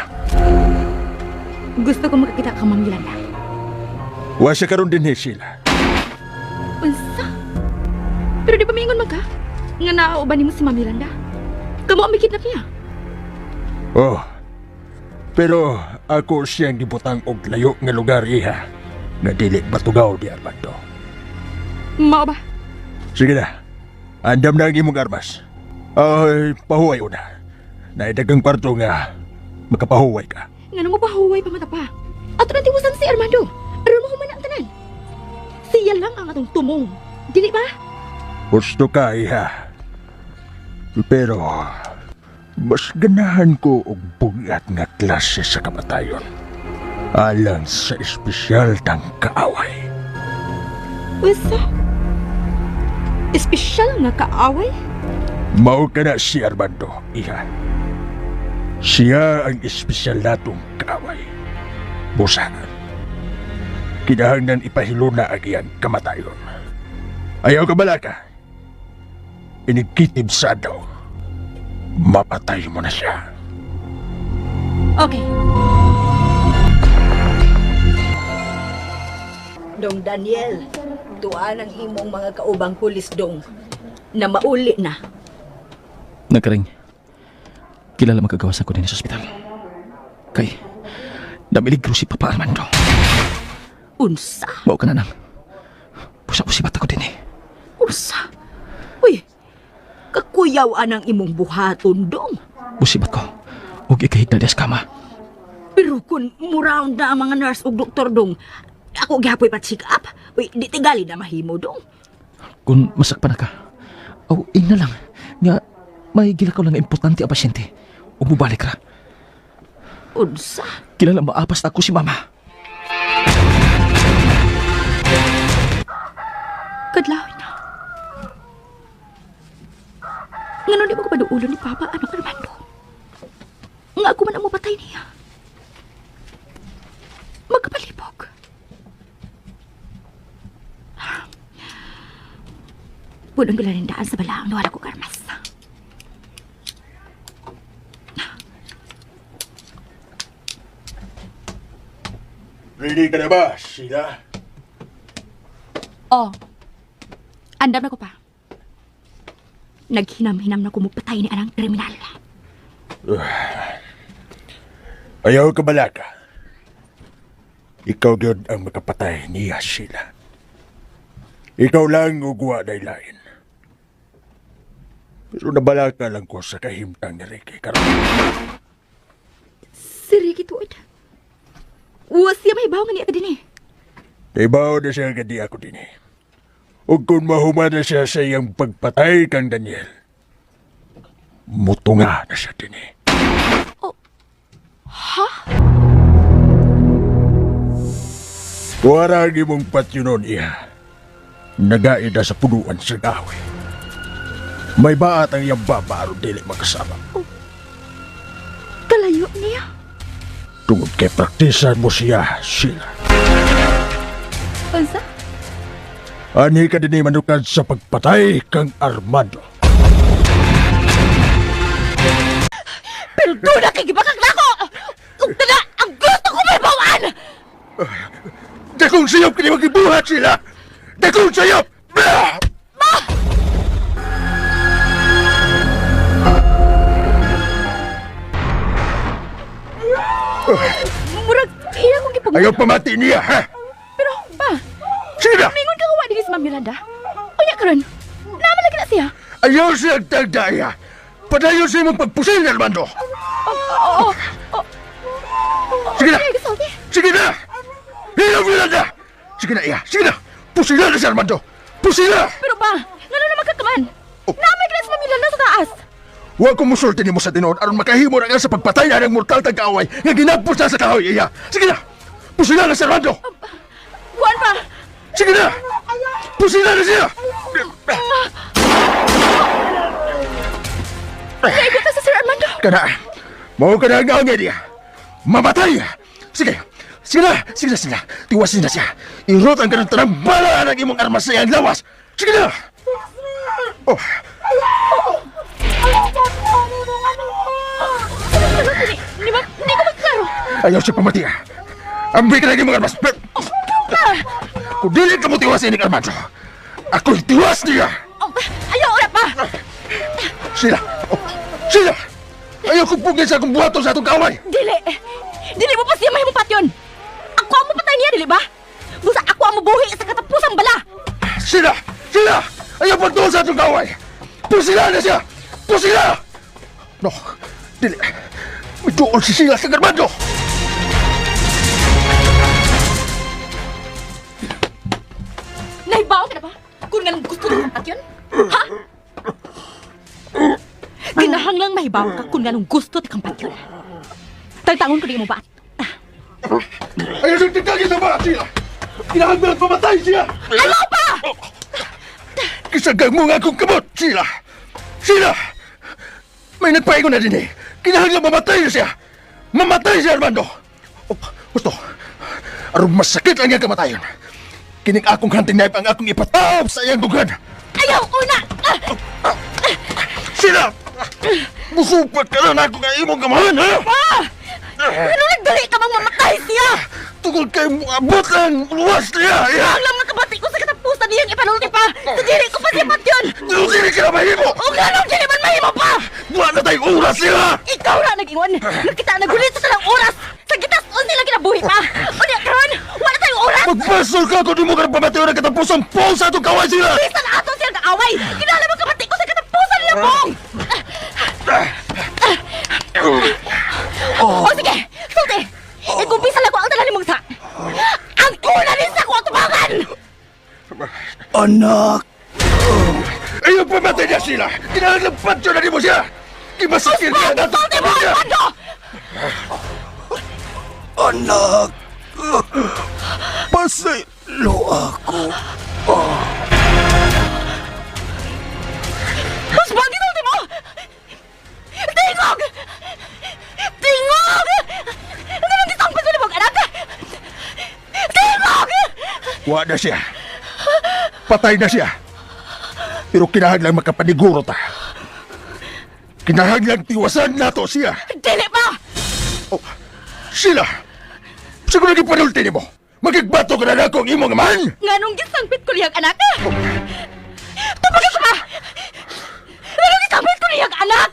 Gusto ko makakita ka, Ma'am Yolanda. Wa siya karon dinhi sila. Unsa? Pero di ba mingon man ka? Nga naauban nimo si Ma'am Yolanda? Kamo ang kidnap niya. Oh. Pero ako siyang gibutang og layo nga lugar iha nga dili batugaw di Armando. Mao ba? Sige na. Andam na ang imong armas. Ay, pahuway una. Naidagang kwarto nga makapahuway ka. Nga nang pahuway pa mata pa. Ato nang tiwasan si Armando. Aron mo human ang tanan. Siya lang ang atong tumong. Dili ba? Gusto ka, iha. Pero, mas ganahan ko og bugat nga klase sa kamatayon. Alang sa espesyal tang kaaway. Unsa? Espesyal nga kaaway? Mao ka na si Armando, iha. Siya ang espesyal natong kaaway. Busa. Kinahanglan ipahiluna ang iyang kamatayon. Ayaw ka balaka. Inigkitib sa daw. Mapatay mo na siya. Okay. Dong Daniel, tuan ang imong mga kaubang pulis dong na mauli na. Nagkaring, kilala magkagawasan ko din sa ospital. Kay, namiligro si Papa Armando. Unsa? Mao ka na nang. Pusa-pusi bata ko din eh. Unsa? Uy, kakuyaw anang imong buhaton dong. Busibat ko. Huwag ikahigda des kama. Pero kung muraon na ang mga nurse ug doktor dong, ako gihapoy pa check up. Uy, di tingali na mahimo dong. Kung masakpan na ka, aw, ina lang. Nga, may gilakaw lang nga importante ang pasyente. Ug mubalik ra. Unsa? Kilala maapas na ako si Mama. Kadlawin na. Ngano di mo ko paduulo ni Papa anak Armando? Nga ako man ang mapatay niya. Magkapalibog. Punong ko sa balaang nawala ko karmas. Ready ka na ba, Sheila? Oh. Andam na ko pa. Naghinam-hinam na ko mupatay ni anang kriminal. Ayaw ka balaka. Ikaw gyud ang makapatay niya, Sheila. Ikaw lang ugwa na ilain. Pero nabalaka lang ko sa kahimtang ni Ricky karon. Si Ricky tuod. Uwas siya may bawo nga niya din eh. Ibaw na siya nga di ako din eh. Ug kung mahuman na siya sa iyang pagpatay kang Daniel, mutunga na siya din eh. Oh, ha? Wala ang imong patyonon iya. Nagaida sa punuan sa gawi. May baat ang iyang baba aron dili makasama. Oh, kalayo niya. Tungod kay praktisan mo siya, Sheila. Unsa? Ani ka din manukad sa pagpatay kang Armando. Pero doon na kay gibakak nako! Ug taga, ang gusto ko may bawaan! Dakong sayop kini magibuhat sila! Dakong sayop! Bah! Murag, iya kong gipag... Ayaw pamati niya, ha? Pero, ba? Sige na! Mingon ka kuha din si Ma'am Yolanda. Unya karon. Naman lagi na siya. Ayaw siya tagdaya! Padayon sa imong pagpusil, Armando! Oo, oo, oo. Sige na! Ay, gusto, Sige na! Hilom Yolanda! Sige na, iya. Sige na! Pusila na si Armando! Pusila! Pero pa, ngano naman ka kaman? Oh. Naamay ka na sa pamilya na sa taas. Wa ko musulti nimo sa tinuod aron makahimo ra ka sa pagpatay na ng mortal tag-away nga ginagpos na sa kahoy, iya. Sige na! Pusila na si Armando! Kuan pa. Sige na! Pusila na siya! Naigot na sa Sir Armando. Kana! Mao ka na ang angay niya! Mamatay! Sige! Sige na! Sige na, sige na! Tiwasin na siya! Irot ang kanang tanang bala ng imong armas sa iyang lawas! Sige na! Oh, Di ba? Hindi ko magklaro. ayaw siya pamatiya! Ambi ka na imong armas! Kung dili ka mo tiwasin ni Armando, ako'y tiwas niya! Oh, ayaw ora pa. Sila! Oh, sila! Ayaw kong pugin sa akong buhaton sa atong kaaway! Dili. Dili mo pa siya mahimong patyon. Ako ang mapatay niya, dili ba? Busa ako ang mabuhi sa katapusang bala. Sila! Sila! Ayaw pagtuon sa atong kaaway! Pusila na siya! Pusila! No! Dili! Miduol si Sila sa Armando! Nahibaw ka na ba? Kung nga gusto na kang patyon? Ha? Kinahanglang mahibaw ka kung nganong gusto ti kang patyon. Tagtangon ko di mo ba? Ayaw siyang tigtagin sa mga sila! Kinahanglan pamatay siya! Ayaw pa! Kisagang mo nga akong kamot! Sila! Sila! May nagpaingon na din eh! Kinahanglan mamatay na siya! Mamatay si Armando! Oh, gusto! Aron masakit ang iyang kamatayon! Kining akong hunting knife ang akong ipataop sa iyang dughan! Ayaw una! Ah! Sila! Musupat ka na ako nga imong kamahan, ha? Ah! Ano nagdali ka mang mamatay siya? Tungkol kay abot ang luwas niya! Iya! Ang lang makabati ko sa katapusan niyang ipanulti pa! Sa dili ko pa siya patyon! Dili ka na mahimo! O nga nung dili man mahimo pa! Wala na tayong oras niya! Ikaw na nag-ingon! Nakita nagulit sa talang oras! Sa gitas unti lang kinabuhi pa! Unya karon, wala tayong oras! Magbasol ka kung di mo ka na pamatayo ng katapusang pong sa atong kaway sila! Bisan ato siyang kaaway! Kinala mo kabati ko sa katapusan niya, Pong! O sige, sulti! Ikumpisa lang ko ang tanan mong sa... Ang kuna rin sa kuwang tubangan! Anak! Ayaw pamatay niya sila! Kinahanglan pansyo na nimo siya! Kimasakit niya na Sulti mo, Armando! Anak! Pasaylo ako. Husband, sulti mo! Tingog! Tingog! Ano nang gisangpit sa libog, anak? Tingog! Wa na siya. Patay na siya. Pero kinahanglan makapaniguro ta. Kinahanglan tiwasan nato siya. Dili pa! Oh, sila! Siguro gipanulti nimo. Magigbato ka na nako ang imong amahan! Nganong gisangpit ko niyang anak? Tumagal ka pa! Nganong gisangpit ko niyang anak?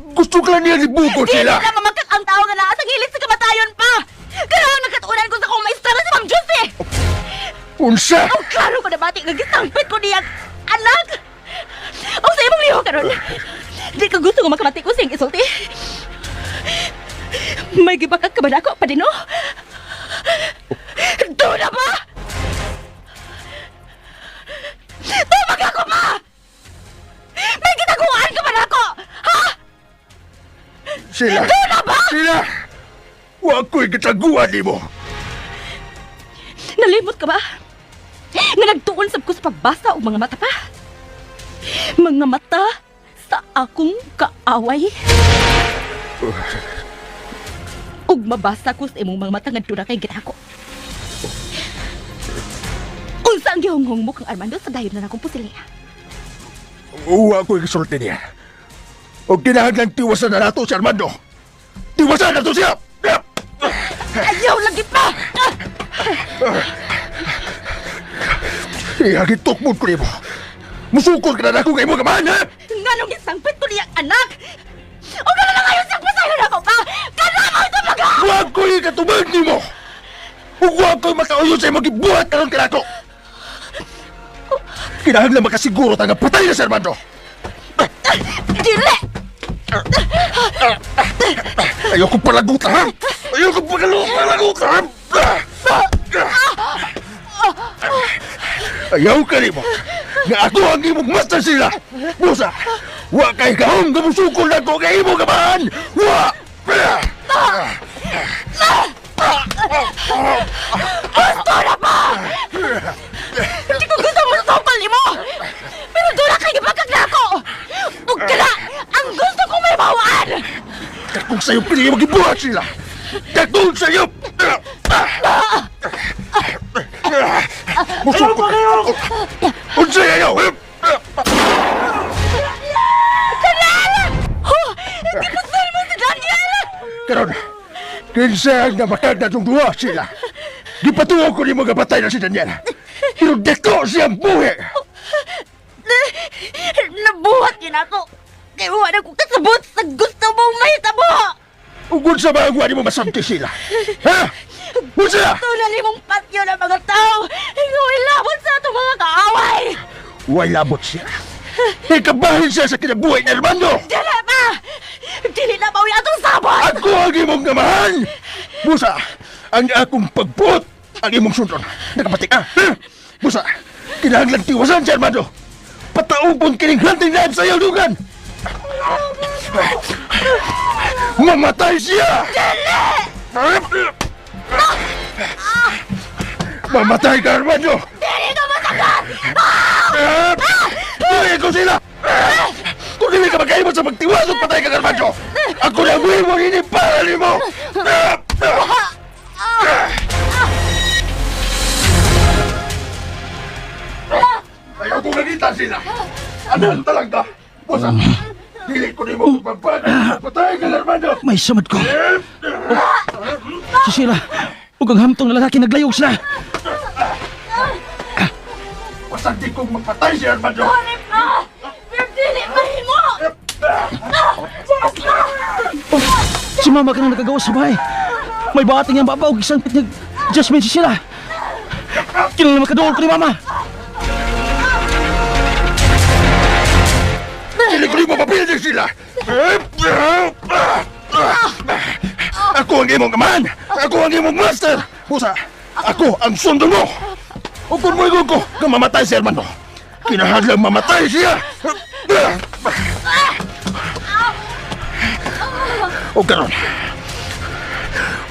Gusto ka lang niya libugon Dili sila! na mamakak ang tao nga naa sa ngilit sa kamatayon pa! Kailangan nagkatunan ko sa akong maestra na si Ma'am Josie! Unsa! Ang klaro ko na bati nga gisangpit ko niyang anak! O sa imong liho karon, di ka gusto nga makamati ko siyang isulti. May gibakak ka ba nako pa din, no? Doon na ba? Tumag ako pa! May gitaguan ka ba nako? Ha? Sila! Doon na ba? Sila! Wa ko'y gitaguan nimo! Nalimot ka ba? Nga nagtuon sab ko sa pagbasa og mga mata pa. Mga mata sa akong kaaway. Ug mabasa ko sa imong mga mata nga dura kay gitako. Unsa ang gihunghong mo kang Armando sa dayon na akong pusilya? Wa ko'y gisulti niya. O kinahanglan tiwasan na nato si Armando! Tiwasan na to siya! Ayaw lagi pa! Iya, gitukmod ko nimo. Musukol ka na nako kay imong amahan, ha? Nganong gisangpit ko niyang anak? O gano'n na ngayon siyang pasayon ako pa! Kanamo ito mga! Wa ko'y katubag nimo! Ug wa ko'y makauyon sa imong gibuhat karon kanako! Kinahanglan makasiguro ta nga patay na si Armando! Dili! Ayaw kong palagutan, ha? Ayaw kong palagutan, ha? Ayaw kalimot nga ako ang imong master sila. Busa, wa kay gahom nga musukol na ko kay imong amahan. Wa! Hindi ko gusto mo sukol nimo. Pero doon na kay gibagkag na ako. Ug kana ang gusto kong may bawaan. Dakong sa'yo pinili magibuhat sila. Dakong sa'yo! Musukol kayo! Unsay ayaw! Ho! Gipusol mo si Daniel! Karon, kinsa ang namatag na itong duha sila. Gipatuo ko ni mga batay na si Daniel. Pero dako siyang buhi. Nabuhat yun ako. Kaya wala ko kasabot sa gusto mong mahitabo. Ugod sa mga ni mo masamti sila. Ha? Unsa? Gusto na limong patyo ng mga tao. Ikaw labot sa atong mga kaaway. Way labot siya. Ikabahin siya sa kinabuhi ni Armando. Dili pa! Dili na mauwi atong sabot! Ako ang imong namahan! Busa, ang akong pagbuot ang imong sundon. Nakapatik ah! Ha? Busa, kinahanglan tiwasan si Armando. Pataupon kining hunting knife sa iyong dugan! Mamatay siya! Dili! Mamatay ka, Armando! Dili ka masagat! Dili ko sila! Kung dili ka magkaibot sa pagtiwas at patay ka, Armando! Ako na ang mo ini para nimo! Ayaw ko nakita sila! Ano talaga? Busa! Dili ko nimo pagpapag! Patay ka, Armando! May samad ko. Si Sheila, ug ang hamtong na lalaki naglayog sila. Pasanti kong mapatay si Armando! Sorry pa! Pero dili mahimo! Si mama ka nang nakagawa sa bahay. May bating niyang babaw, isang pit niya Jasmine si Sheila. Kinala makaduol ko ni mama. Dili ko nimo mapildi sila! Ako ang imong amahan! Ako ang imong master! Busa, ako ang sundon mo! O kung moingon ko, nga mamatay si Armando. Kinahanglang mamatay siya! O karon,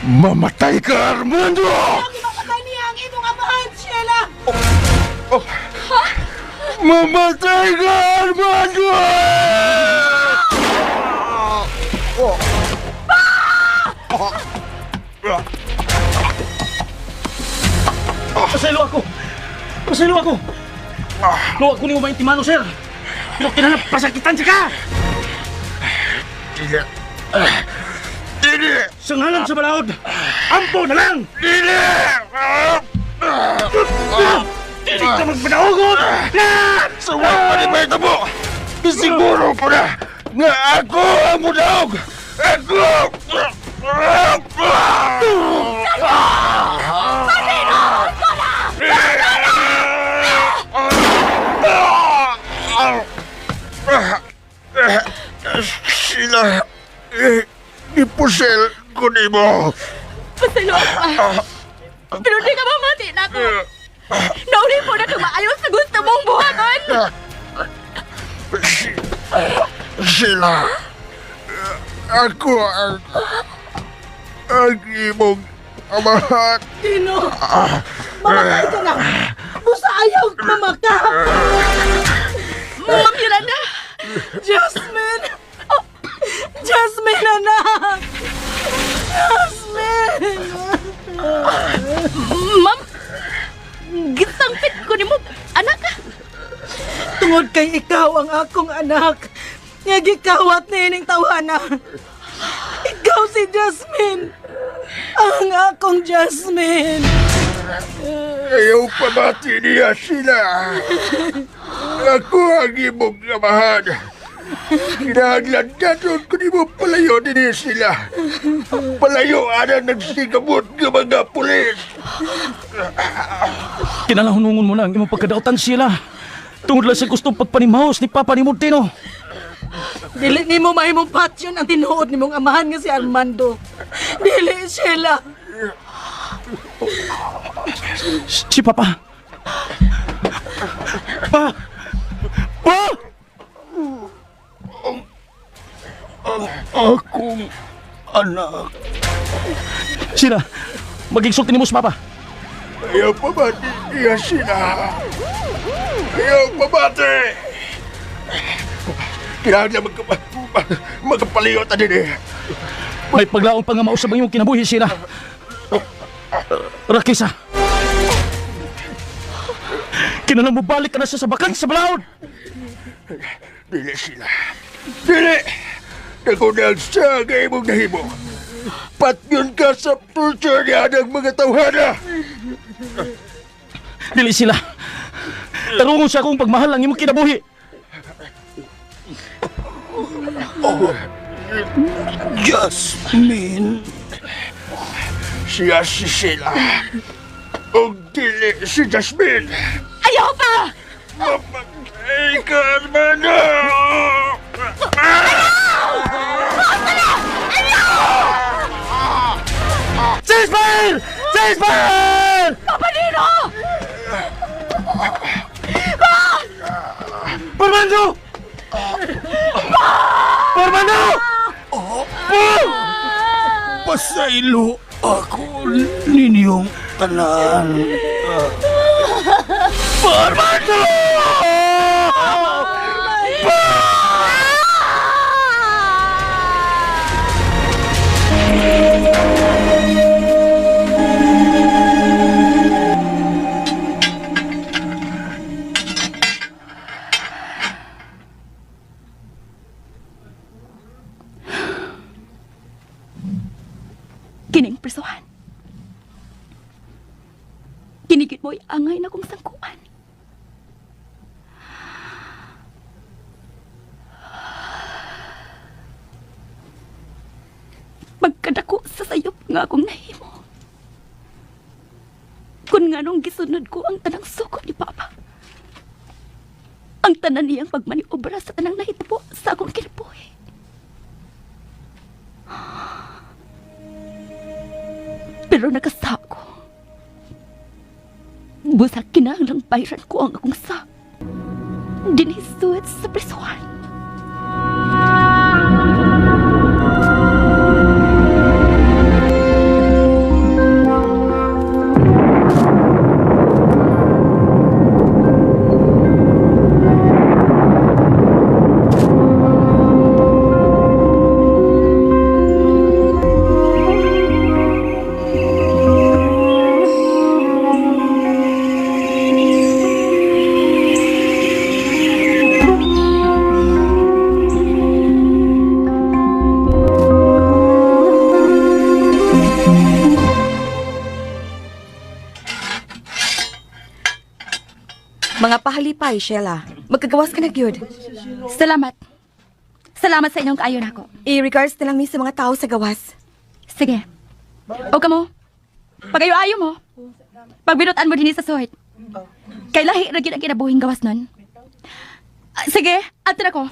mamatay ka, Armando! Mamatay niya ang imong amahan, Sheila! Mamatay ka, Armando! Pasaylo ako. Pasaylo ako. Luwa ko nimo maintimano, sir. Pero kinahanglan pasakitan siya ka. Dili. Dili! Sa ngalan sa balaod, ampo na lang! Dili! Dili ka magpanaugod! Sa wa pa ni Berta mo! Siguro ko na nga ako ang mudaog! Ako! Sila, eh, ipusel ko nimo. Pasaylo ako pa. Pero di ka mamati na ako. Nauli po na kang maayo sa gusto mong buhaton. Sila, ako ang imong amahan. Dino! Mamatay ka na! Busa ayaw mamaka! Ma'am Yolanda! Jasmine! Jasmine, anak! Jasmine! Ma'am! Gisangpit ko nimo, anak ka. Tungod kay ikaw ang akong anak, nga gikawat na ining tawhana. Ikaw si Jasmine! Ang akong Jasmine! Ayaw pamati niya sila. Ako ang imong amahan. Kinahanglan daton ko nimo palayo dinhi sila. Palayo ana nagsigamot nga mga pulis. Kinalahunungon mo na ang imong pagkadautan sila. Tungod lang sa gustong pagpanimaos ni Papa ni Montino. Dili nimo mahimong patyon ang tinuod nimong amahan nga si Armando. Dili, Sheila. Si Papa. Pa! Pa! Akong anak. Sila, magigsulti nimo sa papa. Ayaw pabati niya sila. Ayaw pabati! Kailangan niya magkapaliyot na din eh. May paglaong pa nga mausab ang imong kinabuhi sila. Rakisa. Kinahanglan mo balik ka na siya sa bakang sa balaod. Dili sila. Dili! Nagunag siya nga imong nahimo. Patyon ka sa future niya ng mga tawhana. Dili sila. Tarungon sa akong pagmahal ang imong kinabuhi. Jasmine. Siya si Sheila. Og dili si Jasmine. Ayaw pa! Mapatay ka, Armando! Jasmine! Jasmine! Papa Nino! Parmando! Parmando! Pasaylo ako ninyong tanan. Parmando! Kining prisuhan. Kinigit mo'y angay na kong sangkuan. Pagkadako sa sayop nga akong nahimo. Kun nga nung gisunod ko ang tanang suko ni Papa. Ang tanan niyang pagmaniobra sa tanang nahitabo sa akong kinabuhi. Pero nakasa ko. Busa kinahanglang bayran ko ang akong sa. Dinisuot sa prisuhan. Mga pahalipay, Sheila. Magkagawas ka na, gyud. Salamat. Salamat sa inyong kaayo nako. I-regards na lang mi sa mga tao sa gawas. Sige. O kamo. Pagayo-ayo mo. Pagbinutan mo din sa suhit. Kay lahi ra gid ang kinabuhing gawas nun. Ah, sige, ato na ko.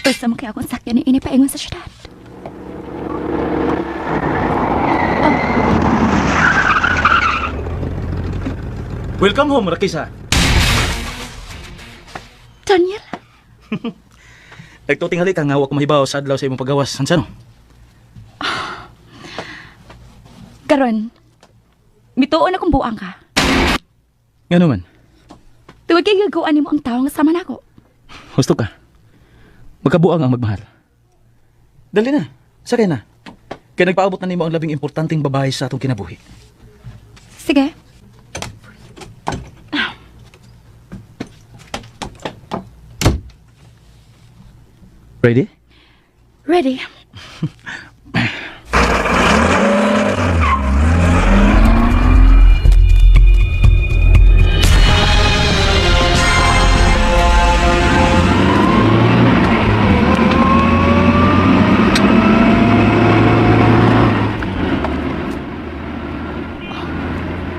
Basta mo kaya akong sakyan ni ini paingon sa syudad. Welcome home, Rakisa. Daniel? Nagtutinghali ka nga wa ko mahibaw sa adlaw sa imong pagawas. Ansa no? Karon, mituon akong buang ka. Ngano man? Tungod kay gagawa nimo ang tawo nga sama nako. Husto ka. Magkabuang ang magmahal. Dali na. Sakay na. Kaya nagpaabot na nimo ang labing importanteng babae sa atong kinabuhi. Sige. Ready? Ready.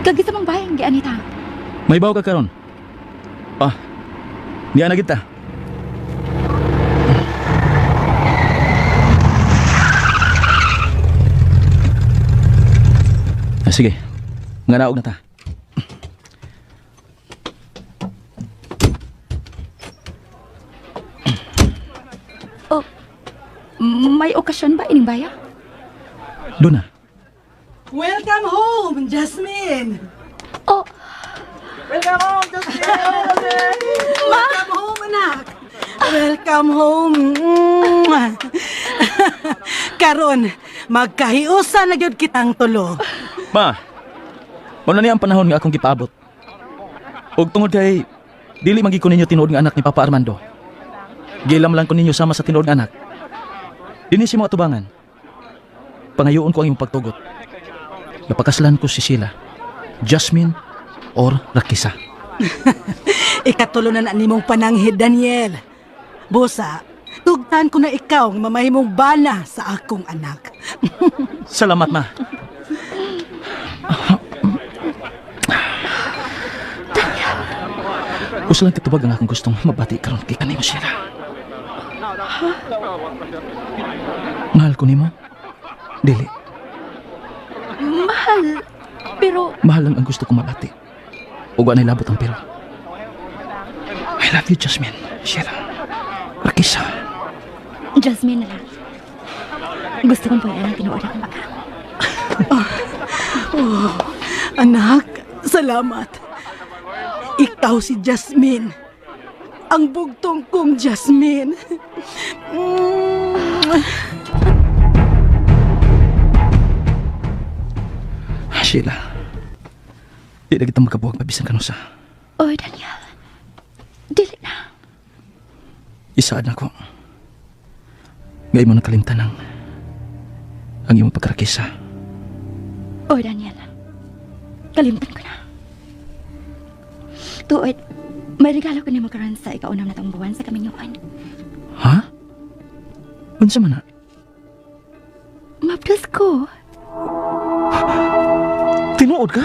Kagisa mong bayan, gi Anita. May baw ka karon. Ah, Niya na kita. Ah, sige, nga naog na ta. Oh, may okasyon ba ining baya? Doon na. Welcome home, Jasmine! Oh, Welcome home, Jasmine! Welcome home, anak! Welcome home! Mwah! Karon, magkahiusa na gyud kitang tulo. Ma, muna niya ang panahon nga akong gipaabot. Og tungod kay, dili magi ko ninyo tinuod nga anak ni Papa Armando. Gilam lang ko ninyo sama sa tinuod nga anak. Dini si mga tubangan. Pangayoon ko ang imong pagtugot. Napakaslan ko si Sheila, Jasmine, or Rakisa. Ikatulo na na nimong pananghid, Daniel. Busa, tugtan ko na ikaw nga mamahimong bana sa akong anak. Salamat, ma. Gusto lang katubag ang akong gustong mabati karon kay kanimo Sheila. Mahal ko nimo? Dili. Mahal. Pero, Mahal lang ang gusto kong mabati. Ug wa na'y labot ang pero. I love you, Jasmine. Sheila. Rakisa. Jasmine na lang. Gusto kong puyan ang tinuod akong baka. Anak, salamat. Ikaw si Jasmine. Ang bugtong kong Jasmine. Mm. Sheila. Di na kita makabuhag mabisan kanusa. Oy, Daniel. Dili na. Isaad na ko. Ngay mo nakalimtan ang imong pagkarakisa. Oy, Daniel. Kalimtan ko na. Tuod, may regalo ko nimo karon sa ikaunam na tong buwan sa kaminyoan. Ha? Unsa man na? Mapdos ko. Tinuod ka?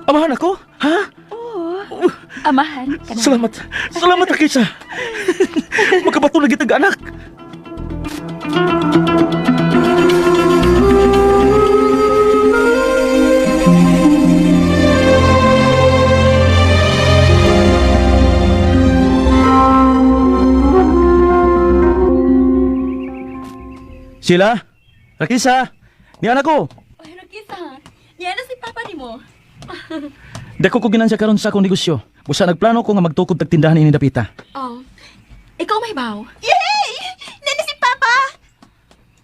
Amahan ako? Ha? Oo. Amahan ka na. Salamat. Salamat, Rakisa. Makabato na kitag anak. Sheila? Rakisa? Ni anak ko. Oy, Rakisa. Yan na si Papa nimo. Dako ko ginansya karon sa akong negosyo. Busa nagplano ko nga magtukod tag tindahan ini dapita. Oh. Ikaw may baw. Yay! Nana si Papa!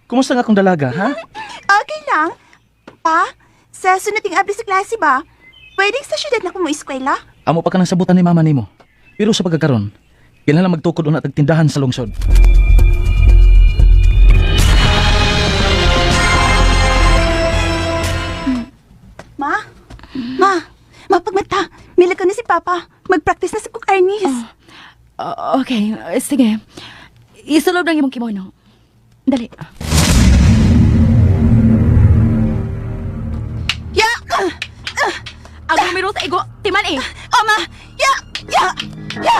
Kumusta nga akong dalaga, ha? Okay lang. Pa, sa sunod ting abli sa klase ba? Pwedeng sa syudad na ko mo eskwela? Amo pa ka ng sabutan ni mama nimo. Pero sa pagkakaron, kinahanglan magtukod una tag tindahan sa lungsod. Ma? Ma, mapagmata. Mila ka na si Papa. Mag-practice na sa Cook Arnis. Oh, okay, sige. Isulob lang imong kimono. Dali. Ya! Ang numero sa igo, timan eh. Oma! Ya! Ya! Ya!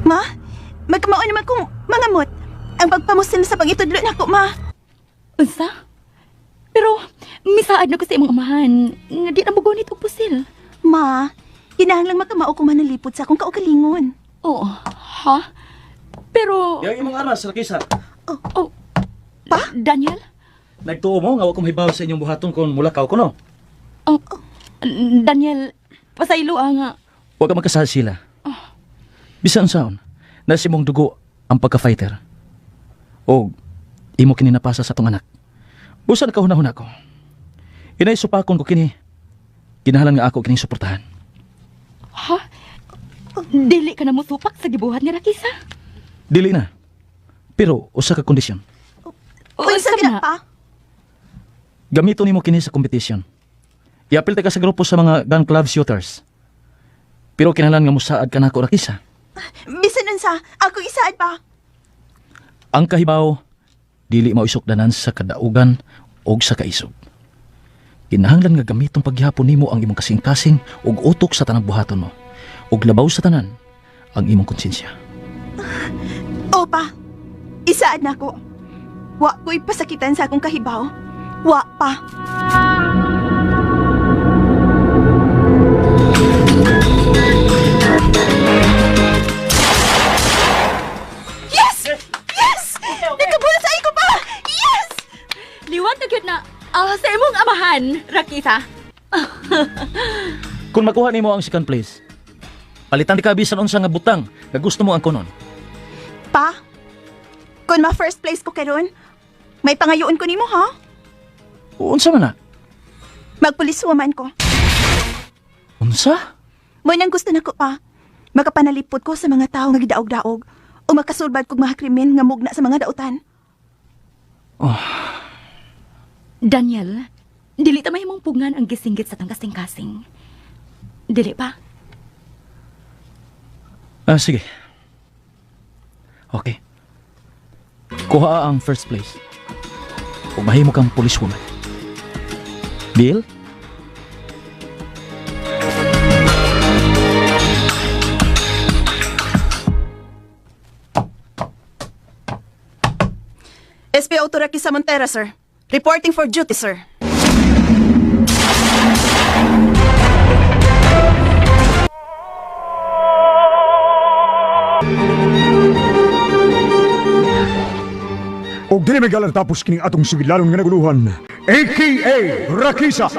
Ma, magkamao naman kong mangamot. Ang pagpamusin sa pag-itudlo na ko, ma. Unsa? Pero misaad na ko sa imong amahan. Nga di na mugunit og pusil. Ma, kinahanglang makamao kong manalipod sa akong kaugalingon. Oo. Ha? Pero Yang imong aras, Rakisa. oh. Pa? Daniel? Nagtuo mo nga wa ko mahibaw sa inyong buhaton kon mulakaw ko no. Oh. Daniel, pasaylo ah, nga. Wa ka magkasal sila. Bisan saon, nasa imong dugo ang pagka-fighter. O imo kini napasa sa tong anak. Busa nakahuna-huna ko. Inay supakon ko kini. Kinahanglan nga ako kining suportahan. Ha? Dili ka na mosupak sa gibuhat nga Rakisa. Dili na. Pero usa ka kondisyon. Unsa Unsa gina pa? Gamito nimo kini sa competition. Iapil ta ka sa grupo sa mga gun club shooters. Pero kinahanglan nga mosaad ka nako Rakisa. Bisan unsa, ako isaad pa. Ang kahibaw dili maisukdanan sa kadaugan Og sa kaisog. Kinahanglan nga gamiton pagyapon nimo ang imong kasing-kasing ug utok sa tanang buhaton mo. Ug labaw sa tanan ang imong konsensya. Opa, isaad na ko. Wa ko'y pasakitan sa akong kahibaw. Wa pa. Yes! Yes! Nagkabulsay ko pa! Yes! Liwat na gyud na sa imong amahan, Rakita. Kung makuha nimo ang second place, palitan di ka bisan unsa nga butang nga gusto mo ang kunon. Pa, kung ma first place ko karon, may pangayoon ko nimo ha? Unsa man na? Magpuliswaman ko. Unsa? Mo nang gusto nako pa. Makapanalipot ko sa mga tao nga gidaog-daog o makasulbad kog mga krimen nga mugna sa mga dautan. Daniel, dili ta mahimong pugngan ang gisinggit sa tong kasing-kasing. Dili pa. Ah, sige. Okay. Kuha ang first place. Ug mahimo kang policewoman. Deal? SPO Turaki sa Montera, sir. Reporting for duty, sir. Og dili may galang tapos kining atong sugilanon nga naguluhan. AKA Rakisa.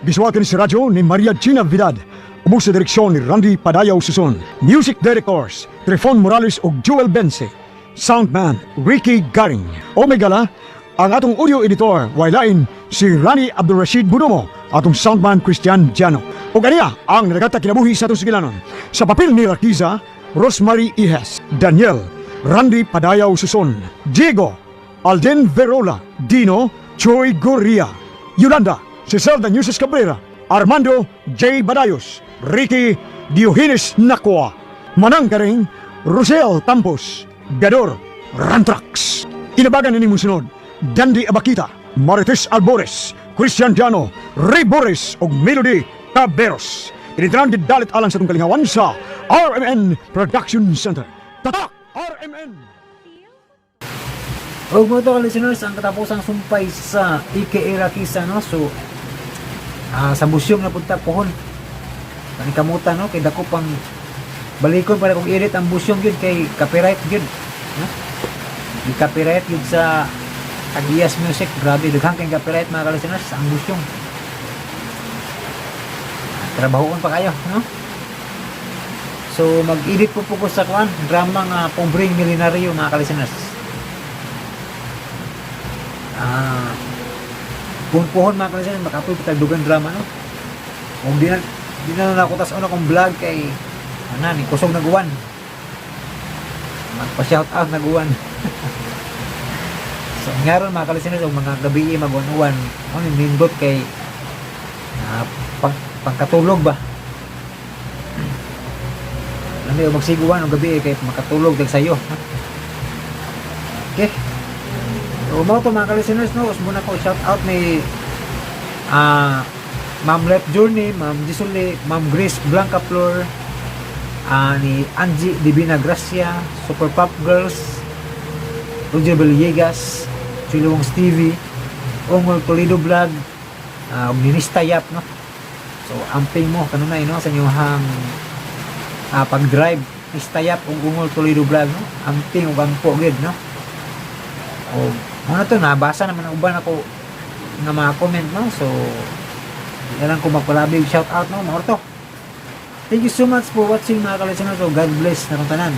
Gisuwatan ni si radyo ni Maria Gina Vidad. Ubos sa direksyon ni Randy Padayaw Suson. Music Directors, Trifon Morales ug Joel Bense. Soundman, Ricky Garing. O may gala, ang atong audio editor, waylain si Rani Abdul Rashid Budomo, atong soundman Christian Jano. Ug aniya ang nagata kinabuhi sa atong sugilanon. Sa papel ni Rakiza, Rosemary Ihes, Daniel, Randy Padayaw Suson, Diego, Alden Verola, Dino, Choi Goria, Yolanda, Ciselda Nueces Cabrera, Armando J. Badayos, Ricky Diogenes Nakua, Manang Karing, Rosel Tampos, Gador Rantrax. Inabagan ni sunod, Dandy Abakita, Marites Albores, Christian Jano, Ray Boris ug Melody Taberos. Tinitran dalit alang sa itong kalingawan sa RMN Production Center. Tatak! RMN! Og mo to listeners ang katapusang sumpay sa AKA Rakisa, no. So sa museum na punta pohon. Panikamutan, no, kay dako pang balikon para kung edit ang museum gyud kay copyright gyud, no? Di copyright gyud sa Agias Music. Grabe daghan kay copyright mga ka-listeners ang museum. Trabahoon pa kayo, no? So mag-edit po po ko sa kuan drama nga Pobreng Milyonaryo mga ka-listeners. Puhon-puhon mga ka-listeners, makapoy pa dugang drama, no? Kung di na na ako tas ano akong vlog kay ana ni kusog naguwan. Magpa-shout out naguwan. So ngaron mga ka-listeners og mga gabi mag-uwan, ano nindot kay pangkatulog ba. Lami og magsiguan og gabi kay makatulog dag sayo. Okay. So mao to mga ka-listeners, no, usbon ako shout out ni Ma'am Left Journey, Ma'am Gisuli, Ma'am Grace Blanca Flor, ni Angie Divina Gracia, Super Pop Girls, Roger Villegas, Chilong TV, Ongol Toledo Vlog, ug ni Nista Yap, no. So amping mo kanunay, no, sa inyong pag-drive Nista Yap ug Ungol Toledo Vlog, no. Amping ug ampo gid, no. O mo na to nabasa naman ang uban ako nga mga comment, no. So di na lang ko magpalabi og shout out, no, mao to. Thank you so much for watching mga ka-listeners. So God bless na tanan.